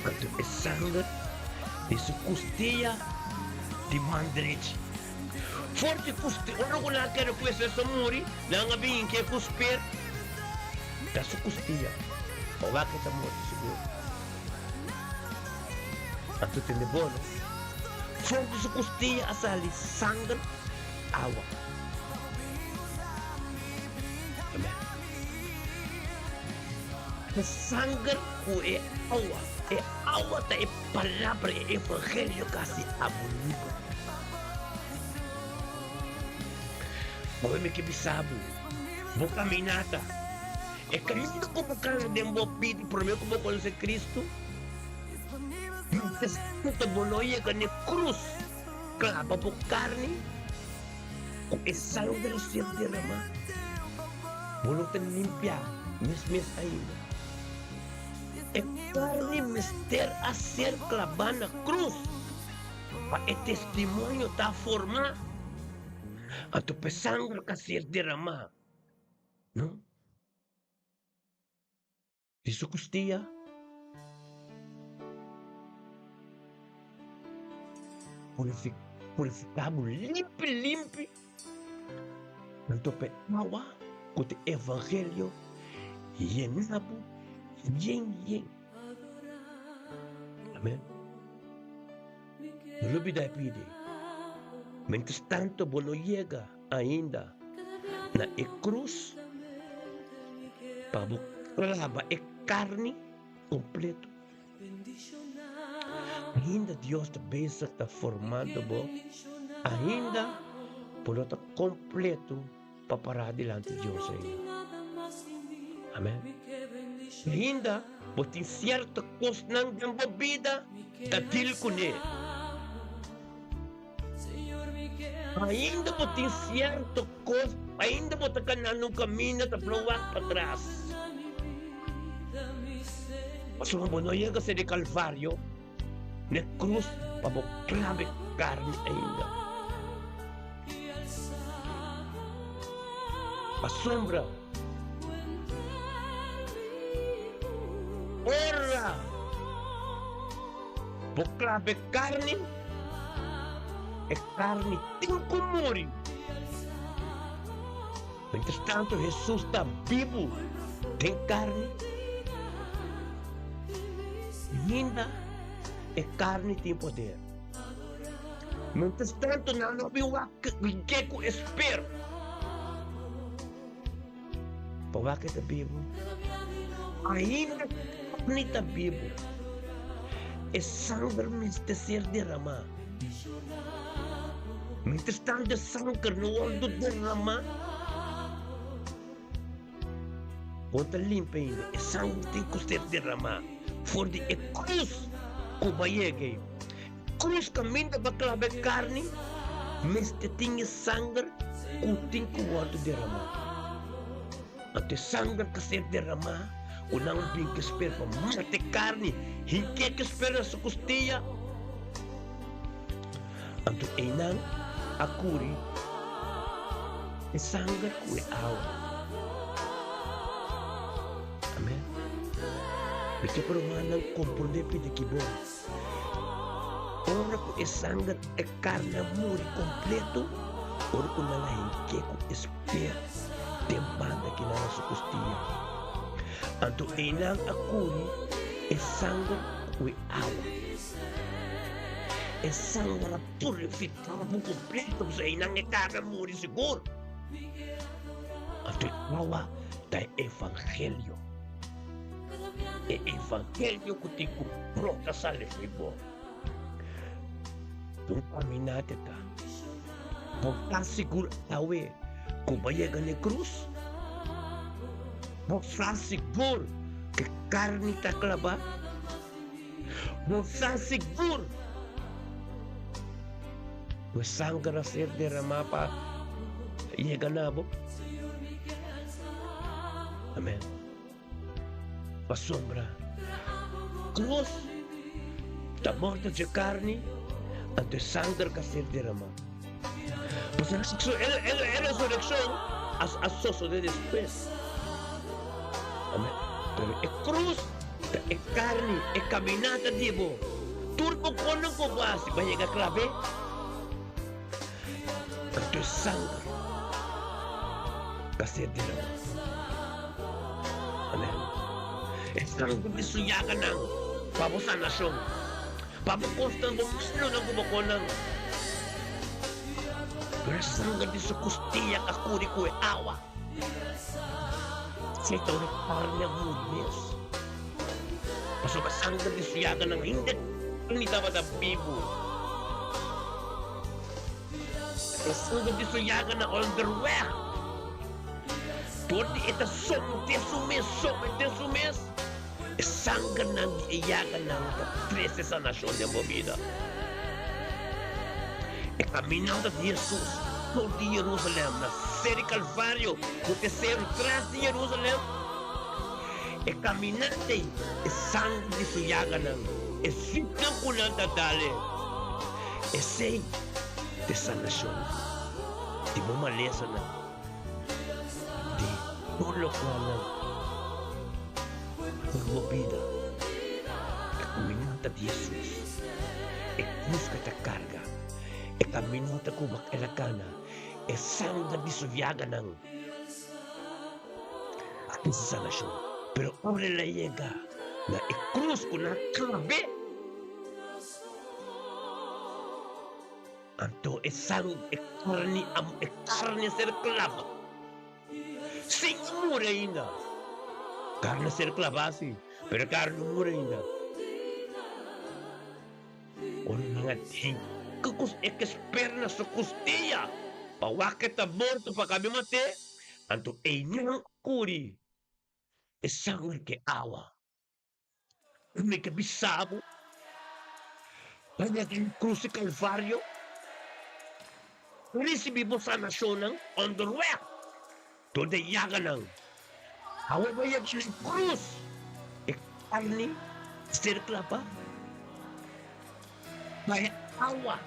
Anto e sanger di su custilla di man drechi. For di custilla, ora cu nan kere cu Hesus a muri, nan a bin ke cu speer ta su custilla. Pa wak e ta morto sigur. Anto tende bo, no? For di su custilla a sali sanger, awa. Amen. E sanger cu e awa, e awa ta e Palabra e evangelio casi abo liber. Awe mi ke bisa bo, bo caminata, e caminda cu bo cana den bo bida prome cu bo conoce Cristo, mientras tanto bo no yega n'e cruz claba bo carni cu e sangre ser derama, bo no ta limpia mes mes ainda. E carni mester a ser clabá na cruz pa e testimonio ta formá. Anto p'e sanger ka ser derramá, no? Di su custia. purifiká bo limpi limpi. Anto pa e awa ku ta e evangelio yena bo yen yen. Amen. No lubida e pidi. Mientras tanto bo no yega ainda na e krus pa bo klaba e karni kompleto. Ainda Dios ta bezig ta formando bo, ainda bo no ta kompleto pa pará dilanti Dios ainda. Amen. Ainda bo tin sierto kosnan den bo bida ta deal kuné. Ainda bo tin sierto kos, ainda bo ta kanando un kaminda ta plo wak patras. Pasobra bo no yega ser di Kalvario na e krus pa bo klaba e karni ainda. Pasobra ora bo klaba e karni, E karni tin ku muri. Mientrastantu Hesus ta bibu den karni, ainda e karni tin poder. Mientrastantu nan no bin wak ke ku e sper pa wak e ta bibu, ainda karni ta bibu. E sanger mester ser deramá. Mientrastantu e sanger no wòrdu deramá, bo ta limpi ainda. E sanger tin ku ser deramá for di e krus ku bo a yega ei. Krus kaminda pa klaba e karni mester tin e sanger ku tin ku wòrdu deramá. Anto e sanger ta ser deramá ku nan bin ke spera pa mata e karni, hink'é ke spera na su kustia. Anto einan a kuri e sanger ku e awa. Amen. Mi ke pa rumannan komprondé pidi ki bon. Ora ku e sanger e karni a muri kompleto, ora ku nan a hink'é ku e sper den banda ki nan a su kustia. Anto einan a kuri e sanger ku e awa. E sanger a purifiká bo kompleto, pasobra einan e karni a muri sigur. Anto e awa ta e evangelio. E evangelio ku tin ku brota sali fo'i bo. Un kaminante ta. Bo ta sigur awe ku bo a yega na e krus? Bo sa sigur ku e karni ta klabá? Bo sa sigur ku e sanger a ser deramá pa yega na bo? Amen. Pasobra cruz ta morto dje carni, anto e sanger ka ser derama. Pasobra e resurreccion a sosode despues. Amen. Pero e cruz ta e carni, e caminata di bo. Tur bo konan ku bo hasi pa yega clave, anto e sanger ka ser derama. Amen. E sanger di su yaganan pa bo sanashon, pa bo kosnan, bo malunan ku bo konan. Pero e sanger di su kustia ka kuri ku e awa. Esei ta ora e karni a muri mes. Pasobra sanger di su yaganan ainda e karni tabata bibu. E sanger di su yaganan onderweg. Dor di e ta someté su mes, someté su mes, e sangernan di e yaganan ta trese sanashon den bo bida. E kaminada di Hesus for di Jerusalèm na Seri Kalvario, ku ta e seru tras di Jerusalèm, e kaminante ei, e sanger di su yaganan, e sipnan ku nan ta dal-e, esei ta e sanashon di bo malesanan. Di tur lokual nan por bo bida e kuminanta di Hesus, e krus ku e ta karga, e. caminata cu el a cana, e sanger di su yaganan a trece sanacion. Pero ora el a yega na e cruz cu nan a clab'é, anto e sanger, e carni, e carni a ser claba. Sin a muri ainda. Carni a ser claba si, pero e carni no muri ainda. Ora nan a hinka ku e ke spera na su kustia pa wak e ta morto pa kabe mat'é, anto einan a kuri e sanger ku e awa. Mi ke bisa bo, Pabia di e krus di Kalvario, risibí bo sanashonnan onderweg dor di e yaganan. Awe bo yega na e krus, e karni a ser klabá pa e awa,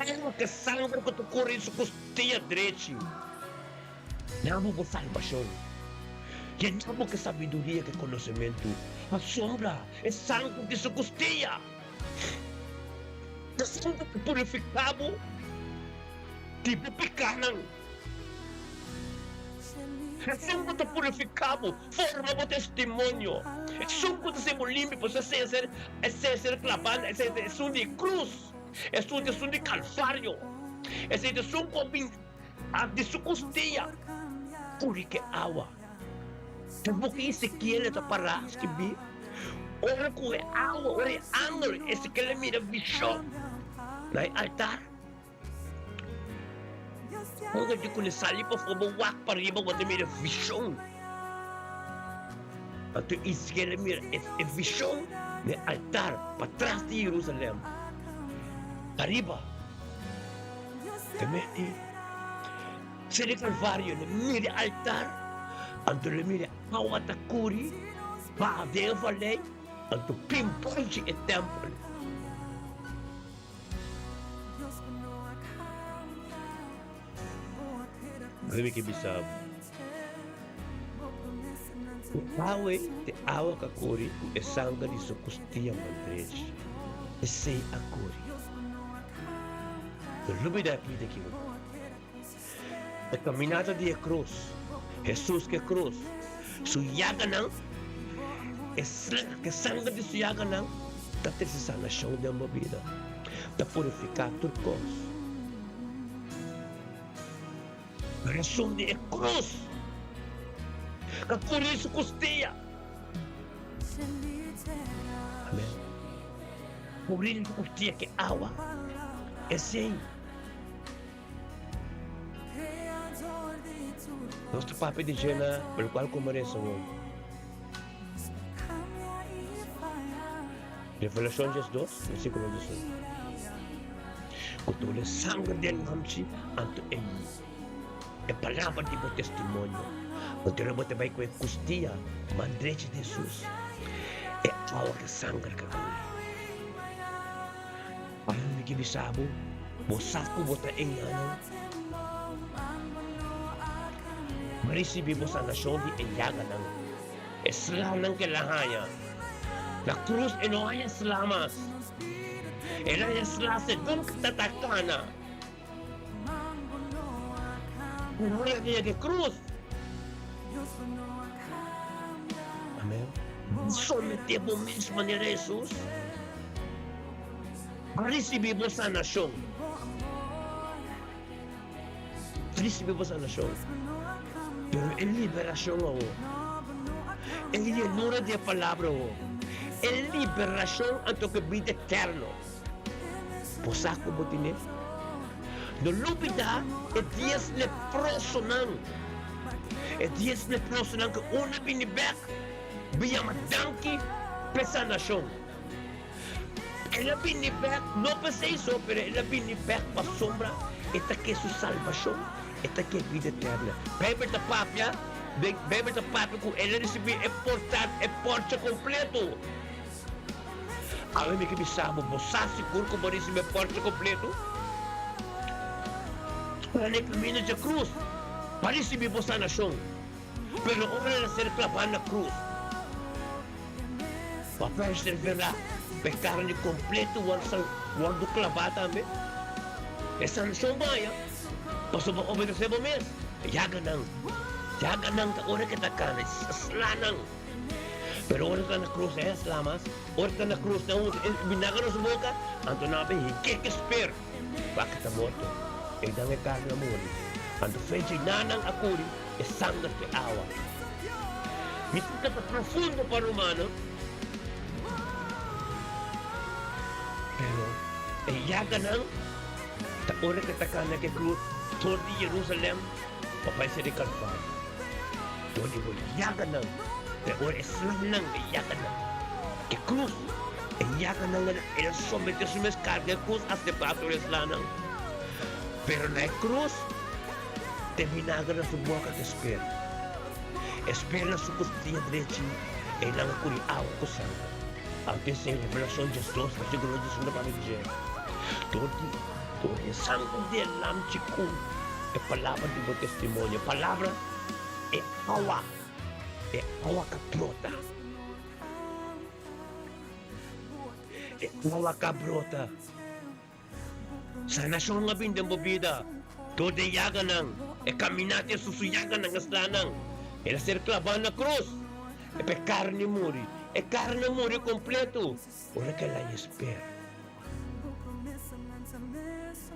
awa ku e sanger ku ta kore den su kustia drechi. Yama bo salbashon, yena bo ku e sabiduria ku e konosementu, pasobra e sanger di su kustia ta sanger ku purifiká bo di bo pikánan. Esun ku ta purifiká bo, forma bo testimonio. Esun ku ta hasi bo limpi, pasobra esei a ser, esei a ser klabá na, esei ta esun di e krus, esun ta esun di Kalvario, esei ta esun ku a bin di su kustia kuri ku e awa. Ta buki Ezekiel e ta pará skibí, ora ku e awa, ora e angel Ezekiel a mira vishon na e altar. Ora di ku sali pafó bo wak pariba bo ta mira vishon. Anto Ezekiel a mira e vishon na e altar patras di Jerusalèm. Pariba ta mete ser di Kalvario, el a mira e altar, anto el a mira awa ta kuri baha den e valei, anto pinponchi e tèmpel. Rebe ke bisa bo, Ku awe te awa ka kore ku e sanger di su kustia man drechi, esei a kore. No lubida e pida ki bo. E kaminata di e krus, Hesus ku e krus, su yaganan, e e sanger di su yaganan ta trese sanashon den bo bida, ta purifiká tur kos. Rason di e krus ka kuri su kustia. Amen. Kuri su kustia ke awa, esei. Nos ta papia di dje na lokual ku merese awor. Revelashon 12, versíkulo 18. Ku tur e sanger di e lamchi anto e e palabra di bo testimonio. Anto lo bo ta bai ku e kustia man drechi di Hesus, e awa ku e sanger ka kuri. Ora mi ke bisa bo, bo sa ku bo ta enganan. Bo risibí bo sanashon di e yaganan, e slanan ku el a haña. Na krus e no haña sla mas. El a haña sla segun ku ta ta kana. Pero ora el a yega e krus. Amen. Someté bo mes manera Hesus. A risibí bo sanashon. A risibí bo sanashon. Pero e liberashon awor, e yenura di e palabra awor, e liberashon anto ku bida eterno, bo sa ku bo tine? No lubidá e dies leprosonan, e dies leprosonan ku un a bini bèk, bin yama danki p'e sanashon. El a bini bek, no p'esei so, pero el a bini bek pasobra e ta ke su salbashon, e ta ke bida eterna. Beibel ta papia, den Beibel ta papia ku el a risibí e portat, e porcha kompleto. Awe mi ke bisa bo, bo sa sigur ku bo a risibí e porcha kompleto? Ora na e kaminda dje krus pa risibí bo sanashon, pero ora el a ser klabá na krus. Pa perseverá pa e karni kompleto wòrdu klabá tambe. E sanshon baña pasobra bo obedesé bo mes. Yaganan, yaganan ta ora ke ta kana, slanan. Pero ora ta na krus e sla mas, ora ta na krus nan usa e binaga na su boka, anto nan a bin hik'é ke sper pa ke ta morto. Einan e karni a muri. Anto fecha einan nan a kuri e sanger ku e awa. Mi ta ta profundo pa rumannan, pero e yaganan ta ora ke ta kana ke krus for di Jerusalem pa bai ser di Kalvario. Dor di bo yaganan, e ora e slannan e yaganan ke krus, e yaganan el a somete su mes karga e krus aseptá tur e slannan. Pero na e krus te binager na su boka ke sper. E sper na su kustia drechi e nan a kuri awa ku sanger. Anto esei Revelashon diesdos versíkulo diesun ta papia di dje, Dor di dor di e sanger di e lamchi ku e palabra di bo testimonio, e palabra e awa, e awa ka brota, e awa ka brota. Sanashon a bin den bo bida dor di e yaganan, e kaminante su su yaganan a slanan. El a ser klabá na krus e pa e karni muri. E karni a muri kompleto ora ku el a esper.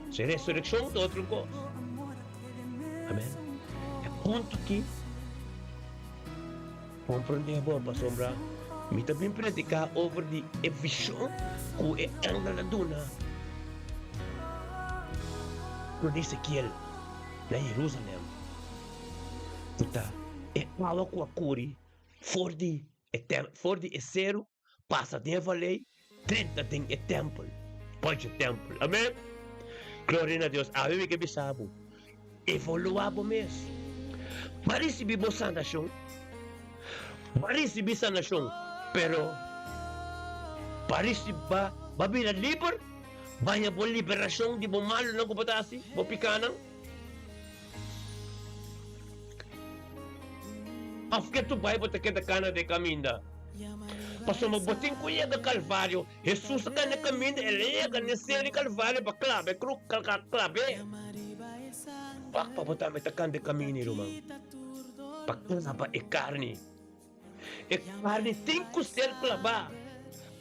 Su resurekshon ta otro kos. Amen. E punto aki Comprende bo, pasobra mi ta bin predica over di e vision cu e angel a duna cu Ezekiel na Jerusalem, cu ta e awa cu a curi for di e for di e seru pasa den e valei drenta den e tempel, poi dje tempel. Amen! Gloria na Dios! Awe mi ke bisa bo, evolua bo mes. Bo a risibi bo sanashon, bo a risibi sanashon, pero bo a risibi, bo a bira liber, bo a haña bo liberashon di bo malunan ku bo ta hasi, bo pikanan. Of ke tu bai bo ta keda kana den kaminda? Pasobra bo tin ku yega Kalvario. Hesus a kana e kaminda, el a yega n'e seri Kalvario pa klaba e kru, klab'é. Wak pa bo tambe ta kanda e kaminda, ruman, pa klaba e karni. E karni tin ku ser klabá.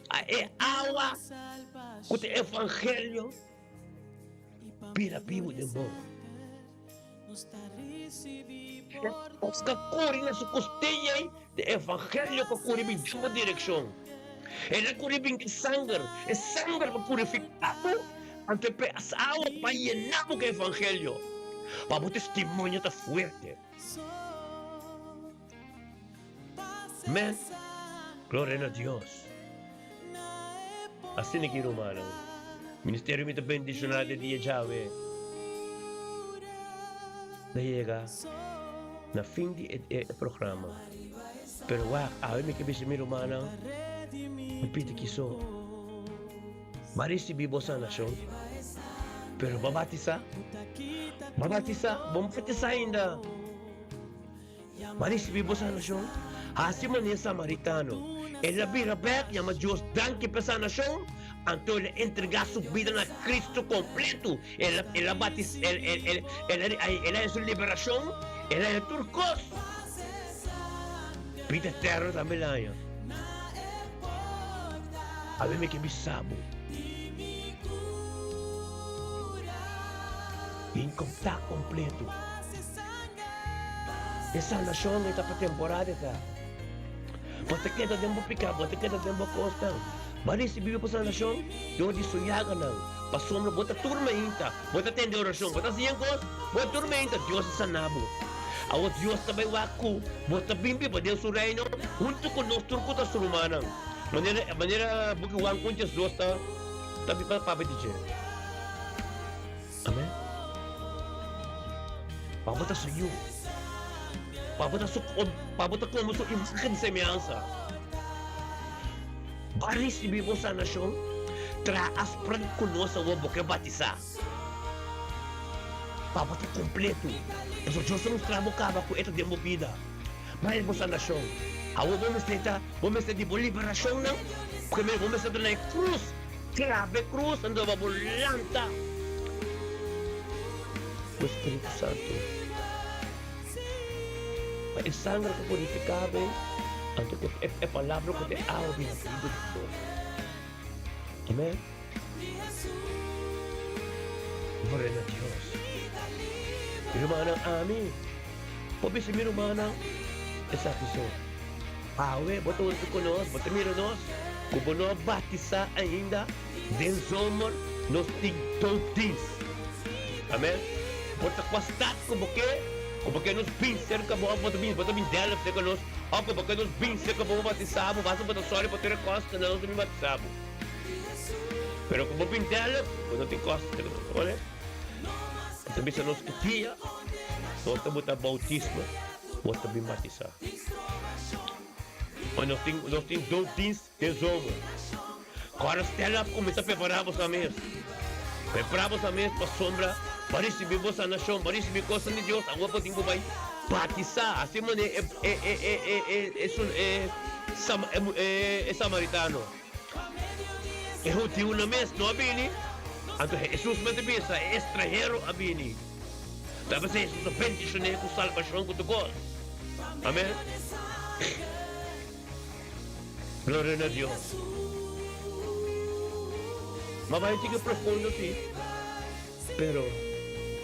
A e awa ku ta evangelio bira bibu den bo. Nos ka kuri na su kostilla ei di evangelio pa kuri bin den bo direkshon. El a kuri bin ku sanger, e sanger pa purifiká bo, anto e pes awa pa yená bo ku evangelio, pa bo testimonio ta fuerte. Amen. Gloria na Dios. Asina ki rumannan, ministerio mi ta bendishoná den dia djawe. Ta yega na fin di e programa. Pero wak, awe mi ke bisa mi rumannan, mi pidi kiso, Ba risibí bo sanashon, pero ba batisá? Ba batisá? Bo no batisá ainda. Ba risibí bo sanashon? Hasi manera samaritano. El a bira bèk, yama Dios danki pa e sanashon, anto el a entregá su bida na Cristo kompletu. El a, el a batis, el, el, el, el a, el a haña su liberashon, el a haña tur kos. Bida eterno tambe el a haña. Awe mi ke bisa bo, bin komptá kompletu. E salbashon ei ta pa temporada e ta. Bo ta keda den bo piká, bo ta keda den bo kosnan. Bo a risibí bo salbashon dor di su yaganan. Pasobra bo ta tur mainta, bo ta tende orashon, bo ta hasi yen kos, bo ta tur mainta, Dios a sana bo. Awor Dios ta bai wak ku bo ta bin biba den su reino huntu ku nos tur ku ta su rumannan. Manera manera buki Juan un 12 ta ta papia di dje. Amen. Pa bo ta su yu. Pa bo ta su pa bo ta komo su imagen i semehansa. Bo a risibí bo sanashon, traha afsprak ku nos awor bo ke batisá. Pa bo ta kompletu. Pasobra Dios ta mustra bo kaba ku e ta den bo bida. Bai bo sanashon. Awor bo mester ta, bo mester di bo liberashonnan, primer bo mester ta na e krus, klaba e krus, anto pa bo lanta ku e Spiritu Santu. Pa e sanger ku purifiká bo, anto ku e palabra ku ta e awa bira bibu di nos. Amen. Gloria na Dios. Mi rumannan, ami por bisa mi rumannan esaki so. Awe bo ta huntu ku nos, bo ta mira nos ku bo no a batisá ainda den zomer, nos tin doopdienst. Amen. Bo ta kua stad ku bo ke, ku bo ke nos bin serka bo, òf bo ta bin, bo ta bin Delft serka nos, òf ku bo ke nos bin serka bo pa batisá bo, basta bo ta sòri pa tur e kos ku nos ta bin batisá bo. Pero ku bo bin Delft, bo no tin kos serka nos. Oye? Bo ta bisa nos ku dia nos ta buta boutismo, bo ta bin batisá. Oye, nos tin, nos tin doopdienst Den zomer. Kòrda stèl ap kuminsá prepará boso mes. Prepará boso mes pasobra bo a risibí bo sanashon, bo a risibí kosnan di Dios, awor bo tin ku bai batisá. Así manera e e e e e e esun e sama e e samaritano. E hudiunan mes no a bini, anto Hesus mes a bisa, e estranhero a bini. Ta p'esei Hesus a bendishon'é ku salbashon ku tur kos. Amèn. Gloria na Dios. Ma bai tiki profundo si, pero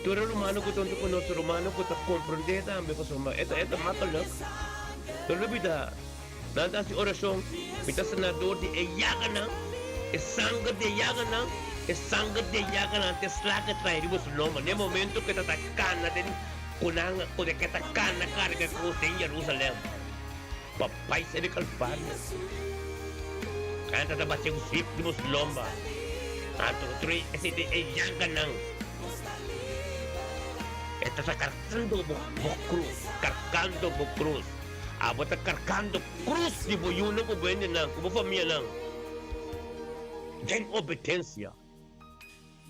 tur e rumano ku ta huntu ku nos, rumano ku ta komprondé tambe pasobra e ta e ta makkelijk. No lubida, nan ta hasi orashon, mi ta sana dor di e yaganan, e sanger di e yaganan, e sanger di e yaganan ta e sla ke trae riba su lomba. Na e momento ku e ta ta kana den ku nan ku e ta kana karga krus den Jerusalem. Pa paisa di Kalvario. Nan ta batia ku sip di bos lomba. Anto otro esei ta e yaganan. E ta ta kargando bo bo krus, kargando bo krus. Abo ta kargando krus di bo yunan ku bo hendenan, ku bo famianan. Den obedensia.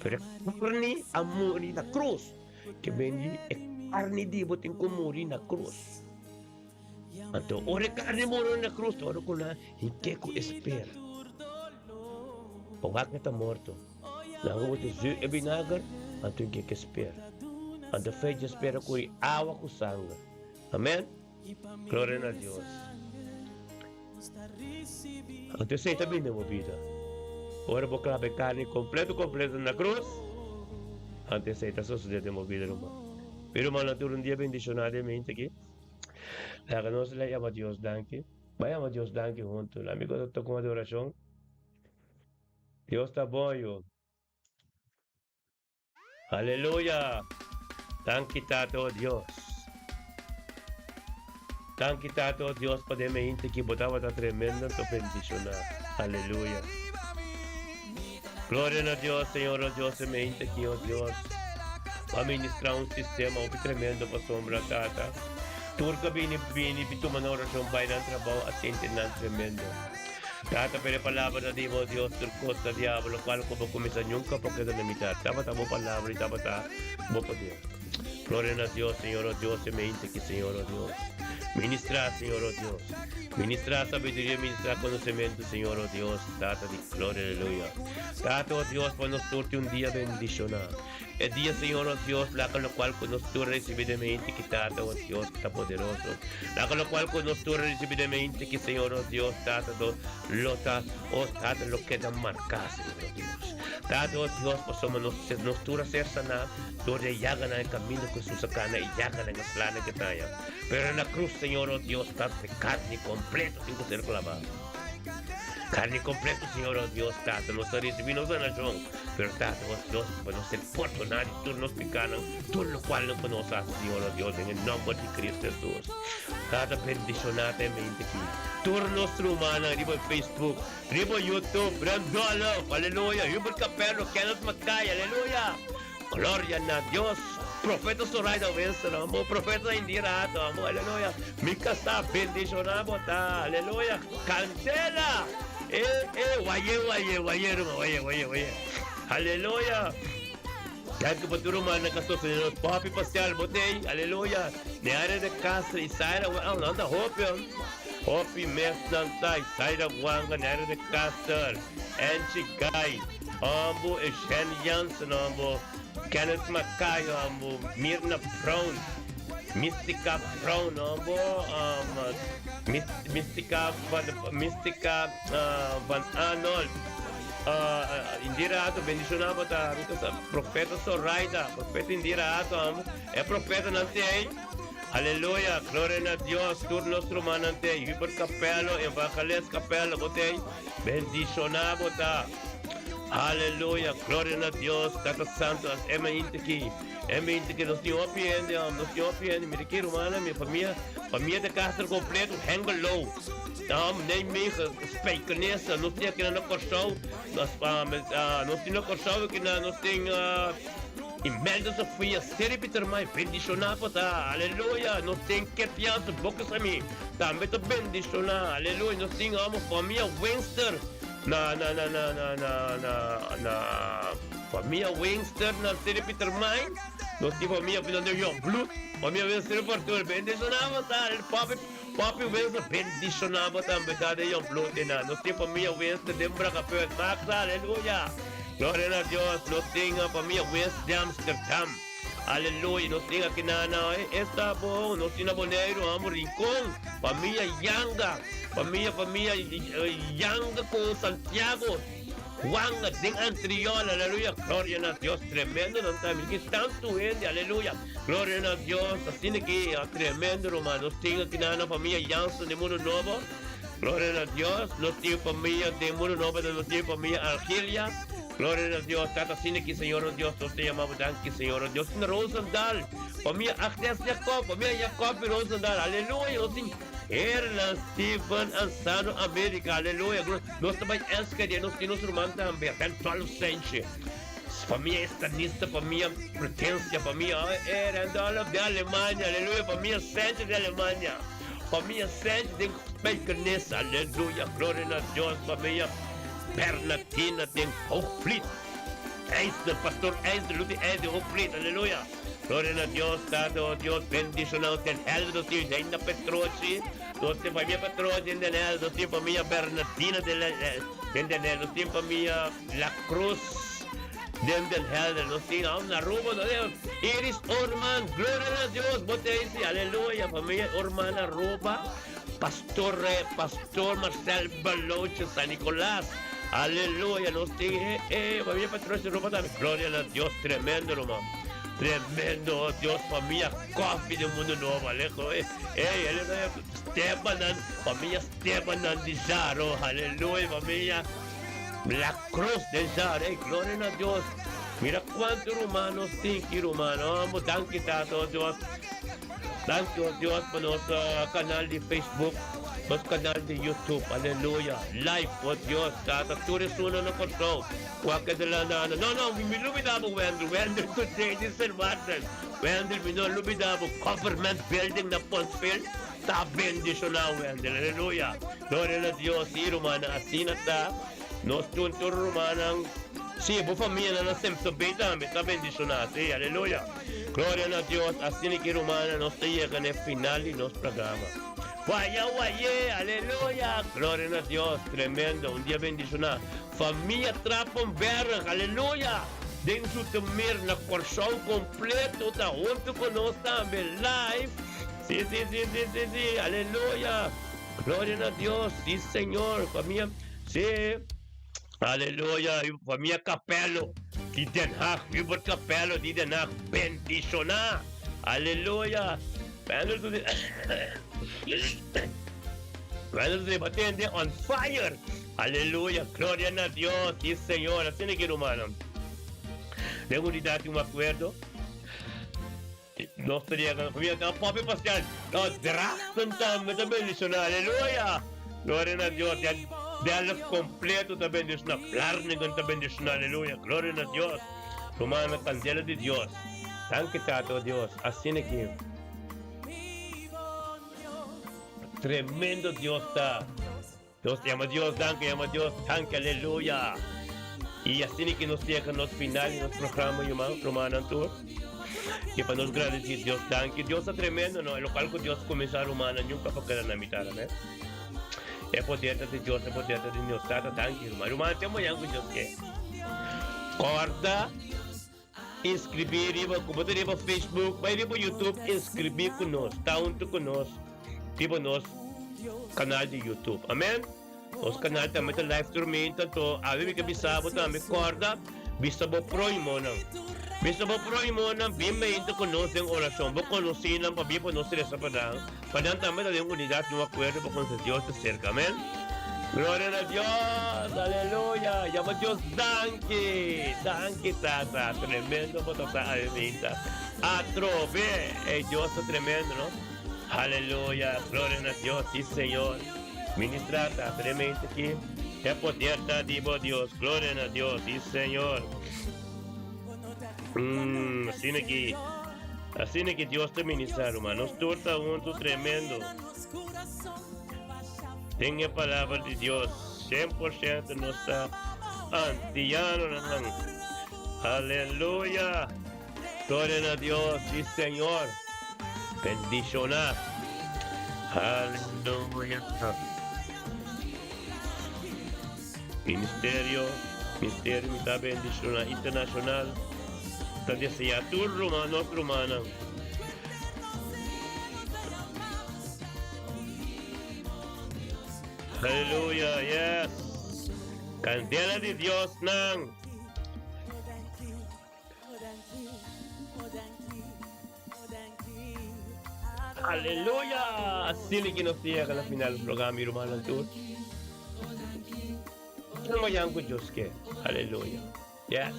Pero e karni a muri na krus. Ke men di e karni di bo tin ku muri na krus. Anto ora e karni muri na krus, ta ora ku nan hink'é ku e sper. Pa wak e ta morto. Nan ku bote zuur e binager, anto hink'é ku e sper. Anto fe dje sper a kuri awa ku sanger. Amen. Gloria na Dios. Anto esei ta bini den bo bida. Ora bo klaba e karni kompleto kompleto na krus, anto esei ta sosodé den bo bida, ruman. Mi rumannan tur un dia bendishoná den mente aki. Laga nos la yama Dios danki. Bai yama Dios danki huntu. La mi gosa toka un adorashon. Dios ta bon yo. Aleluya! Danki Tata o Dios. Danki Tata o Dios pa den mente ki bo tabata tremendo anto bendiciona. Aleluya. Gloria na Dios, Señor o Dios, e mente ki o Dios. Pa ministra un sistema hopi tremendo pasobra Tata. Tur ka bini bini bi tuma nan oracion bai nan trabao a sinti nan tremendo. Tata pero e palabra ta di bo Dios tur cos ta diablo cual cu bo cuminsa nunca por keda na mitad tabata bo palabra y tabata bo poder. Gloria na Dios Señor oh Dios e mente ki Señor oh Dios ministra Señor oh Dios ministra sabiduria ministra conocemento Señor oh Dios Tata di gloria aleluya Tata oh Dios pa nos tur tin un dia bendiciona. E dia, Señor nos Dios, laga locual cu nos tur ricibi den mente ki Tata o Dios ki ta poderoso. Laga locual cu nos tur ricibi den mente ki Señor nos Dios, Tata do lo ta, o Tata lo keda marca, Señor nos Dios. Tata o Dios, pasobra nos nos tur a ser sana dor di e yaganan e caminda cu Jesus a cana, e yaganan e slanan ke taña. Pero na cruz, Señor o Dios, Tata, e carni completo tin cu ser claba. Carni completo, Señor o Dios, Tata, nos a ricibi nos sanacion. Pero Tata, nos Dios, pa nos ser pordoná di tur nos pikánan, tur lokual nan ku nos hasi, Señor nos Dios, den e nòmber di Cristo Hesus. Tata, bendishoná ta e mente aki. Tur nos rumannan riba Facebook, riba YouTube, Brandolf, aleluya, Hubert Capello, Kenneth Mackay, aleluya. Gloria na Dios. Profeta Zoraida Winston, amo. Profeta Indira Hato, amo, aleluya. Mi kasá, bendishoná bo ta, aleluya. Kandela! E, e, waye, waye, waye, ruman, waye, waye, waye. Aleluya! Danki pa tur rumannan ka sostene nos. Papi Pascal, bo t'ei, aleluya. Nearia de Castro, Isaira, oh, nan ta hopi, oh. Hopi mes nan ta, Isaida Wanga, Naira de Caster, Angie Guy, ambo Eugène Jansen, ambo Kenneth Mackay, ambo Mirna Brown, Mystica Brown, ambo um, Mystica van, Mystica uh, van Arnold. Uh, Indira Ato, bendicionado bota, profeta Zoraida, profeta Indira Ato, amo. É profeta não tem. Aleluya, gloria na Dios, tur nos rumannan t'ei, Hubert Capello, Evangelist Capello, bo t'ei, bendiciona bo ta. Aleluya, gloria na Dios, Tata Santo, as e mainta aki, e mainta aki, nos tin hopi hende, hom, nos tin hopi hende, mira aki rumannan, mi famia, famia de Castro completo, Hengelo, hom, Nijmegen, Spijkenisse, nos tin akinan na Kòrsou, nos, nos tin na Kòrsou akinan, nos tin. Imelda Sofia, Seri Pietermaai, bendishoná bo ta, aleluya, nos tin Kertianse Bokkesami, tambe ta bendishoná, aleluya, nos tin amo famia Wingster na na na na na na na na famia Wingster na Seri Pietermaai, nos tin famia no Jongbloed, famia Wingster Fortuin, bendishoná bo ta, papi papi Wingster, bendishoná bo tambe ta den Jongbloed einan, nos tin famia Wingster den Bragapeut, Maxa, aleluya. Gloria na Dios, nos tin a famia West di Amsterdam. Aleluya, nos tin aki na na esta bon, nos tin na Boneiru, amo Rincon, famia Yanga, famia famia Yanga ku Santiago, Wanga den Antriol, aleluya, gloria na Dios, tremendo nan ta, mi tantu hende, aleluya, gloria na Dios, asina ki tremendo ruman, nos tin aki na na famia Jansen den Mundo Nobo. Gloria na Dios, nos tin famia den mundo nobo, nos tin famia Argelia. Gloria na Dios, tata asina ki Señor nos Dios, nos ta yama bo danki Señor nos Dios. Tin Rosendal, famia Agnes Jacob, famia Jacob y Rosendal, aleluya. Nos tin Hernan Steven Ansano America, aleluya. Nos ta bai Enschede, nos tin nos ruman tambe, Randolph Sanchez. Famia Estanista, famia Prudencia, famia eh, Randolph de Alemania, aleluya, famia Sanchez de Alemania. Famia Sanchez den Spijkenisse, aleluya, gloria na Dios, famia Bernardina den Hoogvliet, IJsder, pastor IJsder, Luti IJsder, Hoogvliet, aleluya, gloria na Dios, Tata, oh Dios, bendiciona nos Den Helder, nos tin Reina Petrochi, nos tin famia Petrochi den Den Helder, nos tin famia Bernardina den Den Helder, nos tin famia La Cruz. Den Den Helder nos tin aun na Aruba nos tin Iris Orman gloria na Dios bo ta esi aleluya familia Orman Aruba Pastor Pastor Marcel Baloche San Nicolas aleluya nos tin e e familia Patrocio Aruba tambe gloria na Dios tremendo ruman tremendo Dios familia Coffee den mundo nobo alejo e aleluya Stebanan familia Stebanan di Jaro aleluya familia La Cruz den Jaro, ey gloria na Dios. Mira cuanto ruman nos tin ki ruman. Amo danki Tata oh Dios. Danki oh Dios pa nos canal di Facebook, nos canal di YouTube. Aleluya. Live oh Dios Tata tur esunnan na Corsou. Cu a keda la na No no mi lubida bo Wendel. Wendel today di Sint Maarten. Wendel mi no lubida bo Government Building na Pontville ta bendiciona Wendel. Aleluya. Gloria na Dios. Si rumannan asina ta. Nos tur tur rumannan, sí, bo famianan na Simpson Bay tambe ta bendishoná, sí, aleluya. Gloria na Dios, asina ki rumannan nos ta yega na e final di nos programa. Waya waye, aleluya, gloria na Dios, tremendo, un dia bendishoná. Famia Trapenberg, aleluya, den Zoetermeer na Kòrsou kompleto ta huntu ku nos tambe live, sí, sí, sí, sí, sí, sí, aleluya. Gloria na Dios, sí Señor, famia, sí, aleluya, famia Capello di Den Haag, Hubert Capello di Den Haag, bendiciona, aleluya. Wendel di batende on fire, aleluya, gloria na Dios, sí Señor, asina ki rumannan. Den unidad tin un acuerdo. Nos ta yega na famia ta papia pascal. No, Drachten tambe ta bendiciona. Aleluya! Gloria na Dios. Ya Delft completo ta bendiciona. Vlaardingen ta bendiciona. Aleluya. Gloria na Dios. Rumannan, candela di Dios. Danki Tata, oh Dios. Asina ki tremendo Dios ta. Nos yama Dios danki, yama Dios danki, aleluya. Y asina ki nos yega nos final di nos programa, yuman, rumannan tur. Y pa nos gradeci Dios danki. Dios ta tremendo, no? E locual cu Dios cuminsa, rumannan, nunca pa keda na mitad, amen. E poder ta di Dios, e poder ta di nos Tata. Danki ruman. Ruman, te mañan ku Dios ke. Kòrda inskribí riba, ku bo ta riba Facebook, bai riba YouTube, inskribí ku nos, ta huntu ku nos riba nos kanal di YouTube. Amen. Nos kanal tambe ta live tur minta, anto awe mi ke bisa bo tambe, kòrda bisa bo próhimonan. Bisa bo próhimonan bin meinta ku nos den orashon. Bo konosínan pabia pa nos resa pa nan, pa nan tambe ta den unidat i un akuerdo pa konse Dios ta serka. Amen. Gloria na Dios! Aleluya! Yama Dios danki! Danki Tata! Tremendo bo ta sa awe minta. Atrobe! Ey Dios ta tremendo, no? Aleluya! Gloria na Dios! Si Señor! Ministra ta tremendo aki. E poder ta di bo Dios. Gloria na Dios. Si Señor. Mm, asina ki, asina ki Dios ta ministra, ruman. Nos tur ta huntu tremendo. Den e palabra di Dios, 100% nos ta antianonan. Aleluya. Gloria na Dios, sí Señor. Bendiciona. Aleluya. Ministerio, Ministerio mi ta bendiciona internacional. Ta desea tur ruman, nos rumannan. Aleluya, yes. Candela di Dios nan. Aleluya! Asina ki nos ta yega na final di programa, mi rumannan tur. Te mañan ku Dios ke. Aleluya. Yes.